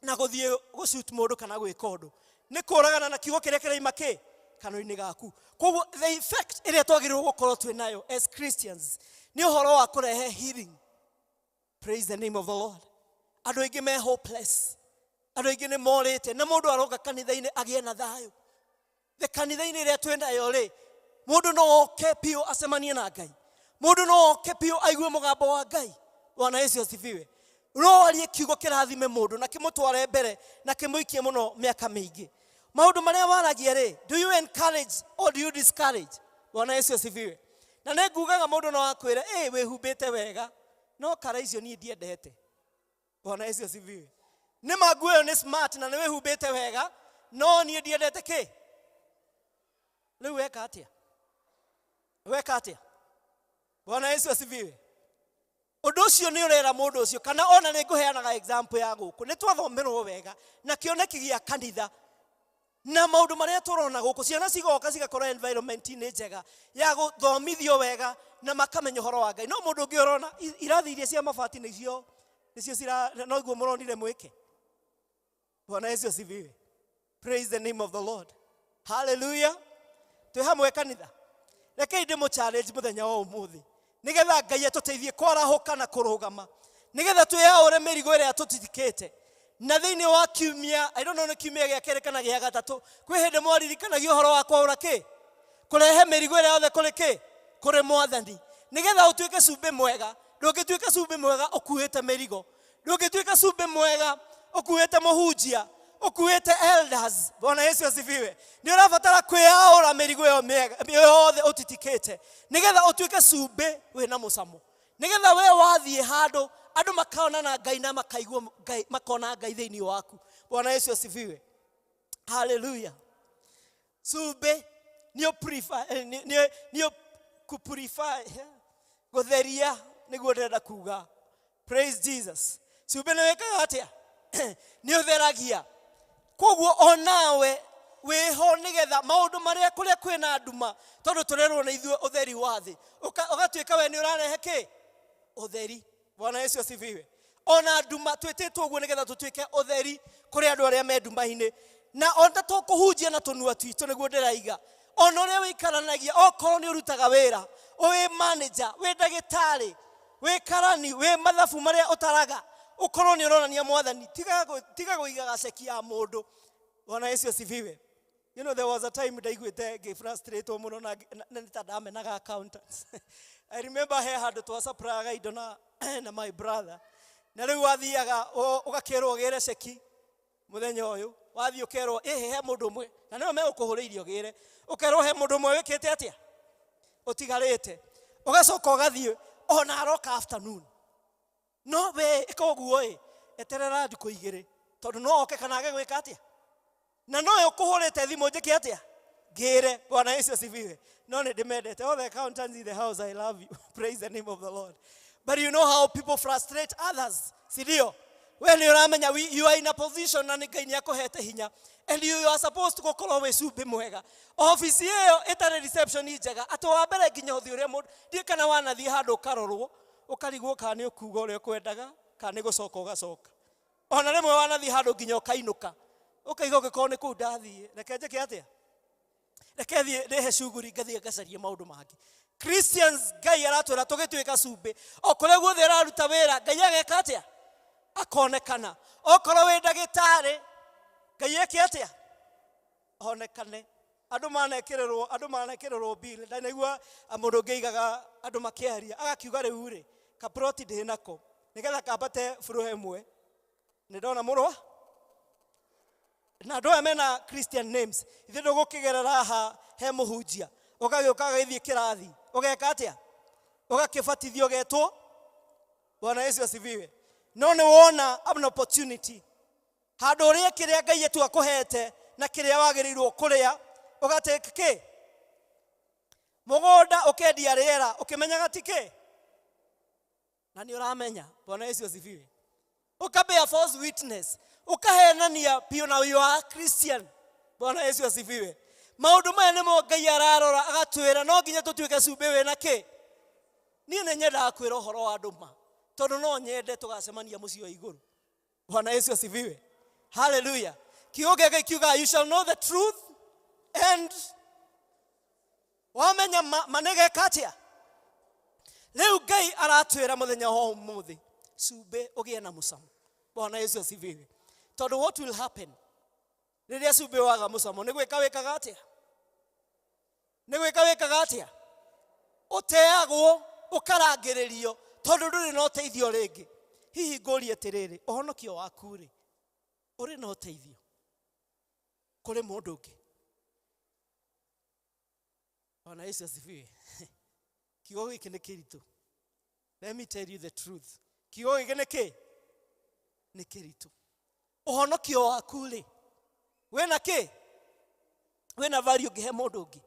Speaker 13: gũthiĩ gũshoot mũndũ kana gwĩka ũndũ, nĩ kũragana na kiugo kĩrĩa kĩraima kĩ kanua-inĩ gaku. Koguo the effect ĩrĩa twagĩrĩirwo gũkorwo twĩ nayo as Christians nĩ ũhoro wa kũrehe healing. Praise the name of the Lord. Andũ aingĩ me hopeless, andũ aingĩ nĩ morĩte, na mũndũ aroka kanitha-inĩ agĩe na thayũ. The kanitha-inĩ ĩrĩa twĩ nayo rĩ, mũndũ no oke biũ acemanie na Ngai, mũndũ no oke biũ aigue mũgambo wa Ngai. Bwana Yesu asifiwe. No arie kiugo kĩrathime mũndũ na kĩmũtware mbere na kĩmũikie mũno mĩaka mĩingĩ. Maũndũ marĩa waragia rĩ, do you encourage or do you discourage? Bwana Yesu asifiwe. Na nĩ ngugaga mũndũ no akwĩre, ĩ wĩhumbĩte wega, no kara icio niĩ ndiendete. Bwana Yesu asifiwe. Nĩ ma nguo ĩyo nĩ smart na nĩ wĩhumbĩte wega, no niĩ ndiendete kĩ? Rĩu weka atĩa? Weka atĩa? Bwana Yesu asifiwe. Ũndũ ũcio nĩ ũrera mũndũ ũcio, kana ona nĩ ngũheanaga example ya gũkũ, nĩ twathomerwo wega na kĩoneki gĩa kanitha na maũndũ marĩa tũrona gũkũ, ciana cigoka cigakorwo environment-inĩ njega ya gũthomithio wega na makamenya ũhoro wa Ngai. No mũndũ ũngĩ ũrona irathi iria cia mabati nĩcio cira, noguo mũronire mwĩke. Bwana Yesu asifiwe. Praise the name of the Lord. Hallelujah. Twĩ hamwe kanitha. Rekei ndĩmũ challenge mũthenya wa ũmũthĩ, nĩgetha Ngai atũteithie kwarahũka na kũrũgama, nĩgetha twĩyaũre mĩrigo ĩrĩa tũtitikĩte. Na thĩinĩ wa kiumia, I don't know nĩ kiumia gĩa kerĩ kana gĩa gatatũ, kwĩ hĩndĩ mwaririkanagia ũhoro wa kwaũra kĩ? Kũrehe mĩrigo ĩrĩa yothe kũrĩ kĩ? Kũrĩ Mwathani. Nĩgetha ũtuĩke cumbĩ mwega. Ndũngĩtuĩka cumbĩ mwega ũkuĩte mĩrigo. Ndũngĩtuĩka cumbĩ mwega ũkuĩte mũhunjia, ũkuĩte elders. Bwana Yesu asifiwe. Nĩ ũrabatara kwĩyaũra mĩrigo ĩyo mĩega yothe ũtitikĩte, nĩgetha ũtuĩke cumbĩ wĩna mũcamo, nĩgetha we wathiĩ handũ andũ makona na Ngai na makaigua Ngai, makona Ngai thĩinĩ waku. Bwana Yesu asifiwe. Hallelujah. Cumbĩ nĩ nĩ kũpurify, gũtheria nĩguo ndĩrenda kuga. Praise Jesus. Cumbĩ nĩ wĩkaga atĩa? Nĩ ũtheragia. Koguo onawe wĩho nĩgetha maũndũ marĩa kũrĩa kwĩna nduma, tondũ tũrerwo nĩ ithuĩ ũtheri wa thĩ, ũgatuĩka we nĩ ũrarehe kĩ? Ũtheri. Bwana Yesu asifiwe. Ona nduma twĩtĩtwo ũguo nĩgetha tũtuĩke ũtheri kũrĩ andũ arĩa me nduma-inĩ. Na ona tũkũhunjia na tũnua twitũ nĩguo ndĩraiga, ona ũrĩa wĩikaranagia, okorwo nĩ ũrutaga wĩra, wĩ manager, wĩ ndagĩtarĩ, wĩ karani, wĩ mathabu marĩa ũtaraga, ũkorwo nĩ ũronania Mwathani. Tiga kũiga gaceki ya mũndũ. Bwana Yesu asifiwe. You know, there was a time ndaiguĩte ngĩ-frustrate mũno na nĩ ta ndamenaga accountants. I remember he handũ twasupplyga indo na my brother. Na rĩu wathiaga ũgakĩrwo ũgĩre ceki mũthenya ũyũ, wathiĩ ũkerwo ĩhĩ he mũndũ ũmwe, na nĩo megũkũhũrĩirie ũgĩre, ũkerwo he mũndũ ũmwe wĩkĩte atĩa, ũtigarĩte, ũgacoka ũgathiĩ ona aroka afternoon. No we ĩka ũguo ĩ, eterera thikũ igĩrĩ, tondũ no oke kana age gwĩka atĩa, na no ũkũhũrĩte thimũ njĩke atĩa, ngĩre. Bwana Yesu asifiwe. No nĩ ndĩmendete. All the accountants in the house, I love you. Praise the name of the Lord. But you know how people frustrate others, si ndio? We nĩ ũramenya you are in a position na nĩ Ngai nĩ akũhete hinya, and you are supposed to gũkorwo wĩ cumbĩ mwega. Ofici ĩyo ĩtarĩ reception njega, atĩ wa mbere nginya ũthiĩ ũrĩa mũndũ, ndiũĩ kana wanathiĩ handũ ũkarorwo, ũkarigwo kana nĩ ũkuga ũrĩa ũkwendaga, kana nĩ gũcoka ũgacoka. Ona rĩmwe wanathiĩ handũ nginya ũkainũka, ũkaiga ũngĩkorwo nĩ kũu ndathiĩ, reke njĩke atĩa? Reke thiĩ ndĩhe cuguri ngathiĩ ngacarie maũndũ mangĩ. Christians, Ngai aratwĩra tũgĩtuĩka cumbĩ, o kũrĩa guothe ũraruta wĩra, Ngai ageka atĩa? Akonekana. Okorwo wĩ ndagĩtarĩ, Ngai eke atĩa? Onekane. Andũ manekĩrĩrwo, andũ manekĩrĩrwo bill. Ndanaigua mũndũ ũngĩ aigaga andũ makĩaria, agakiuga rĩu rĩ, kaploti ndĩ nako, nĩgetha kambate floor ĩmwe. Nĩ ndona mũrwa na andũ aya mena Christian names. Ithuĩ ndũgũkĩgerera haha he mũhunjia, ũgagĩũka ũgagĩthiĩ kĩrathi, ũgeka atĩa? Ũgakĩbatithio, ũgetwo. Bwana Yesu asifiwe. No nĩ wona an opportunity handũ ũrĩe kĩrĩa Ngai etu akũhete na kĩrĩa wagĩrĩirwo kũrĩa, ũgatake kĩ mũgũnda, ũkendia rĩera ũkĩmenyaga ti kĩ na nĩ ũramenya. Bwana Yesu asifiwe. Ũkabear false witness, ũkahenania biũ na you are Christian. Bwana Yesu asifiwe. Maũndũ maya nĩmo Ngai ararora agatwĩra no nginya tũtuĩke cumbĩ wĩna kĩ. Niĩ nĩ nyendaga kwĩra ũhoro wa andũ ma, tondũ no nyende tũgacemania mũciĩ wa igũrũ. Bwana Yesu asifiwe. Haleluya. Kiugo kĩa Ngai kiugaga, "You shall know the truth," and wamenya ma, ma nĩgeka atĩa? Rĩu Ngai aratwĩra mũthenya wa ũmũthĩ, cumbĩ ũgĩe na mũcamo. Bwana Yesu asifiwe. Tondũ what will happen rĩrĩa cumbĩ waga mũcamo? Nĩ gwĩka wĩkaga atĩa? Nĩ gwĩka wĩkaga atĩa? Ũteagwo, ũkarangĩrĩrio, tondũ ndũrĩ na ũteithio rĩngĩ. Hihi ngũrie atĩrĩrĩ, ũhonokio waku rĩ, ũrĩ na ũteithio kũrĩ mũndũ ũngĩ? Bwana Yesu asifiwe. Kiugo gĩkĩ nĩ kĩritũ. Let me tell you the truth, kiugo gĩkĩ nĩ kĩ nĩ kĩritũ. Ũhonokio waku rĩ, wĩna kĩ? Wĩna value ũngĩhe mũndũ ũngĩ?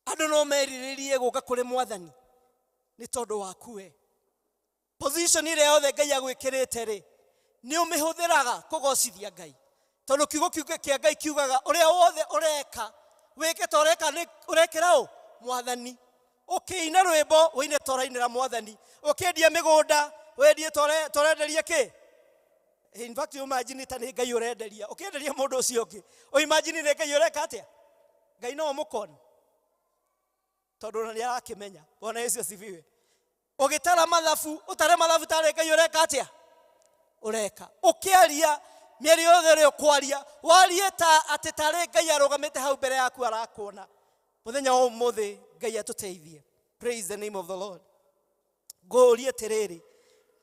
Speaker 13: Andũ no merirĩrie gũka kũrĩ Mwathani nĩ tondũ waku we? Position ĩrĩa yothe Ngai agwĩkĩrĩte rĩ, nĩ ũmĩhũthĩraga kũgocithia Ngai? Tondũ kiugo kĩa Ngai kiugaga ũrĩa wothe ũreka, wĩke ta ũreka nĩ ũrekĩra ũ Mwathani. Ũkĩina rwĩmbo, wĩine ta ũrainĩra Mwathani. Ũkĩendia mĩgũnda, wendie ta ũrenderia kĩ. In fact, imagine ta nĩ Ngai ũrenderia. Ũkĩenderia mũndũ ũcio ũngĩ, imagine nĩ Ngai ũreka atĩa? Ngai no ũmũkoni, tondũ ona nĩ arakĩmenya. Bwana Yesu asifiwe. Ũgĩtara mathabu, ũtare mathabu tarĩ Ngai ũreka atĩa? Ũreka. Ũkĩaria, mĩario yothe ĩrĩa ũkwaria, warie ta atĩ tarĩ Ngai arũgamĩte hau mbere yaku arakuona. Mũthenya wa ũmũthĩ Ngai atũteithie. Praise the name of the Lord. Ngũũrie atĩrĩrĩ,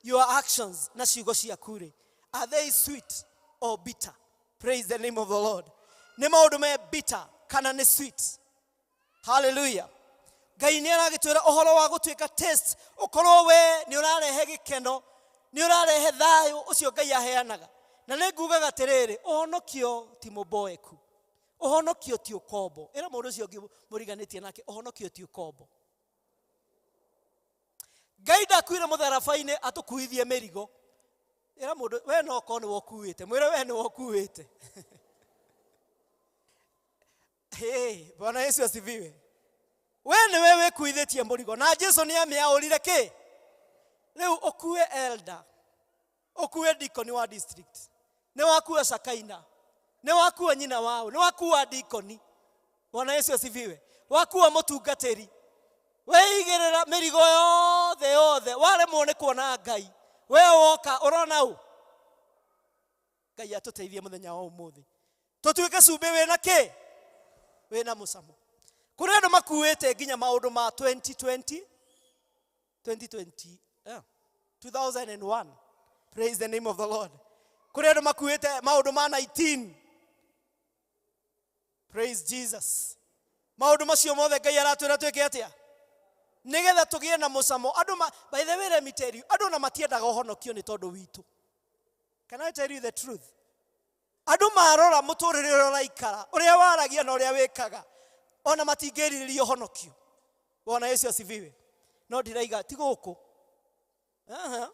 Speaker 13: your actions na ciugo ciaku rĩ, are they sweet or bitter? Praise the name of the Lord. Nĩ maũndũ me bitter kana nĩ sweet? Haleluya. Ngai nĩ aragĩtwĩra ũhoro wa gũtuĩka taste, ũkorwo we nĩ ũrarehe gĩkeno, nĩ ũrarehe thayũ ũcio Ngai aheanaga. Na nĩ ngugaga atĩrĩrĩ, ũhonokio ti mũboeku, ũhonokio ti ũkombo. Ĩra mũndũ ũcio ũngĩ mũriganĩtie nake, ũhonokio ti ũkombo. Ngai ndakuire mũtharaba-inĩ atũkuithie mĩrigo. Ĩra mũndũ, we no okorwo nĩ wokuĩte, mwĩre we nĩ wokuĩte. Hey, Bwana Yesu asifiwe. We nĩwe wĩkuithĩtie mũrigo, na Jesu nĩ amĩaũrire kĩ. Rĩu ũkue elder, ũkue dikoni wa district, nĩ wakua Shakaina, nĩ wakua nyina wao, nĩ wakua dikoni. Bwana Yesu asifiwe. Wakua mũtungatĩri, weigĩrĩra mĩrigo yothe yothe, waremwo nĩ kuona Ngai. We woka ũrona ũ? Ngai atũteithie mũthenya wa ũmũthĩ tũtuĩke cumbĩ wĩna kĩ? Wĩna mũcamo. Kũrĩ andũ makuĩte nginya maũndũ ma 2020, 2020, yeah, 2001. Praise the name of the Lord. Kũrĩ andũ makuĩte maũndũ ma 19. Praise Jesus. Maũndũ macio mothe Ngai aratwĩra twĩke atĩa nĩgetha tũgĩe na mũcamo? Andũ ma, by the way, let me tell you, andũ na matiendaga ũhonokio nĩ tondũ witũ. Can I tell you the truth? Andũ marora mũtũrĩre ũrĩa ũraikara, ũrĩa waragia na ũrĩa wĩkaga, ona matingĩrirĩria ũhonokio. Bwana Yesu asifiwe. No ndiraiga ti gũkũ. Aha.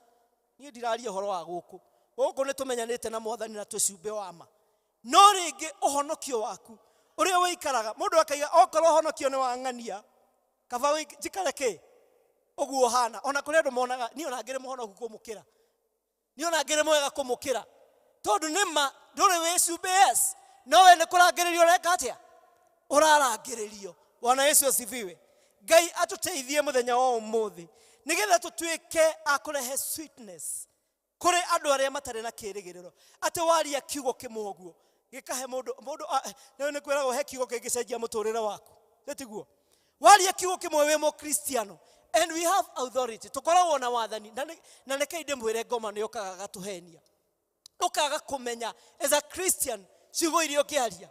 Speaker 13: Niĩ ndiraria ũhoro wa gũkũ. Gũkũ nĩ tũmenyanĩte na Mwathani na twĩ cumbĩ wa ma. No rĩngĩ ũhonokio waku, ũrĩa wĩikaraga, mũndũ akaiga okorwo ũhonokio nĩ wang'ania, kaba njikare kĩ ũguo hana. Ona kũrĩ andũ monaga niĩ ona ngĩrĩ mũhonoku kũmũkĩra, niĩ ona ngĩrĩ mwega kũmũkĩra, tondũ nĩ ma ndũrĩ wĩ cumbĩ. Yes, no we nĩ kũrangĩrĩrio ũreka atĩa? Ũrarangĩrĩrio. Bwana Yesu asifiwe. Ngai atũteithie mũthenya wa ũmũthĩ nĩgetha tũtuĩke a kũrehe sweetness kũrĩ andũ arĩa matarĩ na kĩrĩgĩrĩro, atĩ waria kiugo kĩmwe ũguo gĩkahe mũndũ mũndũ nĩ kwĩragwo he kiugo kĩngĩcenjia mũtũrĩre waku. Nĩ tiguo? Waria kiugo kĩmwe wĩ mũkristiano, And we have authority. Tũkoragwo na wathani. Na rekei ndĩmwĩre ngoma nĩ ũkaga gatũhenia. Ũkaga kũmenya as a Christian ciugo iria ũngĩaria.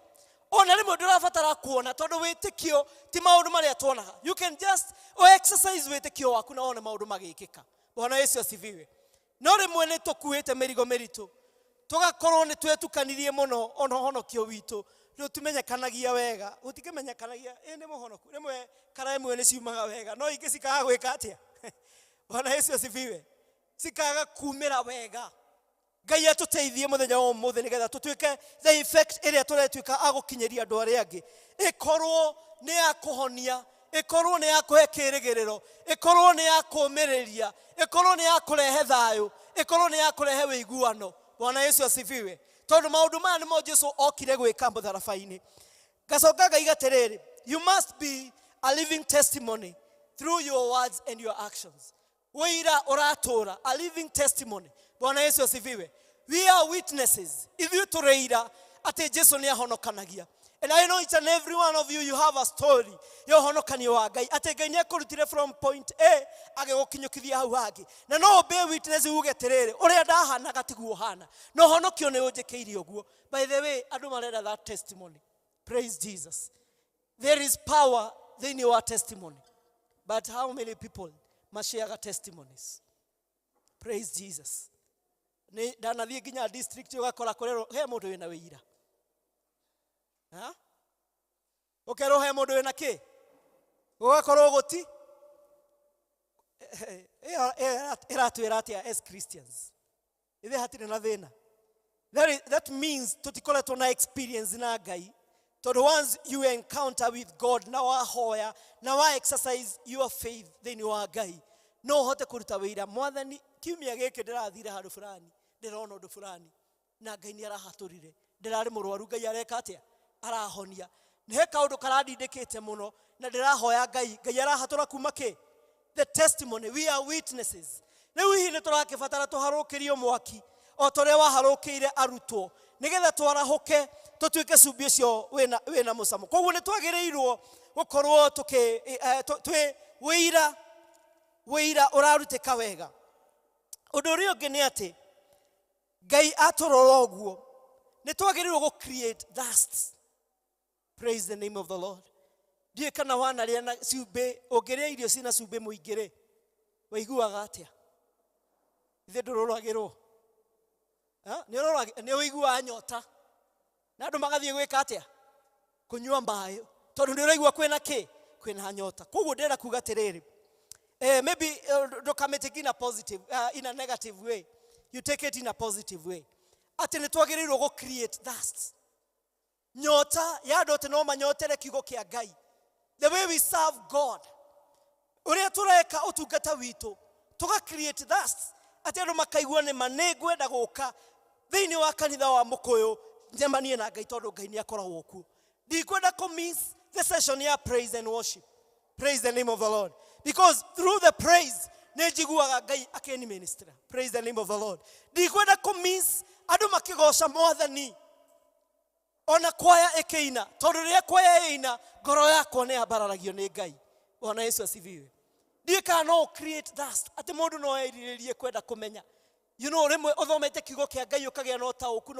Speaker 13: Ona rĩmwe ndũrabatara kuona tondũ wĩtĩkio ti maũndũ marĩa tuonaga. You can just exercise wĩtĩkio waku na wone maũndũ magĩkĩka. Bwana Yesu asifiwe. No rĩmwe nĩ tũkuĩte mĩrigo mĩritũ. Tũgakorwo nĩ twetukanirie mũno ona ũhonokio witũ rĩu wega gũtikĩmenyekanagia ĩ nĩ mũhonoku rĩmwe kara ĩmwe nĩ ciumaga wega no ingĩ cikaga gwĩka atĩa. Bwana Yesu asifiwe. Cikaga kumĩra wega. Ngai atũteithie mũthenya wa ũmũthĩ nĩgetha tũtuĩke the effect ĩrĩa tũretuĩka a gũkinyĩria andũ arĩa angĩ ĩkorwo nĩ ya kũhonia, ĩkorwo nĩ ya kũhe kĩrĩgĩrĩro, ĩkorwo nĩ ya kũũmĩrĩria, ĩkorwo nĩ ya kũrehe thayũ, ĩkorwo nĩ ya kũrehe wĩiguano. Bwana Yesu asifiwe. Tondũ maũndũ maya nĩmo Jesu okire gwĩka mũtharaba-inĩ. Ngacoka ngaiga atĩrĩrĩ, you must be a living testimony through your words and your actions. Wĩira ũratũra, a living testimony. Bwana Yesu asifiwe. We are witnesses. Ithuĩ tũrĩ atĩ Jesu nĩ ahonokanagia. And I know each and every one of you, you have a story ya ũhonokanio wa Ngai. Atĩ Ngai nĩ akũrutire from point A agĩgũkinyũkithia hau hangĩ. Na no ũbe witness uge atĩrĩrĩ, ũrĩa ndahanaga tiguo hana. Na ũhonokio nĩ ũnjĩkĩire ũguo. By the way, andũ marenda that testimony. Praise Jesus. There is power thĩinĩ wa testimony. But how many people mashareaga testimonies? Praise Jesus. Nĩ ndanathiĩ nginya district ũgakora kũrerwo he mũndũ wĩna wĩira. Ha? Ũkerwo he mũndũ wĩna kĩ? Gũgakorwo gũti ĩyo ĩratwĩra atĩa as Christians? Ithe hatirĩ na thĩna. That means tũtikoretwo na experience na Ngai. Tondũ once you encounter with God na wahoya na wa exercise your faith thĩinĩ wa Ngai, no ũhote kũruta wĩira. Mwathani, kiumia gĩkĩ ndĩrathire handũ fulani, ndĩrona ũndũ fulani, na Ngai nĩ arahatũrire. Ndĩrarĩ mũrwaru, Ngai areka atĩa? Arahonia. Nĩ he kaũndũ karandindĩkĩte mũno na ndĩrahoya Ngai, Ngai arahatũra kuma kĩ? The testimony, we are witnesses. Rĩu hihi nĩ tũrakĩbatara tũharũkĩrio mwaki o ta ũrĩa waharũkĩire arutwo nĩgetha twarahũke tũtuĩke cumbĩ ũcio wĩna mũcamo. Koguo nĩ twagĩrĩirwo gũkorwo twĩ wĩira, wĩira ũrarutĩka wega. Ũndũ ũrĩa ũngĩ nĩ atĩ Ngai atũrora ũguo nĩ twagĩrĩirwo gũ create thirst. Praise the name of the Lord. Ndiũĩ kana wanarĩa na cumbĩ, ũngĩrĩa irio cina cumbĩ mũingĩ rĩ, waiguaga atĩa? Ithe ndũroragĩrwo? Nĩ ũiguaga nyota. Na andũ magathiĩ gwĩka atĩa? Kũnyua maĩ. Tondũ nĩ ũraigua kwĩna kĩ? Kwĩna nyota. Koguo ndĩrenda kuga atĩrĩrĩ, maybe ndũkamĩtake in a positive, in a negative way. You take it in a positive way. Atĩ nĩ twagĩrĩirwo gũ create thirst. Nyota ya andũ atĩ no manyotere kiugo kĩa Ngai. The way we serve God. Ũrĩa tũreka ũtungata witũ, tũga create thirst. Atĩ andũ makaigua nĩ ma nĩ ngwenda gũka thĩinĩ wa kanitha wa Mũkũyũ njemanie na Ngai tondũ Ngai nĩ akoragwo kuo. Ndikwenda kũ miss the session ya praise and worship. Praise the name of the Lord. Because through the praise, nĩ njiguaga Ngai akĩni minister. Praise the name of the Lord. Ndikwenda kũ miss andũ makĩgoca Mwathani. Ona kwaya ĩkĩina, tondũ rĩrĩa kwaya ĩina, ngoro yakwa nĩ yambararagio nĩ Ngai. Bwana Yesu asifiwe. Ndiũĩ kana no create thirst, atĩ mũndũ no erirĩrie kwenda kũmenya. You know, rĩmwe ũthomete kiugo kĩa Ngai ũkagĩa na ũtaũku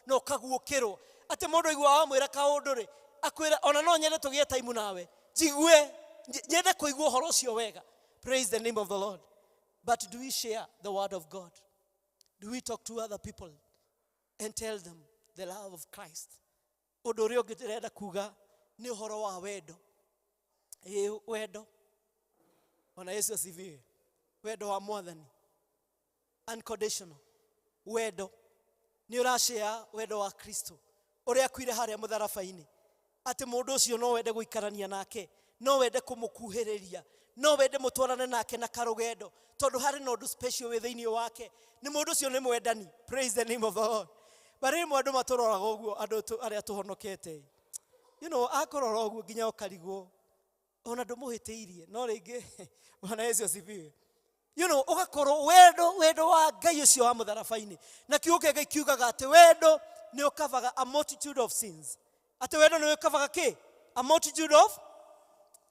Speaker 13: na ũkaguũkĩrwo. Atĩ mũndũ aigua wamwĩra kaũndũ rĩ, akwĩra ona no nyende tũgĩe time nawe. Njigue, nyende kũigua ũhoro ũcio wega. Praise the name of the Lord. But do we share the word of God? Do we talk to other people and tell them the love of Christ? Ũndũ ũrĩa ũngĩ ndĩrenda kuga nĩ ũhoro wa wendo. Ĩĩ, wendo. Bwana Yesu asifiwe. Wendo wa Mwathani. Unconditional. Wendo. Nĩ ũrashare wendo wa Kristo. Ũrĩa akuire harĩa mũtharaba-inĩ. Atĩ mũndũ ũcio no wende gũikarania nake, no wende kũmũkuhĩrĩria, no wende mũtwarane nake na karũgendo, tondũ harĩ na ũndũ special wĩ thĩinĩ wake. Nĩ mũndũ ũcio nĩ mwendani. Praise the name of the Lord. But rĩmwe andũ matũroraga ũguo, andũ arĩa tũhonokete. You know, akũrora ũguo nginya ũkarigwo. Ona ndũmũhĩtĩirie, no rĩngĩ, Bwana Yesu asifiwe. You know, ũgakorwo wendo wa Ngai ũcio wa mũtharaba-inĩ. Na kiugo kĩa Ngai kiugaga atĩ wendo nĩ ũkavaga a multitude of sins. Atĩ wendo nĩ ũkavaga kĩ? A multitude of?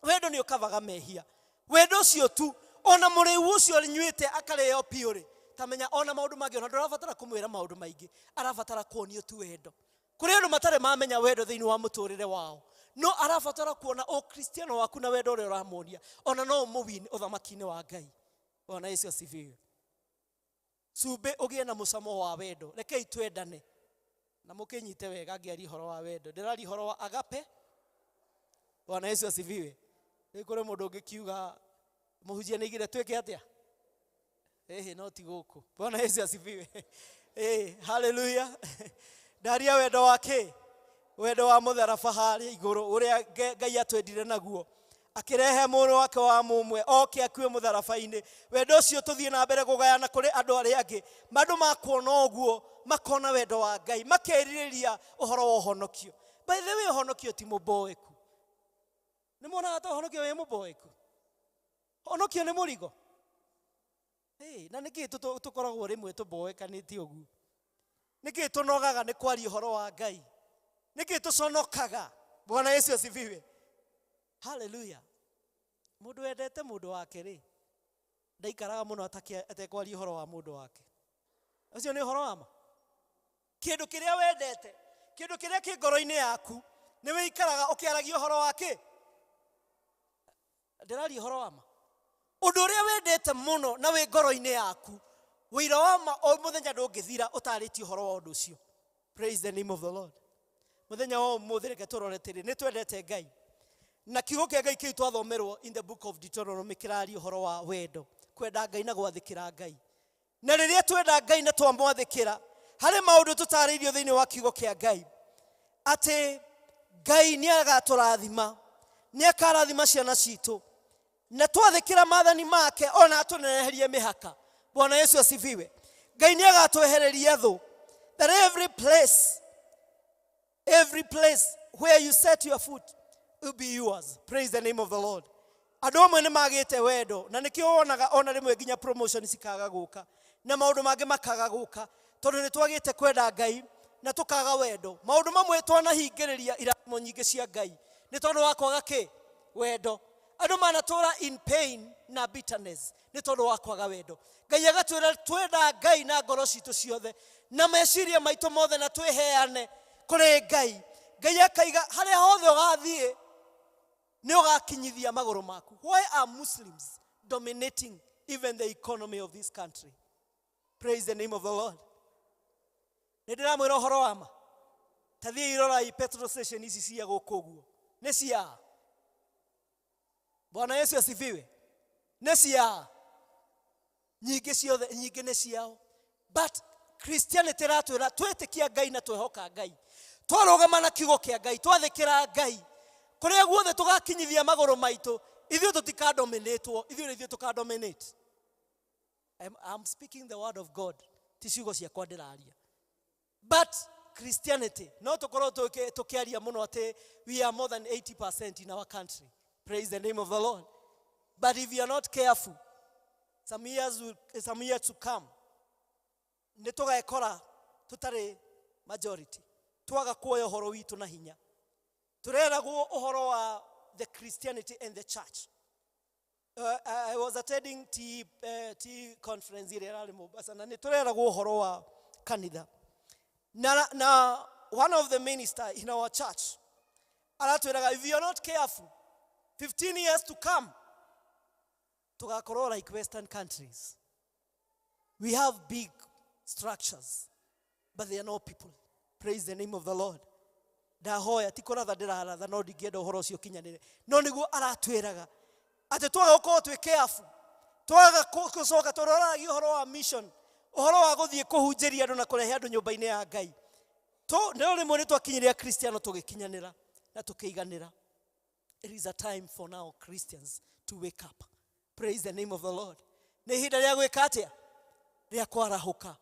Speaker 13: Wendo nĩ ũkavaga mehia. Wendo ũcio tu, ona mũrĩu ũcio nyuĩte akarĩo biũ rĩ, tamenya ona maũndũ mangĩ, ona ndũrabatara kũmwĩra maũndũ maingĩ, arabatara kuonio tu wendo. Kũrĩ andũ matarĩ mamenya wendo thĩinĩ wa mũtũrĩre wao, no arabatara kuona ũkristiano waku na wendo ũrĩa ũramuonia, ona no ũmũwin ũthamaki-inĩ wa Ngai. Bwana Yesu asifiwe. Cumbĩ ũgĩe na mũcamo wa wendo. Rekei twendane. Na mũkĩnyite wega ngĩaria ũhoro wa wendo. Ndĩraria ũhoro wa agape. Bwana Yesu asifiwe. Rĩu kũrĩ mũndũ ũngĩkiuga mũhunjia nĩ aigire twĩke atĩa? Ĩhĩ, no ti gũkũ. Bwana Yesu asifiwe. Ĩĩ, haleluya. Ndaria wendo wa kĩ? Wendo wa mũtharaba harĩa igũrũ, ũrĩa Ngai atwendire naguo. Akĩrehe mũrũ wake wa mũmwe, oke akue mũtharaba-inĩ. Wendo ũcio tũthiĩ na mbere kũgayana kũrĩ andũ arĩa angĩ. Andũ makuona ũguo, makona wendo wa Ngai, makerirĩria ũhoro wa ũhonokio. By the way, ũhonokio ti mũboeku. Nĩ muonaga ta ũhonokio wĩ mũboeku? Ũhonokio nĩ mũrigo. Hey, na nĩkĩ tũkoragwo rĩmwe tũboekanĩte ũguo? Nĩkĩ tũnogaga nĩ kwaria ũhoro wa Ngai? Nĩkĩ tũconokaga? Bwana Yesu asifiwe. Haleluya. Mũndũ wendete mũndũ wake rĩ, ndaikaraga mũno atekwaria ũhoro wa mũndũ wake. Ũcio nĩ ũhoro wa ma. Kĩndũ kĩrĩa wendete, kĩndũ kĩrĩa kĩ ngoro-inĩ yaku, nĩ wĩikaraga ũkĩaragia ũhoro wa kĩ? Ndĩraria ũhoro wa ma. Ũndũ ũrĩa wendete mũno na wĩ ngoro-inĩ yaku, ũira wa ma o mũthenya ndũngĩthira ũtarĩtie ũhoro wa ũndũ ũcio. Praise the name of the Lord. Mũthenya wa ũmũthĩ reke tũrore atĩrĩ, nĩ twendete Ngai. Na kiugo kĩa Ngai kĩu twathomerwo in the book of Deuteronomy kĩraria ũhoro wa wendo, kwenda Ngai na gwathĩkĩra Ngai. Na rĩrĩa twenda Ngai na twamwathĩkĩra, harĩ maũndũ tũtarĩirio thĩinĩ wa kiugo kĩa Ngai, atĩ Ngai nĩ agatũrathima, nĩ akarathima ciana citũ, na twathĩkĩra maathani make ona atũneneherie mĩhaka. Bwana Yesu asifiwe. Ngai nĩ agatwehereria thũ. That every place, every place where you set your foot will be yours. Praise the name of the Lord. Andũ amwe nĩ magĩte wendo, na nĩkĩo wonaga ona rĩmwe nginya promotion cikaga gũka, na maũndũ mangĩ makaga gũka, tondũ nĩ twagĩte kwenda Ngai na tũkaga wendo. Maũndũ mamwe twanahingĩrĩria irathimo nyingĩ cia Ngai nĩ tondũ wa kwaga kĩ? Wendo. Andũ manatũra in pain na bitterness nĩ tondũ wa kwaga wendo. Ngai agatwĩra twenda Ngai na ngoro citũ ciothe na meciria maitũ mothe na twĩheane kũrĩ Ngai. Ngai akaiga harĩa hothe ũgathiĩ nĩ ũgakinyithia magũrũ maku. Why are Muslims dominating even the economy of this country? Praise the name of the Lord. Nĩ ndĩramwĩra ũhoro wa ma. Ta thiĩi rorai petrol station ici cia gũkũ ũguo. Nĩ cia. Bwana Yesu asifiwe. Nĩ cia. Nyingĩ ciothe, nyingĩ nĩ ciao. But Christianity ĩratwĩra twĩtĩkia Ngai na twehoka Ngai. Twarũgama na kiugo kĩa Ngai, twathĩkĩra Ngai. Kũrĩa guothe tũgakinyithia magũrũ maitũ, ithuĩ tũtikadominatwo, ithuĩ nĩ ithuĩ tũkadominate. I'm speaking the word of God. Ti ciugo ciakwa ndĩraria. But Christianity, no tũkorwo tũkĩaria mũno atĩ we are more than 80% in our country. Praise the name of the Lord. But if you are not careful, some years to come, nĩ tũgekora tũtarĩ majority. Twaga kuoya ũhoro witũ na hinya. Tũreragwo ũhoro wa the Christianity and the church. I was attending T conference ĩrĩa ĩrarĩ Mombasa, na nĩ tũreragwo ũhoro wa kanitha. Na one of the minister in our church aratwĩraga, if you are not careful, 15 years to come, tũgakorwo like Western countries. We have big structures, but they are no people. Praise the name of the Lord. Ndahoya ti kũratha ndĩraratha, no ndingĩenda ũhoro ũcio ũkinyanĩre. No nĩguo aratwĩraga atĩ twaga gũkorwo twĩ careful, twaga gũcoka tũroragia ũhoro wa mission, ũhoro wa gũthiĩ kũhunjĩria andũ na kũrehe andũ nyũmba-inĩ ya Ngai. No rĩmwe nĩ twakinyĩrĩra Kristiano tũgĩkinyanĩra na tũkĩiganĩra. It is a time for now Christians to wake up. Praise the name of the Lord. Nĩ ihinda rĩa gwĩka atĩa? Rĩa kwarahũka.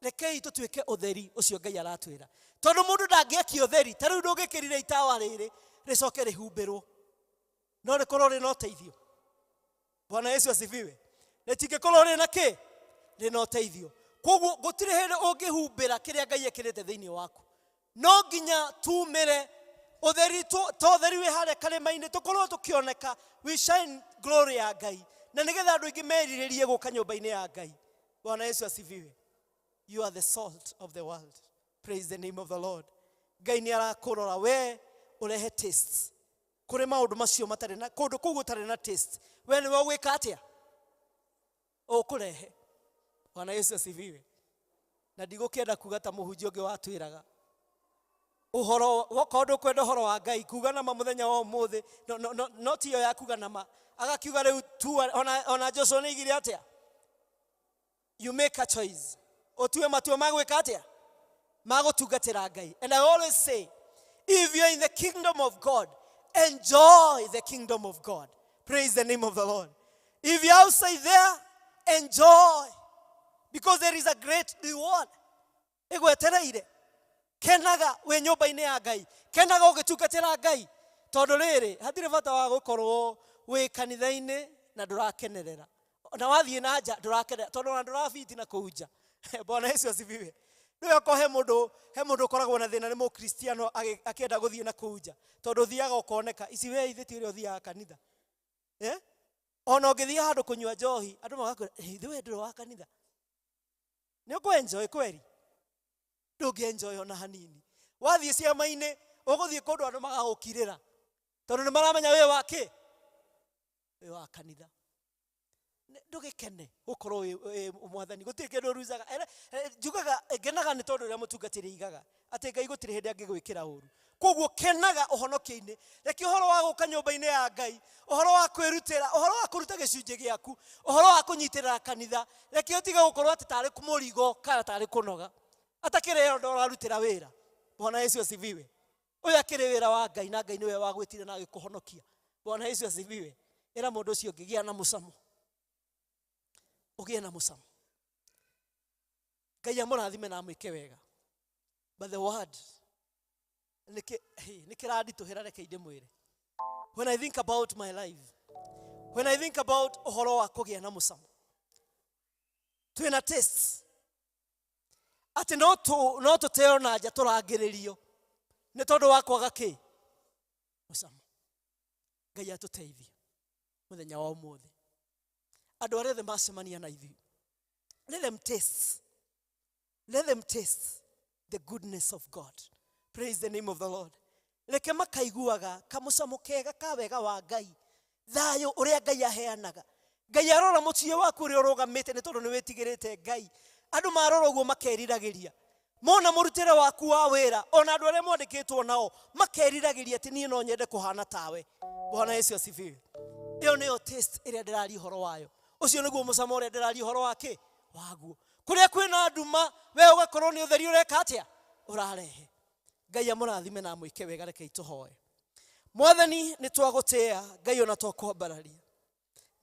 Speaker 13: Rekei tũtuĩke ũtheri ũcio Ngai aratwĩra. Tondũ mũndũ ndangĩakia ũtheri, ta rĩu ndũngĩkĩrire itawa rĩrĩ rĩcoke rĩhumbĩrwo. No rĩkorwo rĩna ũteithio. Bwana Yesu asifiwe. Rĩtingĩkorwo rĩna kĩ? Rĩna ũteithio. Koguo gũtirĩ hĩndĩ ũngĩhumbĩra kĩrĩa Ngai ekĩrĩte thĩinĩ waku. No nginya tumĩre Ũtheri to ũtheri wĩ harĩa karĩma-inĩ, tũkorwo tũkĩoneka, we shine glory ya Ngai. Na nĩgetha andũ aingĩ merirĩrie gũka nyũmba-inĩ ya Ngai. Bwana Yesu asifiwe. You are the salt of the world. Praise the name of the Lord. Ngai nĩ arakũrora we ũrehe taste. Kũrĩ maũndũ macio matarĩ na kũndũ kũu gũtarĩ na taste. We nĩwe ũgwĩka atĩa? Ũkũrehe. Bwana Yesu asifiwe. Na ndigũkĩenda kuga ta mũhunjia ũngĩ watwĩraga. Ũhoro wokorwo ndũkwenda ũhoro wa Ngai kuga nama mũthenya wa ũmũthĩ, no, no, no, no tiyo ya kuga nama. Agakiuga rĩu tua, ona Joshua nĩ aigire atĩa? You make a choice. Ũtue matua ma gwĩka atĩa? Ma gũtungatĩra Ngai. And I always say, if you're in the kingdom of God, enjoy the kingdom of God. Praise the name of the Lord. If you're outside there, enjoy. Because there is a great reward. Ĩgwetereire. Kenaga wĩ nyũmba-inĩ ya Ngai. Kenaga ũgĩtungatĩra Ngai. Tondũ rĩrĩ, hatirĩ bata wa gũkorwo wĩ kanitha-inĩ na ndũrakenerera. Na wathiĩ na nja ndũrakenerera, tondũ ona ndũrabiti na kũu nja. Bwana Yesu asifiwe. Rĩu okorwo he mũndũ ũkoragwo na thĩna nĩ mũkristiano akĩenda gũthiĩ na kũu nja, tondũ ũthiaga ũkoneka, ici we ithe ti ũrĩa ũthiaga kanitha. Ona ũngĩthiĩ handũ kũnyua njohi, andũ magakwĩra, ithe we ndũrĩ wa kanitha. Nĩ ũkũ-enjoy kweri? Ndũngĩ-enjoy ona hanini. Wathiĩ ciama-inĩ, ũgũthiĩ kũndũ andũ magagũkirĩra. Tondũ nĩ maramenya wĩ wa kĩ? Wĩ wa kanitha. Ndũgĩkene gũkorwo wĩ mwathani. Gũtirĩ kĩndũ ũrucaga. Njugaga, ngenaga nĩ tondũ ũrĩa mũtungatĩri aigaga, atĩ Ngai gũtirĩ hĩndĩ angĩgwĩkĩra ũru. Koguo kenaga ũhonokio-inĩ. Reke ũhoro wa gũka nyũmba-inĩ ya Ngai, ũhoro wa kwĩrutĩra, ũhoro wa kũruta gĩcunjĩ gĩaku, ũhoro wa kũnyitĩrĩra kanitha, reke ũtige gũkorwo atĩ tarĩ mũrigo kana tarĩ kũnoga. Atakĩrĩ ĩyo ndũrarutĩra wĩra. Bwana Yesu asifiwe. Ũyũ akĩrĩ wĩra wa Ngai na Ngai nĩwe wagwĩtire na agĩkũhonokia. Bwana Yesu asifiwe. Ĩra mũndũ ũcio ũngĩ, gĩa na mũcamo. Ũgĩe na mũcamo. Ngai amũrathime na amwĩke wega. But the word nĩ kĩranditũhĩra, reke ndĩmwĩre. When I think about my life, when I think about ũhoro wa kũgĩa na mũcamo, twĩna tastes. Atĩ no tũteo na nja tũrangĩrĩrio nĩ tondũ wa kwaga kĩ? Mũcamo. Ngai atũteithie mũthenya wa ũmũthĩ. Andũ arĩa othe macemania na ithuĩ, let them taste. Let them taste the goodness of God. Praise the name of the Lord. Reke makaiguaga kamũcamo kega ka wega wa Ngai, thayũ ũrĩa Ngai aheanaga. Ngai arora mũciĩ waku ũrĩa ũrũgamĩte nĩ tondũ nĩ wĩtigĩrĩte Ngai. Andũ marora ũguo makeriragĩria. Mona mũrutĩre waku wa wĩra, ona andũ arĩa mwandĩkĩtwo nao makeriragĩria atĩ niĩ no nyende kũhana tawe. Bwana Yesu asifiwe. Ĩyo nĩyo taste ĩrĩa ndĩraria ũhoro wayo. Ũcio nĩguo mũcamo ũrĩa ndĩraria ũhoro wa kĩ? Waguo. Kũrĩa kwĩna nduma, we ũgakorwo nĩ ũtheri ũreka atĩa? Ũrarehe. Ngai amũrathime na amwĩke wega, reke tũhoe. Mwathani, nĩ twagũtĩĩa, Ngai ona twakwambararia.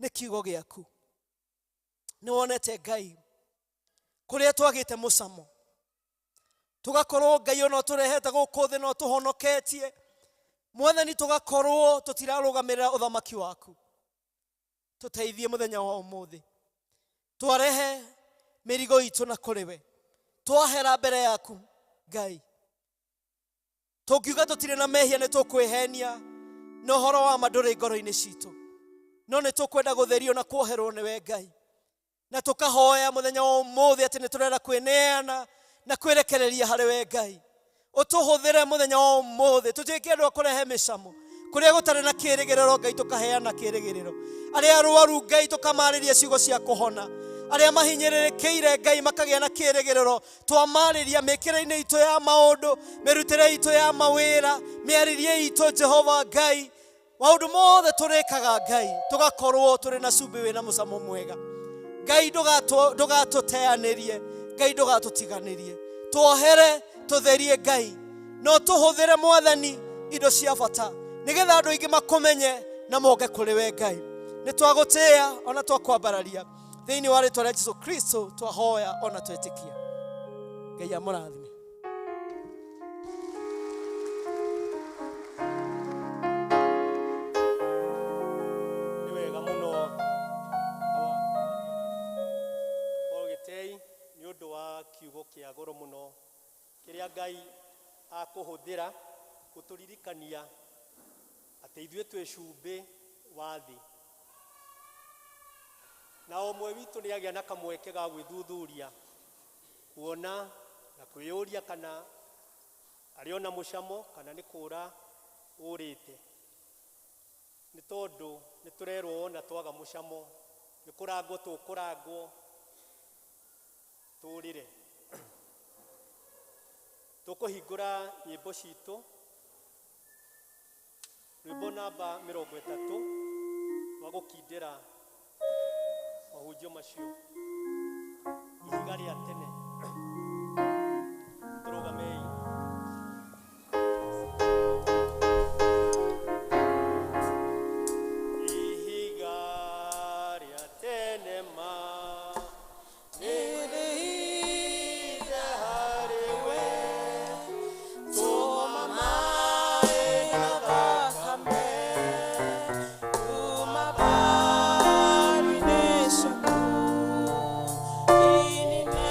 Speaker 13: Nĩ kiugo gĩaku. Nĩ wonete Ngai kũrĩa twagĩte mũcamo. Tũgakorwo Ngai ona ũtũrehete gũkũ thĩ na ũtũhonoketie. Mwathani, tũgakorwo tũtirarũgamĩrĩra ũthamaki waku. Tũteithie mũthenya wa ũmũthĩ. Twarehe mĩrigo itũ na kũrĩ we. Twahera mbere yaku Ngai. Tũngiuga tũtirĩ na mehia nĩ tũkwĩhenia, na ũhoro wa ma ndũrĩ ngoro-inĩ citũ. No nĩ tũkwenda gũtherio na kuoherwo nĩwe Ngai. Na tũkahoya mũthenya wa ũmũthĩ atĩ nĩ tũrenda kwĩneana na kwĩrekereria harĩ we Ngai. Ũtũhũthĩre mũthenya wa ũmũthĩ, tũtuĩke andũ a kũrehe mĩcamo. Kũrĩa gũtarĩ na kĩĩrĩgĩrĩro Ngai tũkaheana kĩĩrĩgĩrĩro. Arĩa arwaru Ngai tũkamarĩria ciugo cia kũhona. Arĩa mahinyĩrĩrĩkĩire Ngai makagĩa na kĩĩrĩgĩrĩro. Twamarĩria mĩkĩre-inĩ itũ ya maũndũ, mĩrutĩre itũ ya mawĩra, mĩarĩrie itũ Jehova Ngai. Maũndũ mothe tũrĩkaga Ngai, tũgakorwo tũrĩ na cumbĩ wĩna mũcamo mwega. Ngai ndũgatũteanĩrie, Ngai ndũgatũtiganĩrie. Tuohere, tũtherie Ngai. No tũhũthĩre Mwathani indo cia bata nĩgetha andũ aingĩ makũmenye na moke kũrĩ we Ngai. Nĩ twagũtĩĩa ona twakwambararia. Thĩinĩ wa rĩtwa rĩa Jesu Kristo twahoya ona twetĩkia. Ngai amũrathime.
Speaker 2: Nĩ wega mũno Paul Gĩtei nĩ ũndũ wa kiugo kĩa goro mũno kĩrĩa Ngai akũhũthĩra gũtũririkania atĩ ithuĩ twĩ cumbĩ wa thĩ. Na o ũmwe witũ nĩ agĩa na kamweke ga gwĩthuthuria, kuona na kwĩyũria kana arĩ ona mũcamo kana nĩ kũra ũrĩte. Nĩ tondũ nĩ tũrerwo wona twaga mũcamo nĩ kũrangwo tũkũrangwo tũrĩre. Tũkũhingũra nyĩmbo citũ rwĩmbo namba 30 rwa gũkindĩra mahunjio macio, ihiga rĩa tene. Tũrũgamei. Ihiga rĩa tene ma nĩrĩhithe harĩ we, tũma maĩ na thakame
Speaker 1: kuma mbaru-inĩ ciaku, inine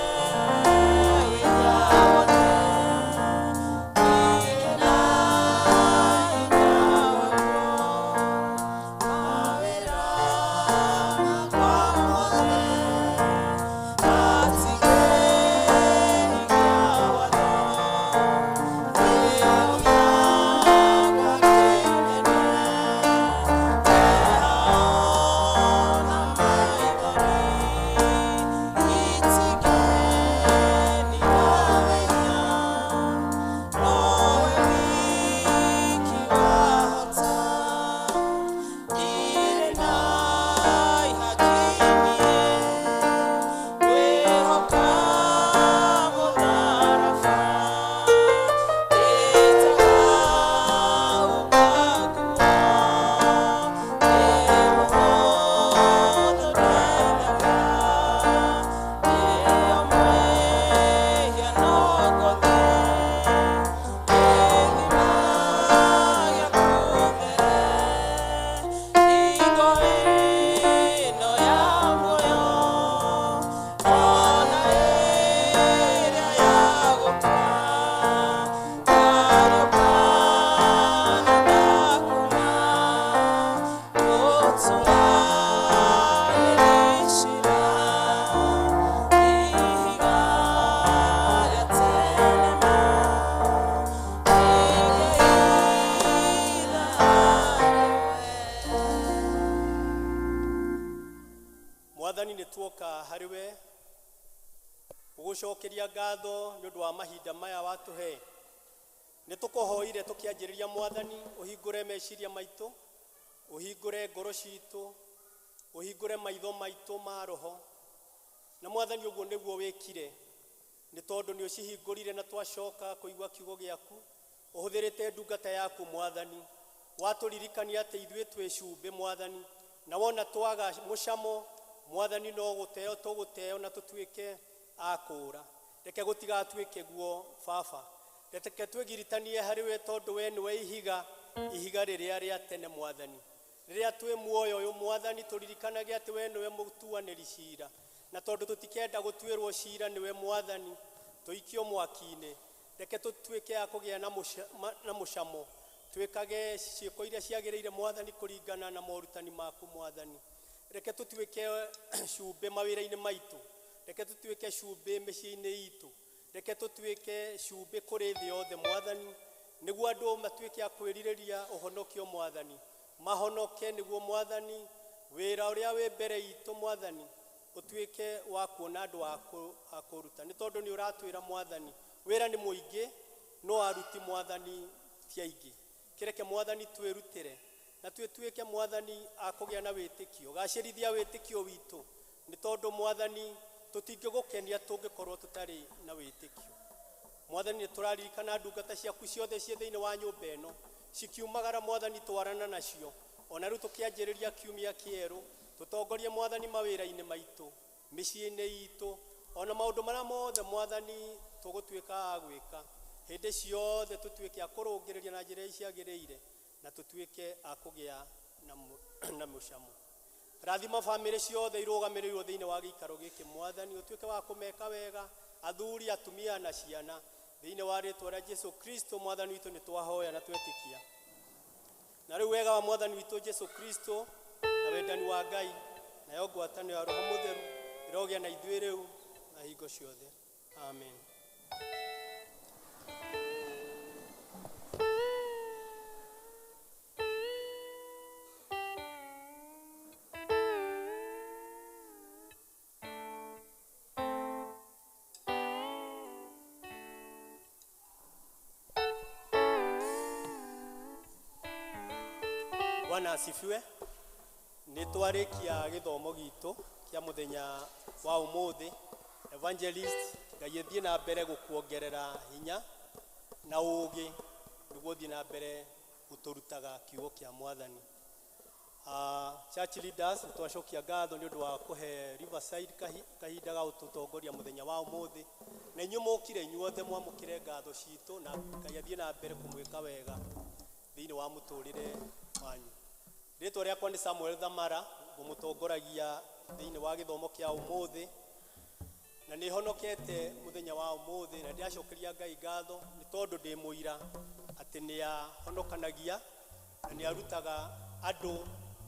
Speaker 2: Mwathani nĩ tuoka harĩ we gũgũcokeria ngatho nĩ ũndũ wa mahinda maya watũhe. Nĩ tũkũhoire tũkĩanjĩrĩria Mwathani, ũhingũre meciria maitũ, ũhingũre ngoro citũ, ũhingũre maitho maitũ ma roho. Na Mwathani ũguo nĩguo wĩkire, nĩ tondũ nĩ ũcihingũrire na twacoka kũigua kiugo gĩaku. Ũhũthĩrĩte ndungata yaku Mwathani, watũririkania atĩ ithuĩ twĩ cumbĩ Mwathani, na wona twaga mũcamo Mwathani no gũteo tũgũteo na tũtuĩke a kũũra. Reke gũtigatuĩke guo Baba, reke twĩgiritanie harĩ we tondũ we nĩwe ihiga, ihiga rĩrĩa rĩa tene Mwathani. Rĩrĩa twĩ muoyo ũyũ Mwathani, tũririkanage atĩ we nĩwe mũtuanĩri cira, na tondũ tũtikenda gũtuĩrwo cira nĩwe Mwathani, tũikio mwaki-inĩ. Reke tũtuĩke a kũgĩa na mũcamo, twĩkage ciĩko iria ciagĩrĩire Mwathani kũringana na morutani maku Mwathani. Reke tũtuĩke cumbĩ mawĩra-inĩ maitũ, reke tũtuĩke cumbĩ mĩciĩ-inĩ itũ, reke tũtuĩke cumbĩ kũrĩ thĩ yothe Mwathani, nĩguo andũ matuĩke a kwĩrirĩria ũhonokio Mwathani, mahonoke nĩguo Mwathani wĩra ũrĩa wĩ mbere itũ Mwathani ũtuĩke wa kuona andũ a kũruta. Nĩ tondũ nĩ ũratwĩra Mwathani wĩra nĩ mũingĩ no aruti Mwathani ti aingĩ. Kĩreke Mwathani twĩrutĩre na twĩtuĩke Mwathani a kũgĩa na wĩtĩkio, gacĩrithia wĩtĩkio witũ, nĩ tondũ Mwathani tũtingĩgũkenia tũngĩkorwo tũtarĩ na wĩtĩkio. Mwathani nĩ tũraririkana ndungata ciaku ciothe ciĩ thĩinĩ wa nyũmba ĩno cikiumagara Mwathani twarana nacio, ona rĩu tũkĩanjĩrĩria kiumia kĩerũ, tũtongorie Mwathani mawĩra-inĩ maitũ, mĩciĩ-inĩ itũ, ona maũndũ marĩa mothe Mwathani tũgũtuĩka a gwĩka hĩndĩ ciothe, tũtuĩke a kũrũngĩrĩria na njĩra iria ciagĩrĩire, na tũtuĩke a kũgĩa na mũcamo. Rathima bamĩrĩ ciothe irũgamĩrĩirwo thĩinĩ wa gĩikaro gĩkĩ Mwathani, ũtuĩke wa kũmeka wega, athuri, atumia na ciana. Thĩinĩ wa rĩtwa rĩa Jesu Kristo mwathani witũ nĩ twahoya na twetĩkia. Na rĩu wega wa mwathani witũ Jesu Kristo na wendani wa Ngai nayo ngwatanĩro ya Roho Mũtheru ĩrogĩa na ithuĩ rĩu na hingo ciothe. Amen. Bwana asifiwe. Nĩ twarĩkia gĩthomo gitũ kĩa mũthenya wa ũmũthĩ. Evangelist, Ngai ĩthiĩ na mbere gũkuongerera hinya na ũũgĩ nĩguo ũthiĩ na mbere gũtũrutaga kiugo kĩa mwathani. Church leaders, nĩ twacokia ngatho nĩ ũndũ wa kũhe Riverside kahinda ga gũtũtongoria mũthenya wa ũmũthĩ, na inyuĩ mũkire inyuothe mwamũkĩre ngatho citũ, na Ngai athiĩ na mbere kũmwĩka wega thĩinĩ wa mũtũrĩre wanyu. Rĩtwa rĩakwa nĩ Samuel Thamara, ngũmũtongoragia thĩinĩ wa gĩthomo kĩa ũmũthĩ, na nĩ honokete mũthenya wa ũmũthĩ, na ndĩracokeria Ngai ngatho nĩ tondũ ndĩ mũira atĩ nĩ ahonokanagia na nĩ arutaga andũ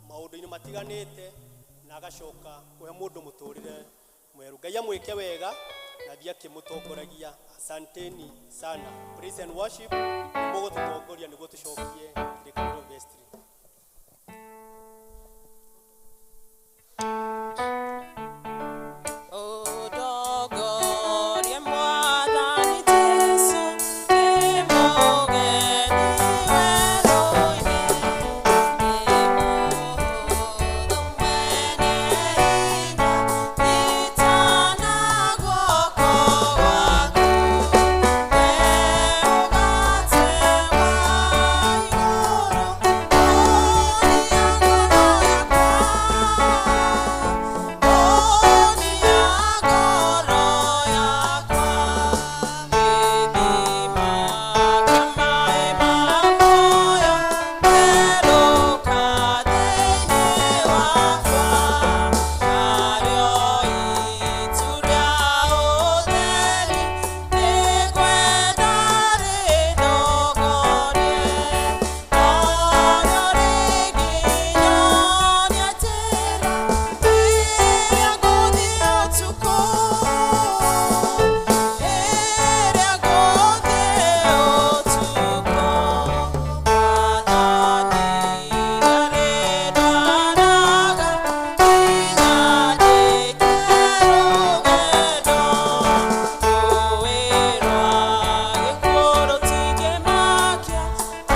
Speaker 2: maũndũ-inĩ matiganĩte na agacoka kũhe mũndũ mũtũrĩre mwerũ. Ngai amwĩke wega na athiĩ akĩmũtongoragia. Asanteni sana. Praise and worship nĩ mũgũtũtongoria nĩguo tũcokie